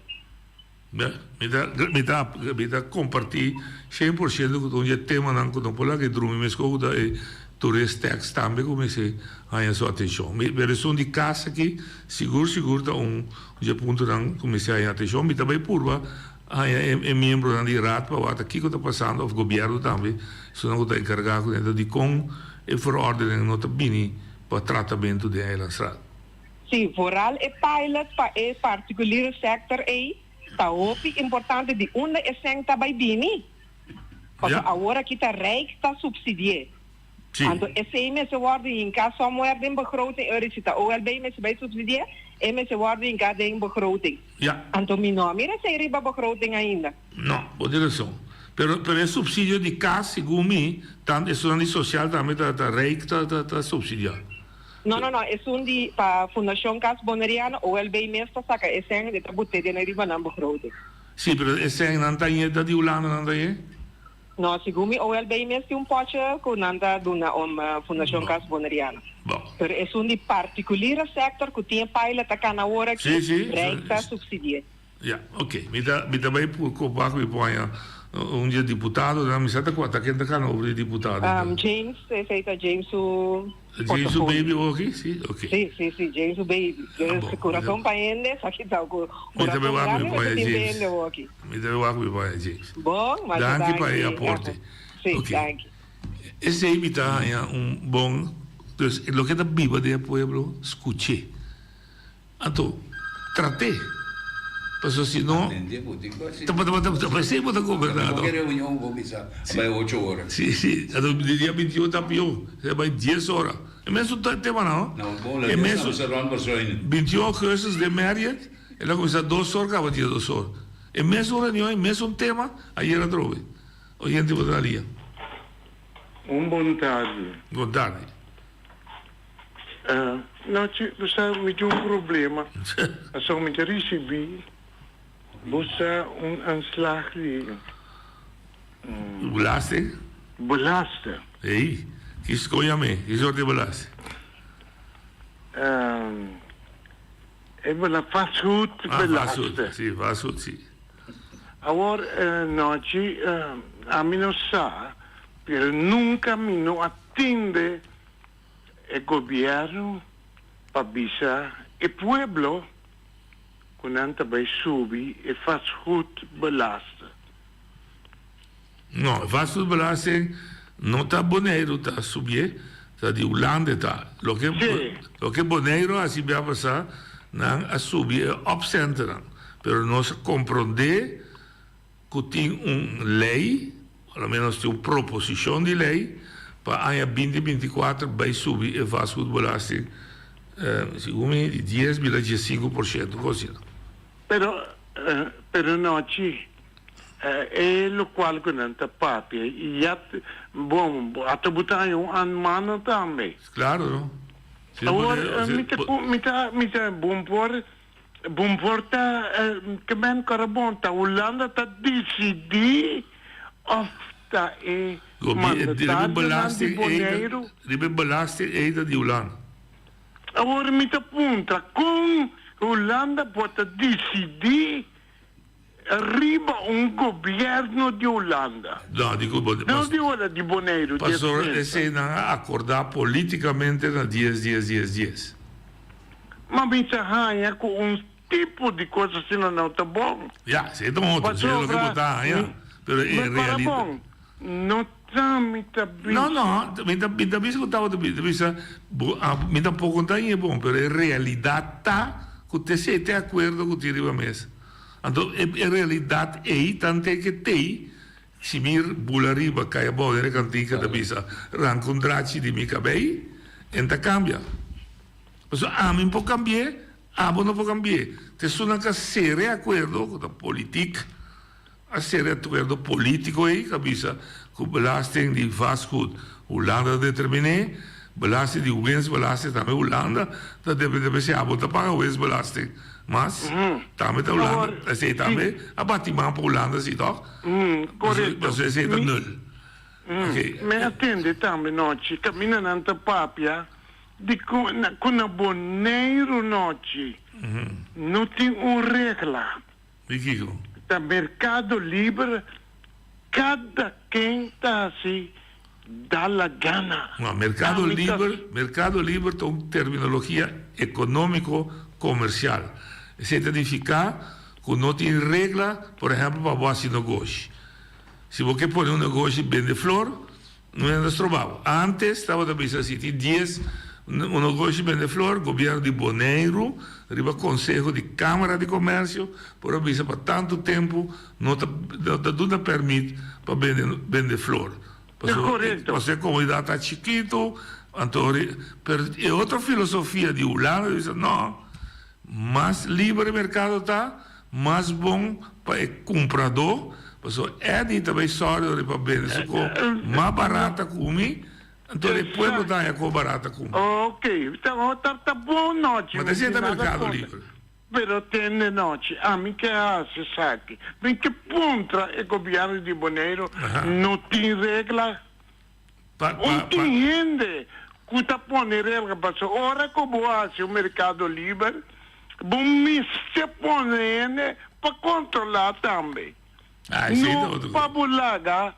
Mi ta mi ta mi ta kompartí shen por shento ku ta un di e temanan ku no por laga e drumi meskos ku ta e tourist tax tambe ku mester haña su atenshon. Mi pero esun di kas aki sigur sigur ta un di e puntonan ku mester haña atenshon. Mi ta bai purba Haña e miembronan di raad pa wak ta kiko ta pasando of gobierno tambe esunnan ku ta enkargá ku neta dikon e verordening no ta bini pa tratamentu den Eilandsraad. Sí, vooral e pilot pa e particuliere sector ei ta hopi importante di unda e sèn ta bai bini. Pasobra awor aki ta Rijk ta subsidi'é. Anto esei mester wòrdu hinká somewhere den begroting, ora si ta OLB mester bai subsidi'é, e mester wòrdu hinká den begroting. Anto mi no a mira esei riba begroting ainda. No, bo tin rason. Pero pero e subsidio di kas, segun mi, tant esunnan di sosial tambe ta ta Rijk ta ta ta subsidiá. No, no, no, esun di pa Fundashon Kas Boneriano, OLB mes ta saka e sèn e ta bot'é den riba nan begroting. Sí, pero e sènnan ta ñe ta di Hulanda nan ta ñe? No, segun mi OLB mes tin un potje ku nan ta duna om Fundashon Kas Boneriano. Pero esun di partikuliere sektor ku tin e pilot ta kana awor aki, Rijk ta supsidi'é. Ya, oke. Mi ta mi ta bai kopa ku mi por haña un di e diputadonan. Mi sa ta kua ta ken ta kana over di diputado. James, esei ta James su. James su baby oki? Si, ok. Si, si, si, James su baby. Dus kurason pa hende, esaki ta ku kurason grandi mester tin pa hende oki. Mi ta wak mi pone James. Bon, masha danki. Danki pa e aporte. Si, danki. Esei mi ta haña un bon, dus loke ta biba den e pueblo, skuch'é. Anto, trat'é. Pasobra si no, ta ta pesey bo ta gobernador. Cualkier reunion bo bisa a bai ocho ora. Si, si. Anto di dia bintiun ta pió. A bai dies ora. E mesun tema no. No, bon, la dies ta rond Barcelona. Bintiun augustus den Marriott, el a cuminsa dos or caba dies dos or. E mesun reunion, e mesun tema, ayer atrobe. Oyente bo ta na lia. Un bon tardi. Bon tardi. Nochi, bo sa mi tin un problema. Pasobra mi ta ricibi, bo sa, un aanslag di. Belasting? Belasting. Ey, ki scoya mi? Ki soort di belasting? E bela vastgoed belasting. Ah, vastgoed, si, vastgoed, si. Awor, nochi, ami no sa, pero nunca mi no a tende e gobierno pa bisa e pueblo cu nan ta bay subi e vastgoedbelasting. No, e vastgoedbelasting no ta Boneiru ta subié, ta di Hulanda e ta. Loke loke Boneiru a haci bia pasa, nan a subi e opcentennan, pero nos a comprende ku tin un lei, a lo menos tin un proposishon di lei, pa aña binti binti kuater bai subi e vastgoedbelasting, segun mi, di dies bira diesinku por shento, kos asina. Pero, pero nochi, e lokual ku nan ta papia i ya, bon, ata bo ta haña un aanmano tambe. Klaro, no? Awor, mi ta, mi ta, mi ta bon por. Bon por ta ke men kora bon ta Hulanda ta disidí of ta e mandatarionan di Boneiru? Riba e belasting ei ta di Hulanda. Awor mi ta puntra kon Hulanda por ta disidí riba un gobierno di Hulanda? No, di ku No di Hulanda, di Boneiru. Pasobra eseinan a akordá politikamente na dies dies dies dies. Ma mi ta haña ku un tipo di kos asina no ta bon. Ya, esei ta un otro, esei loke bo ta haña, pero en Para realidad. bon, no ta mi ta bisa. No, no, mi ta mi ta bisa ku tabata mi ta bisa bo a mi tampoko no ta haña e bon, pero e realidad ta ku ta esei ta e akuerdo ku tin riba mesa. Anto e e realidad ei tante ke tei si mi bula riba kai abou den e kantika ta bisa ranka un drachi di mi kabei en ta kambia. Pasobra ami no por kambi'é, abo no por kambi'é. Ta esunnan ku a sera e akuerdo, ku ta politik, a sera e akuerdo polítiko ei ku a bisa ku belasting di vastgoed Hulanda ta determiné, belasting di winstbelasting tambe Hulanda ta determiné. P'esei abo no ta paga winstbelasting mas, tambe ta Hulanda. Esei tambe a bati man pa Hulanda si tòg? Pasobra esei ta nul. Mi a tende tambe nochi kaminda nan ta papia Di ku ku na Boneiru nochi no tin un regla. Di kiko? Ta merkado liber, kada ken ta hasi da la gana. No, merkado liber, merkado liber ta un terminologia ekonómiko komersial. Esei ta nifiká ku no tin regla, por ehèmpel pa bo hasi negoshi. Si bo ke pone un negoshi bende flor, No hende stroba bo. Antes tabata bisa si tin dies un negoshi bende flor, gobierno di Boneiru riba conseho di Camara di Comercio por a bisa pa tanto tempo no ta no ta duna permit pa bende bende flor. Pasobra e comunidad ta chikito anto pero e otro filosofia di Hulanda ta bisa no mas liber e mercado ta Mas bon pa e kumpradó, pasobra Eddie ta bai sòri ora e pa bende su ko mas barata ku mi, anto e pueblo ta haña ko barata ku mi. Ok, ta ta ta bon nochi, Ma ta mi sienta tin nada Merkado kontra. Libre. Pero tende nochi, ami ke hasi esaki. Mi ke puntra e gobièrnu di Boneiru no tin regla? Pa pa Un pa. tin hende ku ta pone regla pasobra ora ku bo hasi un merkado liber bo mester pone hende pa kontrolá tambe. Ah, esei ta No otro pa kos. bo laga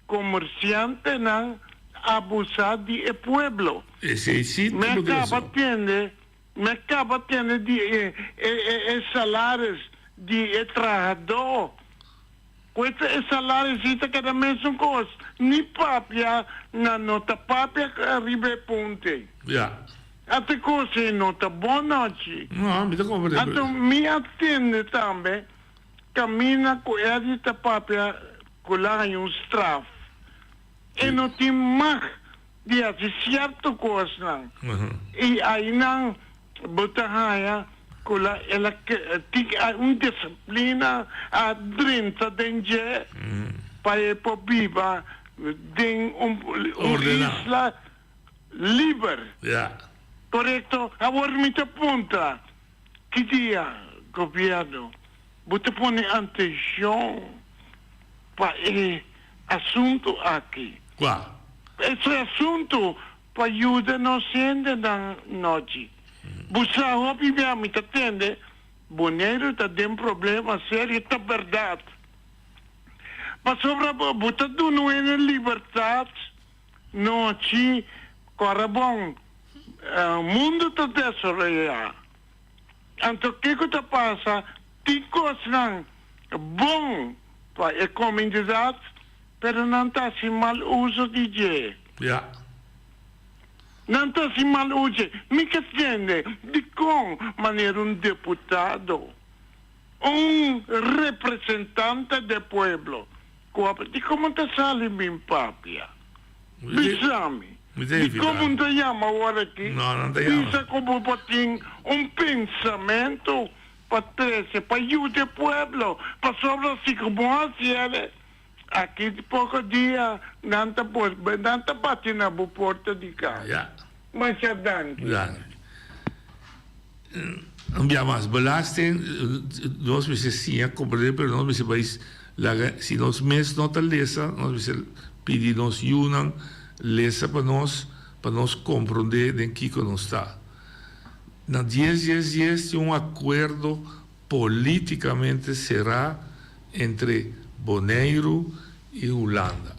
komersiantenan abusá di e pueblo. Esei sí Mi a bo tin kaba rason. tende, mi a kaba tende di e e e salaris di e trahadó. Ku e salario si ta keda mesun kos, ni papia nan no ta papia riba e punto ei. Ya. Ata kos ei no ta bon nochi. No, mi ta komprende. Anto mi a tende tambe kaminda ku Eddie ta papia ku la haña un straf. E no tin mag di hasi sierto kosnan. I ainan Bo ta haña ku la el a tin un disiplina a drenta den dje pa e por biba den un isla liber. Korekto? Awor mi ta puntra, ki dia gobièrnu bo ta pone antenshon pa e asuntu aki? Kua? E asuntu Pa yuda nos hendenan nochi. Bo sa hopi bia mi ta tende Boneiru ta den problema serio ta berdad. Pasobra bo ta duna un hende libertad nochi kora bon mundo ta desaroya. Anto kiko ta pasa tin kosnan bon pa e komunidad pero nan ta hasi mal uso di dje. Ya. Nan ta hasi mal uso. Mi ke tende dikon manera un deputado, un representante de pueblo ku a dikon bo ta sali bin papia? Bisa mi. Dikon bo ta yama awor aki? Bisa ku bo por tin un pensamentu pa trese, pa yuda e pueblo, pasobra si ku bo hasi el, Aki di poko dia nan ta nan ta bati na bo porta di kas. Ja. Masha danki. Danki. Un bia mas, belasting nos mester siña comprende pero nos mester bai laga si nos mes no ta lesa nos mester pidi nos yunan lesa pa nos pa nos comprende den kiko nos ta. Na dies dies dies tin un acuerdo políticamente será entre Boneiru i Hulanda.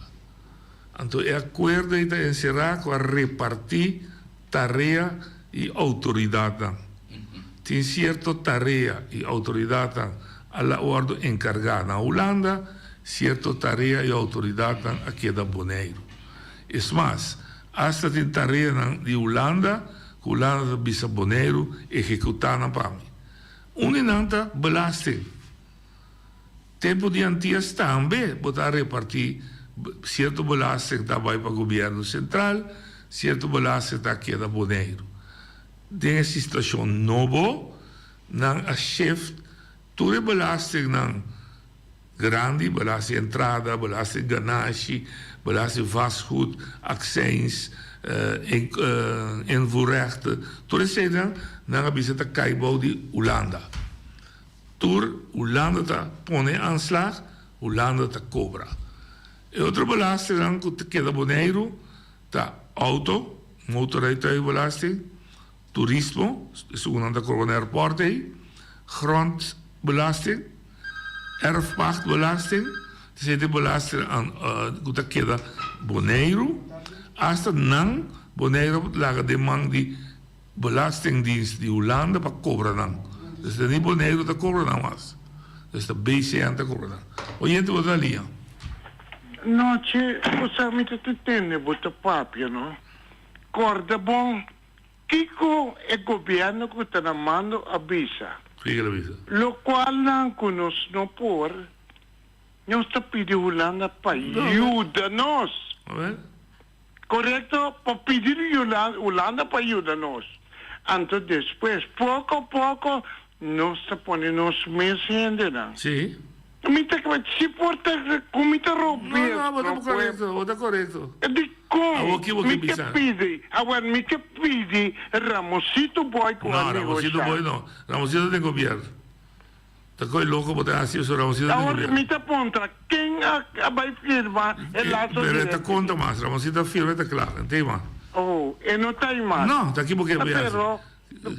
Anto e akuerdo ei ta enserá ku a repartí tarea i outoridatnan. Tin sierto tarea i outoridatnan a la wòrdu enkargá na Hulanda, sierto tarea i outoridatnan a keda Boneiru. Es mas, asta tin tareanan di Hulanda ku Hulanda ta bisa Boneiru ehekutá nan pa mi. Un di nan ta belasting. Tempu di Antias tambe bo ta repartí sierto belasting ta bai pa gobièrnu sentral, sierto belasting ta keda Boneiru. Den e situashon nobo nan a shift tur e belastingnan grandi, belasting entrada, belasting ganashi, belasting vastgoed, accijns, invoerrechten, tur eseinan nan a bisa ta kai bou di Hulanda. Tur Hulanda ta pone aanslag, Hulanda ta kobra. E otro belastingnan ku ta keda Boneiru ta auto, motorrijtuigbelasting, turismo, esun ku nan ta kobra na airport ei, grondbelasting, erfpachtbelasting, esei ta e belastingnan ku ta keda Boneiru. Asta nan Boneiru a laga den man di Belastingdienst di Hulanda pa kobra nan. Dus ta ni Boneiru ta kobra nan mas. Dus ta BCN ta kobra nan. Oyente bo ta lia. No che, bo sa mi ta te tende bo ta papia no. Corda bon kico e gobierno cu ta na mando a bisa. Kico el a bisa? Locualnan cu nos no por, nos ta pidi Hulanda pa yuda nos. Korekto, pa pidi Hulanda pa yuda nos. Anto despues, poko poko, nos ta pone nos mes hendenan. Sí. Mi ta si por ta ku mi ta robes. No, no, bo ta korekto, bo ta korekto. Dikon Awor ki bo ke mi ke bisa? pidi, awor mi ke pidi Ramosito Boy ku a No, Ramosito negoshá. Boy no. Ramosito den gobierno. Ta koe loko bo ta hasi eso Ramosito den Awor gobierno. mi ta puntra ken a a bai firma e lazo Pero e ta directo konta aki? mas, Ramosito a firma e ta kla, e ta mas. Oh, e no ta ei mas. No, ta ki bo ke bo hasi. Pero,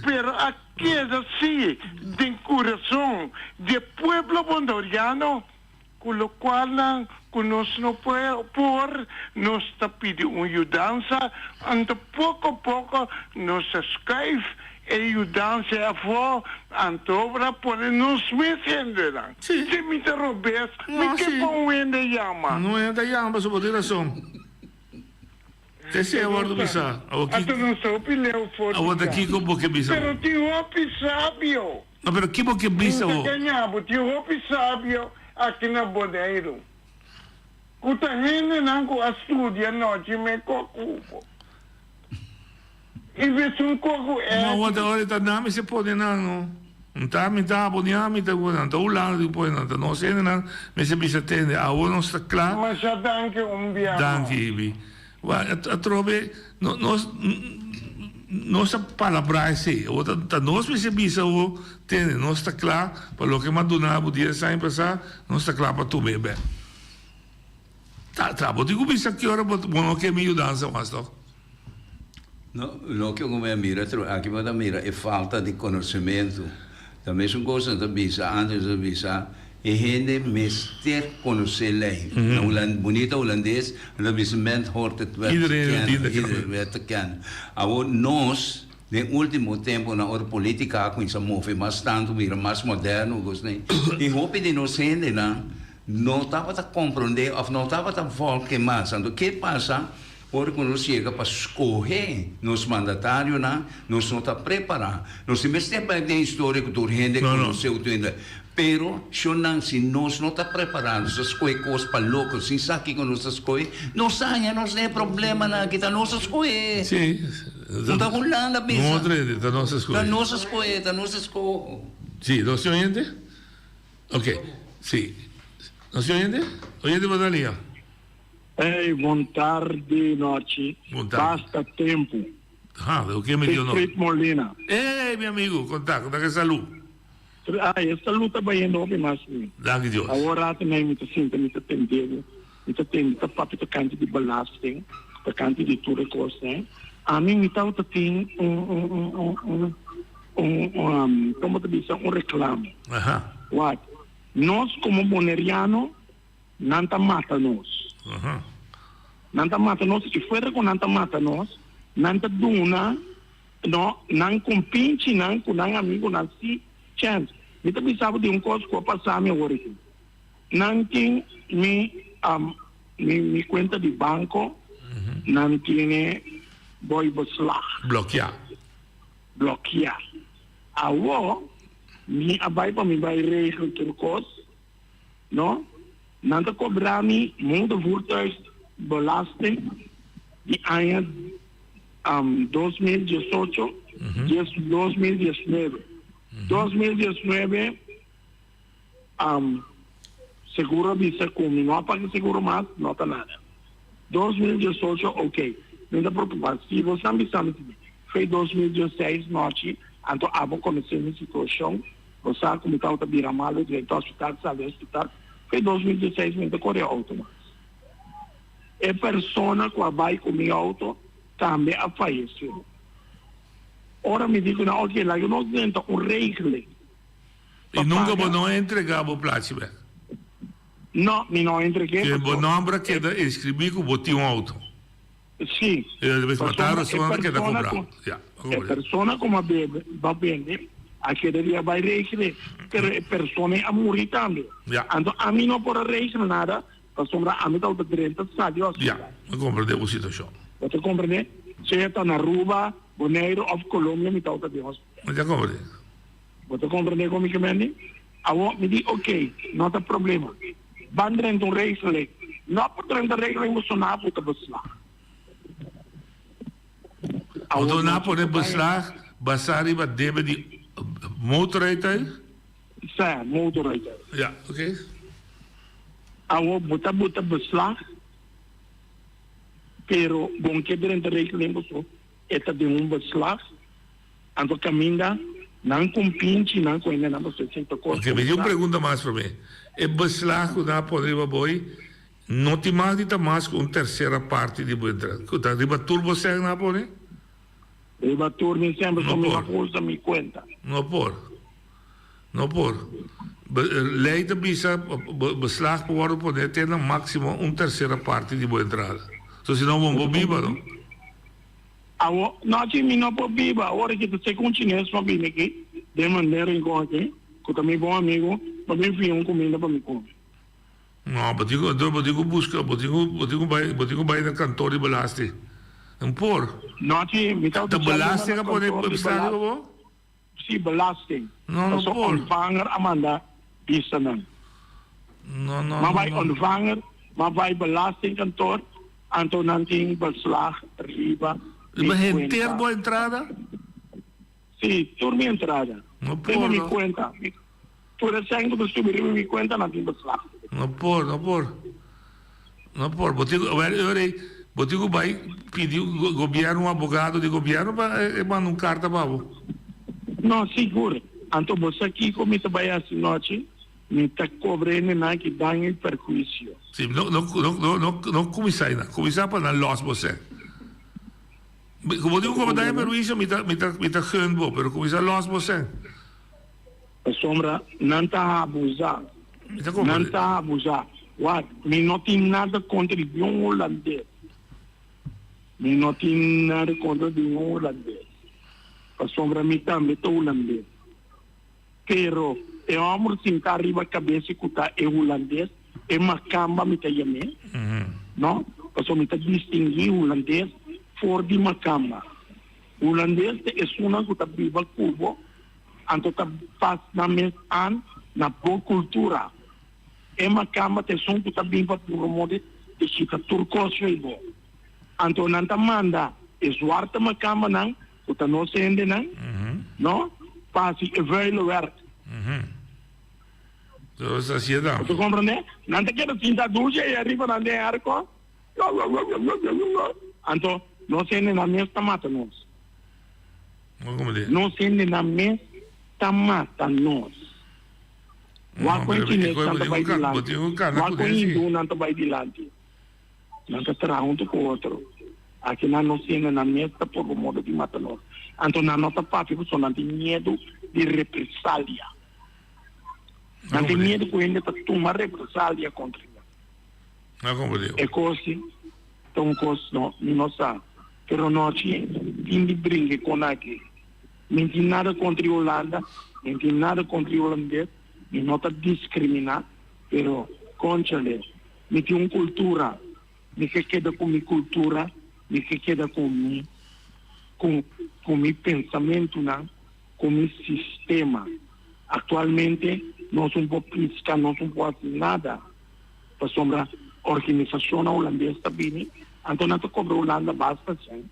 pero a keda si den kurason di e pueblo bondoriano ku lokualnan ku nos no por, nos ta pidi un yudansa, anto poko poko nos ta skuif e yudansa ei afó, anto ora pone nos mes hendenan. Si mi ta robes, mi ke pa un hende yama. No hende ta yama pasobra bo tin rason. Esei a wòrdu bisá. Anto nos ta hopi leu for di Awor ta kiko bo ke bisa bo? Pero tin hopi sabio. No, pero ki bo ke bisa Mi bo? ta gaña bo, tin hopi sabio aki na Boneiru ku ta hendenan ku a studia nochi me koku bo. I bes un koku No, awor ta ora ta nan mester pone nan no. Nta mi ta abo ni ami ta ku nan, ta Hulanda tin ku pone nan, ta nos hendenan mester bisa tende, awor nos ta kla. Masha danki un bia mas. Danki Ibi. Wak atrobe no nos nos a palabrá esei. Awor ta ta nos mester bisa awor tende nos ta kla pa loke m'a duna bo dies aña pasá nos ta kla pa tuma e bèk. Ta ta bo tin ku bisa ki ora bo bo no ke mi yudansa mas tòg. No, loke ku mi a mira tru aki bo ta mira e falta di konosementu. Ta mesun kos nan ta bisa antes nan ta bisa e hende mester konosé lei. Na hulan bunita hulandes nan ta bisa men hoort het wet te Iedereen kennen, dient te iedereen kennen. wet te kennen. Awor nos den ultimo temponan ora politica a kuminsá move mas tantu bira mas moderno kosnan i hopi di nos hendenan no tabata komprondé òf no tabata vòlg e mas. Anto ke pasa? Ora ku nos yega pa skohe nos mandatarionan, nos no ta prepará. Nos tin mester bai den historia ku tur hende konosé ku tur hende. Pero, shonnan, si nos no ta prepará, nos ta skohe kos pa loko sin sa kiko nos ta skohe, nos haña nos den e problemanan aki. Ta nos a skohe. Sí. No ta Hulanda bisa. No otro hende, ta nos a skohe. Ta nos a skohe, ta nos a skoho. Sí, nos tin oyente? Ok, sí. Nos tin oyente? Oyente bo ta lia? Ey, bon tardi nochi. Bon tardi. Basta tempu. Ha, de oke mi dio no. Siegfried Molina. Ey, mi amigo, konta, konta ke salu. Ay, e salu ta bayendo hopi mas mi. Danki Dios. Awor rato nei mi ta sinta, mi ta tende bo, mi ta tende ta papia tokante di belasting, tokante di tur e kosnan. Ami mi tabata tin un un un un un un komo ta bisa un reklamo. Aha. Wak, nos komo boneriano Nan ta mata nos. Nan ta mata nos i fuera ku nan ta mata nos, nan ta duna. No, nan kompinchinan ku nan amigunan si chèns. Mi ta bisa bo di un kos ku a pasa mi awor aki. Nan tin mi mi mi kuenta di banko, nan tine boi beslag. Blòkiá. Blòkiá. Awor mi a bai pa mi bai regel tur kos, no? Nan ta kobra mi motorvoertuigbelasting di aña 2018, dies 2019. 2019 seguro a bisa ku mi no a paga seguro mas, no ta nada. 2018 ok, mi ta preocupa si bo san bisa mi fe 2016 nochi anto abo conoce mi situacion. Bo sa ku mi tabata bira malu drenta hospital, sali hospital. Fe 2016 mi no ta kore outo mas. E persona ku a bai ku mi outo tambe a fayesé. Ora mi di ku nan, oke, laga nos drenta un regeling I pa nunka bo paga. no a entregá bo plachi bèk? No, mi no a entreg'é Ke bo pasobra nòmber a keda inskribí ku bo tin un outo? Sí. Pasobra e persona ku e persona ku a bebe ba bende a keda di a bai regele, pero e persona ei a muri tambe. Anto ami no por a regel nada pasobra ami tabata drenta sali hospital. Ya, mi komprende bo situashon. Bo ta komprende? Sea ta na Aruba, Boneiru òf Colombia mi tabata den hospital. Mi ta komprende. Bo ta komprende kon mi ke mende? Awor mi di oke, no ta problema. Ban drenta un regeling. No por drenta regeling bo sona bo ta beslag. Bo ta na pone beslag basa riba debe di motorrijtuig? Sa, motorrijtuig. Ja, oke. Awor bo ta buta beslag, pero bon ke drenta regeling bo so e ta den un beslag. Anto caminda nan con pinchi nan cu hende nan pasobra esey ta cos Ok, mi tin un pregunta mas prome. E beslag cu nan a pone riba bo ey, no tin mas di ta mas cu un tercera parti di bo entrada? Cu ta riba tur bo sèn nan a pone? Riba tur mi sèn No pasobra mi por. no usa mi cuenta. No por. No por. Ley ta bisa beslag por wordo pone te na maximo un tercera parti di bo entrada. So si no bo no por biba no. Awor, nochi mi no por biba, ora ki ta seka un chines pa bini aki den Mandé Rincon aki, ku ta mi bon amigu, pa bin fia un kuminda pa mi kome. No, bo tin ku, anto bo tin ku buska, bo tin ku, bo tin ku bai, bo tin ku bai na kantor di belasting. N por. Nochi mi tabata Ta chal bira belasting na a pone kantor di beslag riba belasting. bo? Sí, belasting. No, no Pasobra por. ontvanger a manda bisa nan. No, no, Ma no, bai no. ontvanger, ma bai belastingkantoor, anto nan tin beslag riba mi Riba henter cuenta. bo entrada? Sí, tur mi entrada. No Riba por, mi no. cuenta. Tur e sèn ku ta subi riba mi kuenta nan tin beslag. No por, no por. No por. Bo tin ku, wèl, e ora ei, bo tin ku bai pidi gobièrnu, un abogado di gobièrnu pa e manda un karta pa bo. No, sigur. Anto bo sa kiko mi ta bai hasi nochi? Mi ta kobra hendenan ki daño i perhuisio. Sí, no, no, no, no, no, no kuminsá einan. Kuminsá pa nan lòs bo sèn. Ku bo tin ku kobra daño i perhuisio, mi ta, mi ta, mi ta gun bo, pero kuminsá lòs bo sèn. Pasobra nan ta abusá. Nan ta abusá. Wak, mi no tin nada kontra di niun hulandes. Mi no tin nada kontra di niun hulandes. Pasobra mi tambe ta hulandes. Pero e hòmber sintá riba kabes ku ta e hulandes, e makamba mi ta yam'é, no? Pasobra mi ta distinguí hulandes for di makamba. Hulandes ta esunnan ku ta biba ku bo. Anto ta pas nan mes an na bo kultura. E makamba ta esun ku ta bin pa puro modo di kita tur kos fo'i bo. Anto nan ta manda e zwarte makambanan, ku ta nos hendenan, no, pa hasi e vuile werk. Bo ta komprendé? Nan ta keda sinta dulce ei ariba nan den airco. Anto nos hendenan mes ta mata nos. Nos hendenan mes ta mata nos. Wak ku e chinesnan ta bai dilanti, wak ku e hindunan ta bai dilanti. Nan ta traha huntu ku otro. Akinan nos hendenan mes ta purba modo di mata nos. Anto nan no ta papia pasobra nan tin miedu di represalia. Nan tin miedu ku hende ta tuma represalia kontra nan. E kos ta un kos no, mi no sa. Pero nochi tin di bringa e kon aki. Mi tin nada kontra e Hulanda, mi tin nada kontra e hulandes, mi no ta diskriminá, pero kónchale, mi tin un kultura, mi ke keda ku mi kultura, mi ke keda ku mi ku ku mi pensamentunan, ku mi sistema. Aktualmente nos un por piska, nos un por hasi nada, pasobra organisashonnan hulandes ta bini, anto nan ta kobra Hulanda basta sèn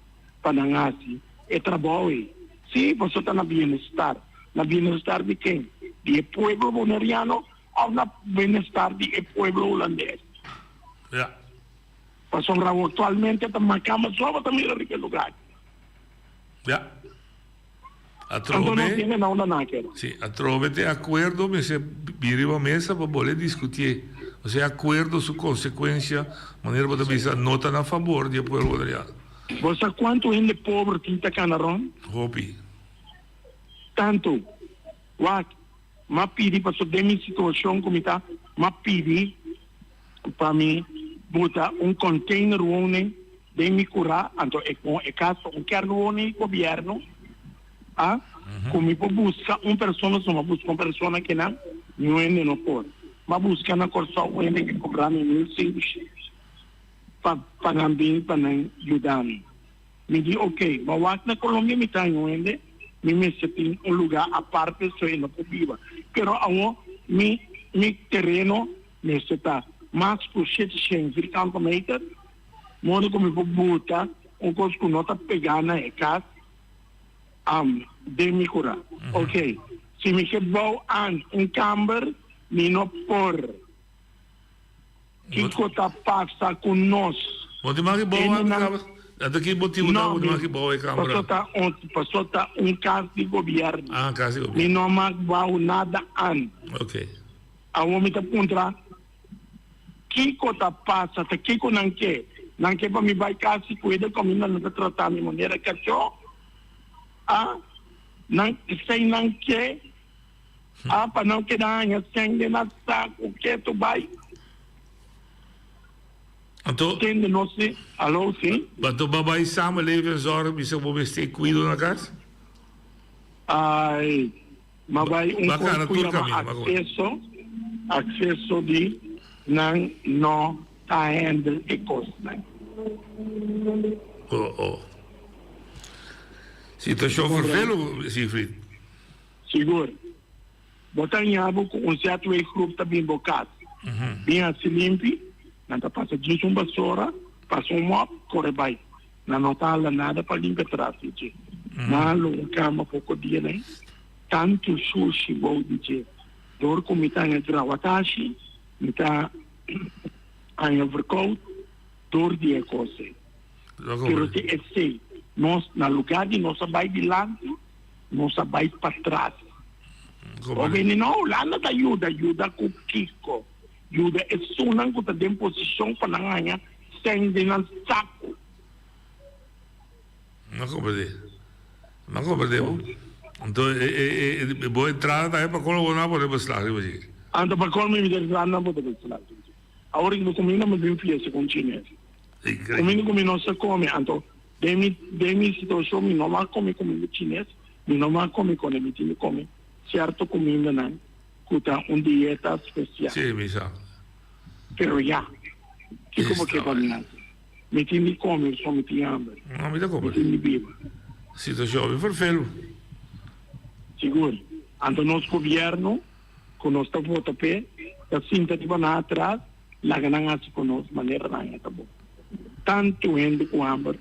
pa nan hasi e trabou ei. Sí, pasobra ta na bienestar. Na bienestar di ken? Di e pueblo boneriano òf na bienestar di e pueblo hulandes? Ja. Pasobra aktualmente ta makamba so bo ta mira riba e lugar aki. Ja. Anto no tiene na unda nan keda. Sí, atrobe te akuerdo mester bin riba mesa pa bole diskutié. Osea akuerdo su konsekuensia, manera bo ta bisa, no ta na fabor di e pueblo boneriano. Bo sa kuantu hende pober tin ta kana rònt? Hopi. Tantu. Wak, m'a pidi pasobra den mi situashon ku mi ta, m'a pidi pa mi buta un containerwoning den mi kurá, anto e kon e kas ta un kernwoning di gobièrnu, a ku mi por buska un persona, so m'a buska un persona kinan niun hende no por. M'a buska na Kòrsou un hende ke kobra mi 1500 pa pa nan bin pa nan yuda mi. Mi di ok, ma wak na Colombia mi ta haña un hende, mi mester tin un lugá aparte so e no por biba. Pero awor mi mi tereno mester ta mas ku 700 vierkante meter, modo ku mi por buta un kos ku no ta pegá na e kas am den mi kurá. Ok, si mi ke bou an un kamber mi no por. Kiko ta pasa ku nos? Bo tin maki bou e kamber? Anto ki motibu ta bo tin maki bou e kamber? Paso ta un paso ta un kas di gobièrnu. Ah, kas di gobièrnu. Mi no mag bou nada an. Ok. Awor mi ta puntra, kiko ta pasa? Ta kiko nan ke? Nan ke pa mi bai kas i kuida kominda nan ta trata mi manera kachó? Ah, nan esei nan ke? Ah, pa nan keda haña sèn den nan saku ketu bai. Anto. Tende nos si? Alo, si? Anto bo a bai samenleving en zorg bisa bo mester e kuido na kas? Ai, m'a bai un kos ku yama akseso, akseso di nan no ta handle e kosnan. Oh, oh. Situashon ferfelu, Siegfried. Sigur. Bo ta haña bo ku un ZW groep ta bin bo kas. Bin hasi limpi, nan ta pasa djis un basora, pasa un mòp, kore bai. Nan no ta hala nada pa limpia tras di dje. Nan a lo un kama poko dia den, tantu shushi bou di dje. Dor ku mi ta haña grawatashi, mi ta haña verkoud dor di e kos ei. Pero te esei, nos na lugar di nos a bai dilanti, Nos a bai patras. Bo bini no, Hulanda ta yuda, yuda ku kiko? Yuda esunnan ku ta den posishon pa nan haña sèn den nan saku. No komprendé. No komprendé bo. Anto e e e bo entrada tambe pa kolo bo no a pone beslag riba dje. Anto pa kolo mi entrada no a pone beslag riba dje. Awor mi kuminda mi bin fiesta ku un chines. Kuminda ku mi no sa kome anto Den mi den mi situacion mi no mag come cuminda chines, mi no mag come cone, mi tin di come cierto cumindanan cu ta un dieta special. Sí, mi sa. Pero ya, kico bo ke pa mi haci? Mi tin di come so mi tin hamber. No, mi ta come. Mi tin di biba. Situacion mi ferfelu. Sigur. Anto nos gobierno cu nos ta vota p'e ta sinta riba nan atras Laga nan hasi ku nos manera nan e ta bon. Tantu hende ku hamber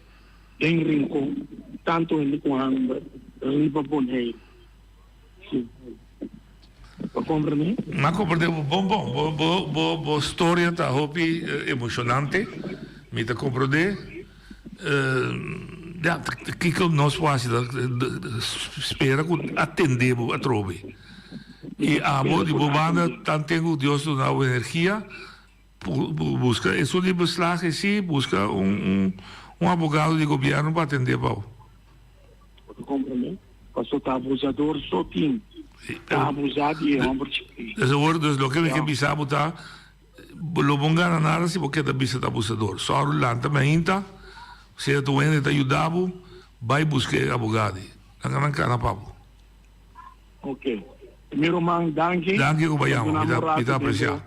den Rincon, tantu hende ku hamber riba Boneiru. Si. Bo komprendé? M'a komprendé bo bon bon. Bo bo bo bo storia ta hopi emoshonante. Mi ta komprendé. Ya, kiko nos por hasi ta spera ku atendé bo atrobe. I abo di bo banda tanten ku Dios duna bo energia, buska esun di beslag esi, buska un un abogado di gobièrnu pa atendé pa bo. Bo ta komprendé? Pasobra ta abusador so tin ta abusá di e hòmber chikí. Dus awor, dus loke mi ke bisa bo ta, Bo lo bon gana nada si bo keda bisa ta abusador. Sòru lanta mainta. Sea tu hende ta yuda bo, bai buska e abogado. Nan nan kana pa bo. Ok. Mi ruman, danki. Danki ku bo a yama. Mi ta apresia.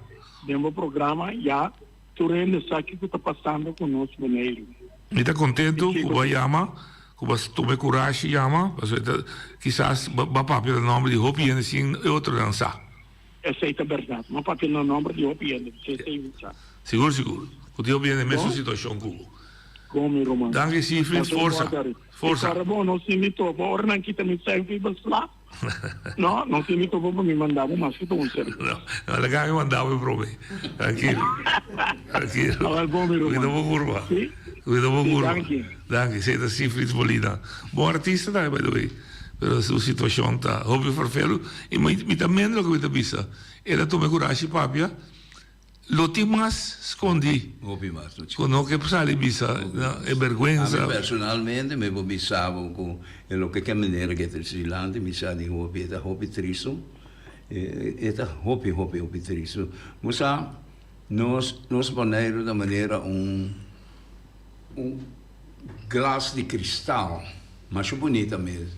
Den bo programa ya tur hende sa kiko ta pasando ku nos Boneiru. Mi ta contento cu bo a yama, cu bo a tuma e curashi yama, pasobra ta kisas bo a papia na nomber di hopi hende sin e otronan sa. Esey ta berdad. Mi a papia na nomber di hopi hende, esey mi sa. Sigur sigur. Cu tin hopi hende mesun situacion cu bo. Bon mi ruman. Danki Siegfried, forsa. Forsa. Ora bo no sin mi topa, ora nan kita mi selfie besla. No, no tin mi topo pa mi manda bo mas ku ta un servis. No, no laga mi manda bo e prome. Trankilo. Trankilo. Awel bon mi ruman. Cuida bo curva. Si. Cuida bo curva. Si, danki. Danki. Esey ta Siegfried Molina. Bon artista tambe by the way. Pero su situacion ta hopi ferfelu. Y mi ta mende loke mi ta bisa. El a tuma e curashi papia. Lo tin mas scondi. Hopi mas no Cu no ke sali bisa e berguensa. Ami personalmente mi por bisa bo cu e loke ke manera ke ta Sri Lanka mi sa di hopi e ta hopi tristo e ta hopi hopi hopi tristo. Bo sa nos nos Boneiru ta manera un un glas di cristal masha bunita mes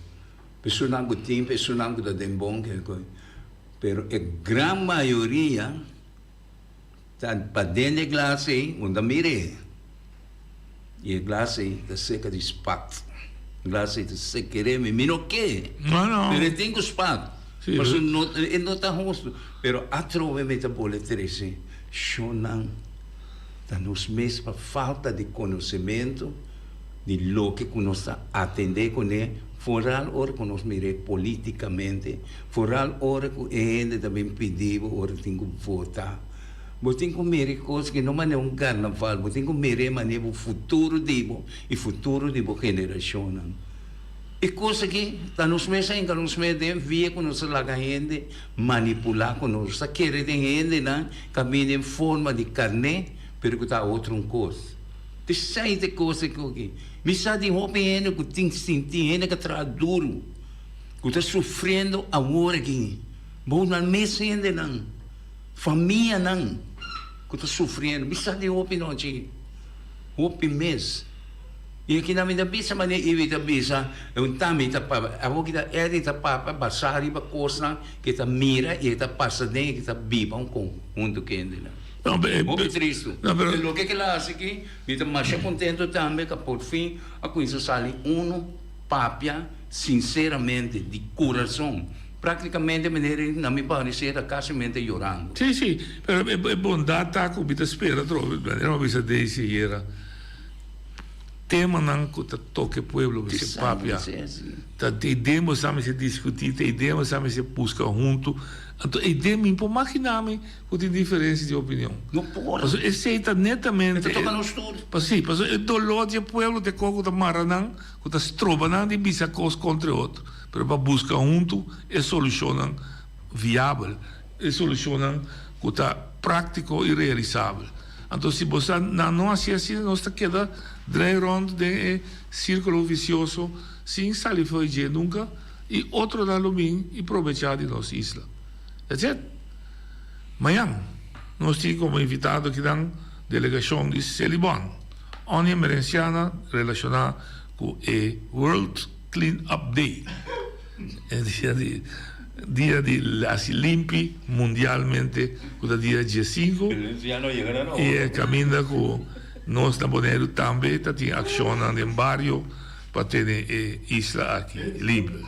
personan cu tin personan cu ta den bon pero e gran mayoria. Ta paden e glas ei, bo ta mir'é. I e glas ei ta seka di spat. Glas ei ta seker'é, mi mi no ke. No, no. Pero e tin ku spat. Sí. Pasobra no, e no ta hustu. Pero atrobe mi ta bole trese shonnan ta nos mes pa falta di konosementu di loke ku nos ta atendé kuné, foral ora ku nos mir'é polítikamente. Foral ora ku e hende ta bin pidi bo ora tin ku vota. Bo tin ku mira e kos ki no manera un karnaval, bo tin ku mira e manera bo futuro di bo i futuro di bo generashonnan. E kos aki ta nos mes a hinka nos mes den via ku nos ta laga hende manipulá ku nos. Nos ta kere den hendenan ku a bini den forma di karné pero ku ta otro un kos. P'esei ta e kos aki. Mi sa di hopi hende ku tin sinti, hende ku a traha duru. Ku ta sufriendo awor aki, bo nan mes hendenan, famianan ku ta sufriendo. Mi sa di hopi nochi, hopi mes. I aki nan mi ta bisa manera Ibi ta bisa, e un tambe ta papia, awor ki ta Eddie ta papia basá riba kosnan ke ta mira i e ta pasa den i ke ta biba un konhunto ku hendenan. Hopi tristu. E loke ke el a hasi aki, mi ta masha kontento tambe ku por fin a kuminsá sali unu. Papia sinceramente, di curason. Practicamente meneer e na mi parecer ta casimente yorando. Sí, sí, pero e bondad ta cu mi ta spera atrobe, manera mi a bisa Daisy ayera, temanan cu ta toca e pueblo mester papia, ta idea bo sa mester discuti, ta idea bo sa mester busca hunto, anto e idea mi por magina mi cu tin diferencia di opinion. No por. Pasobra esey ta netamente. E ta toca nos tur. Sí, pasobra e dolor di e pueblo ta e cosa cu ta mara nan. Ku ta stroba nan di bisa kos kontra e otro, pero pa buska huntu e solushonnan viabel, e solushonnan ku ta práktiko i realisabel. Anto si bo sa nan no hasi asina nos ta keda drei rònt den e sírkulo visioso sin sali for dje nunka i otronan lo bin i probechá di nos isla. That's it. Mañan nos tin komo invitado akinan delegashon di Selibon. Onia Emerenciana relaciona cu e World Clean Up Day, e dia di dia di haci limpi mundialmente cu ta dia diesinco y e caminda cu nos na Boneiru tambe ta tin accionnan den bario pa tene e isla aki limpi.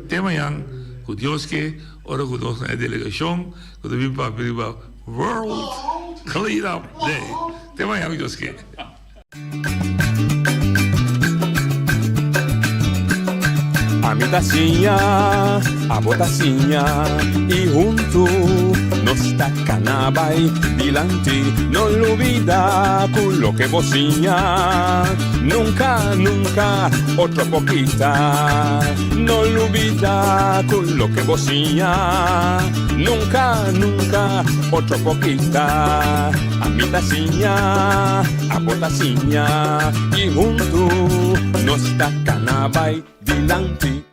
Te mañan cu Dios ke ora cu nos na e delegacion cu ta bin papia riba World Clean Up Day. Te mañana cu Dios ke. Ami ta siña, abo ta siña y huntu nos ta cana bay dilanti. No lubida cu loke bo siña nunca, nunca otro por kita. No lubida cu loke bo siña nunca, nunca otro por kita. Ami ta siña, abo ta siña y huntu nos ta cana bay dilanti.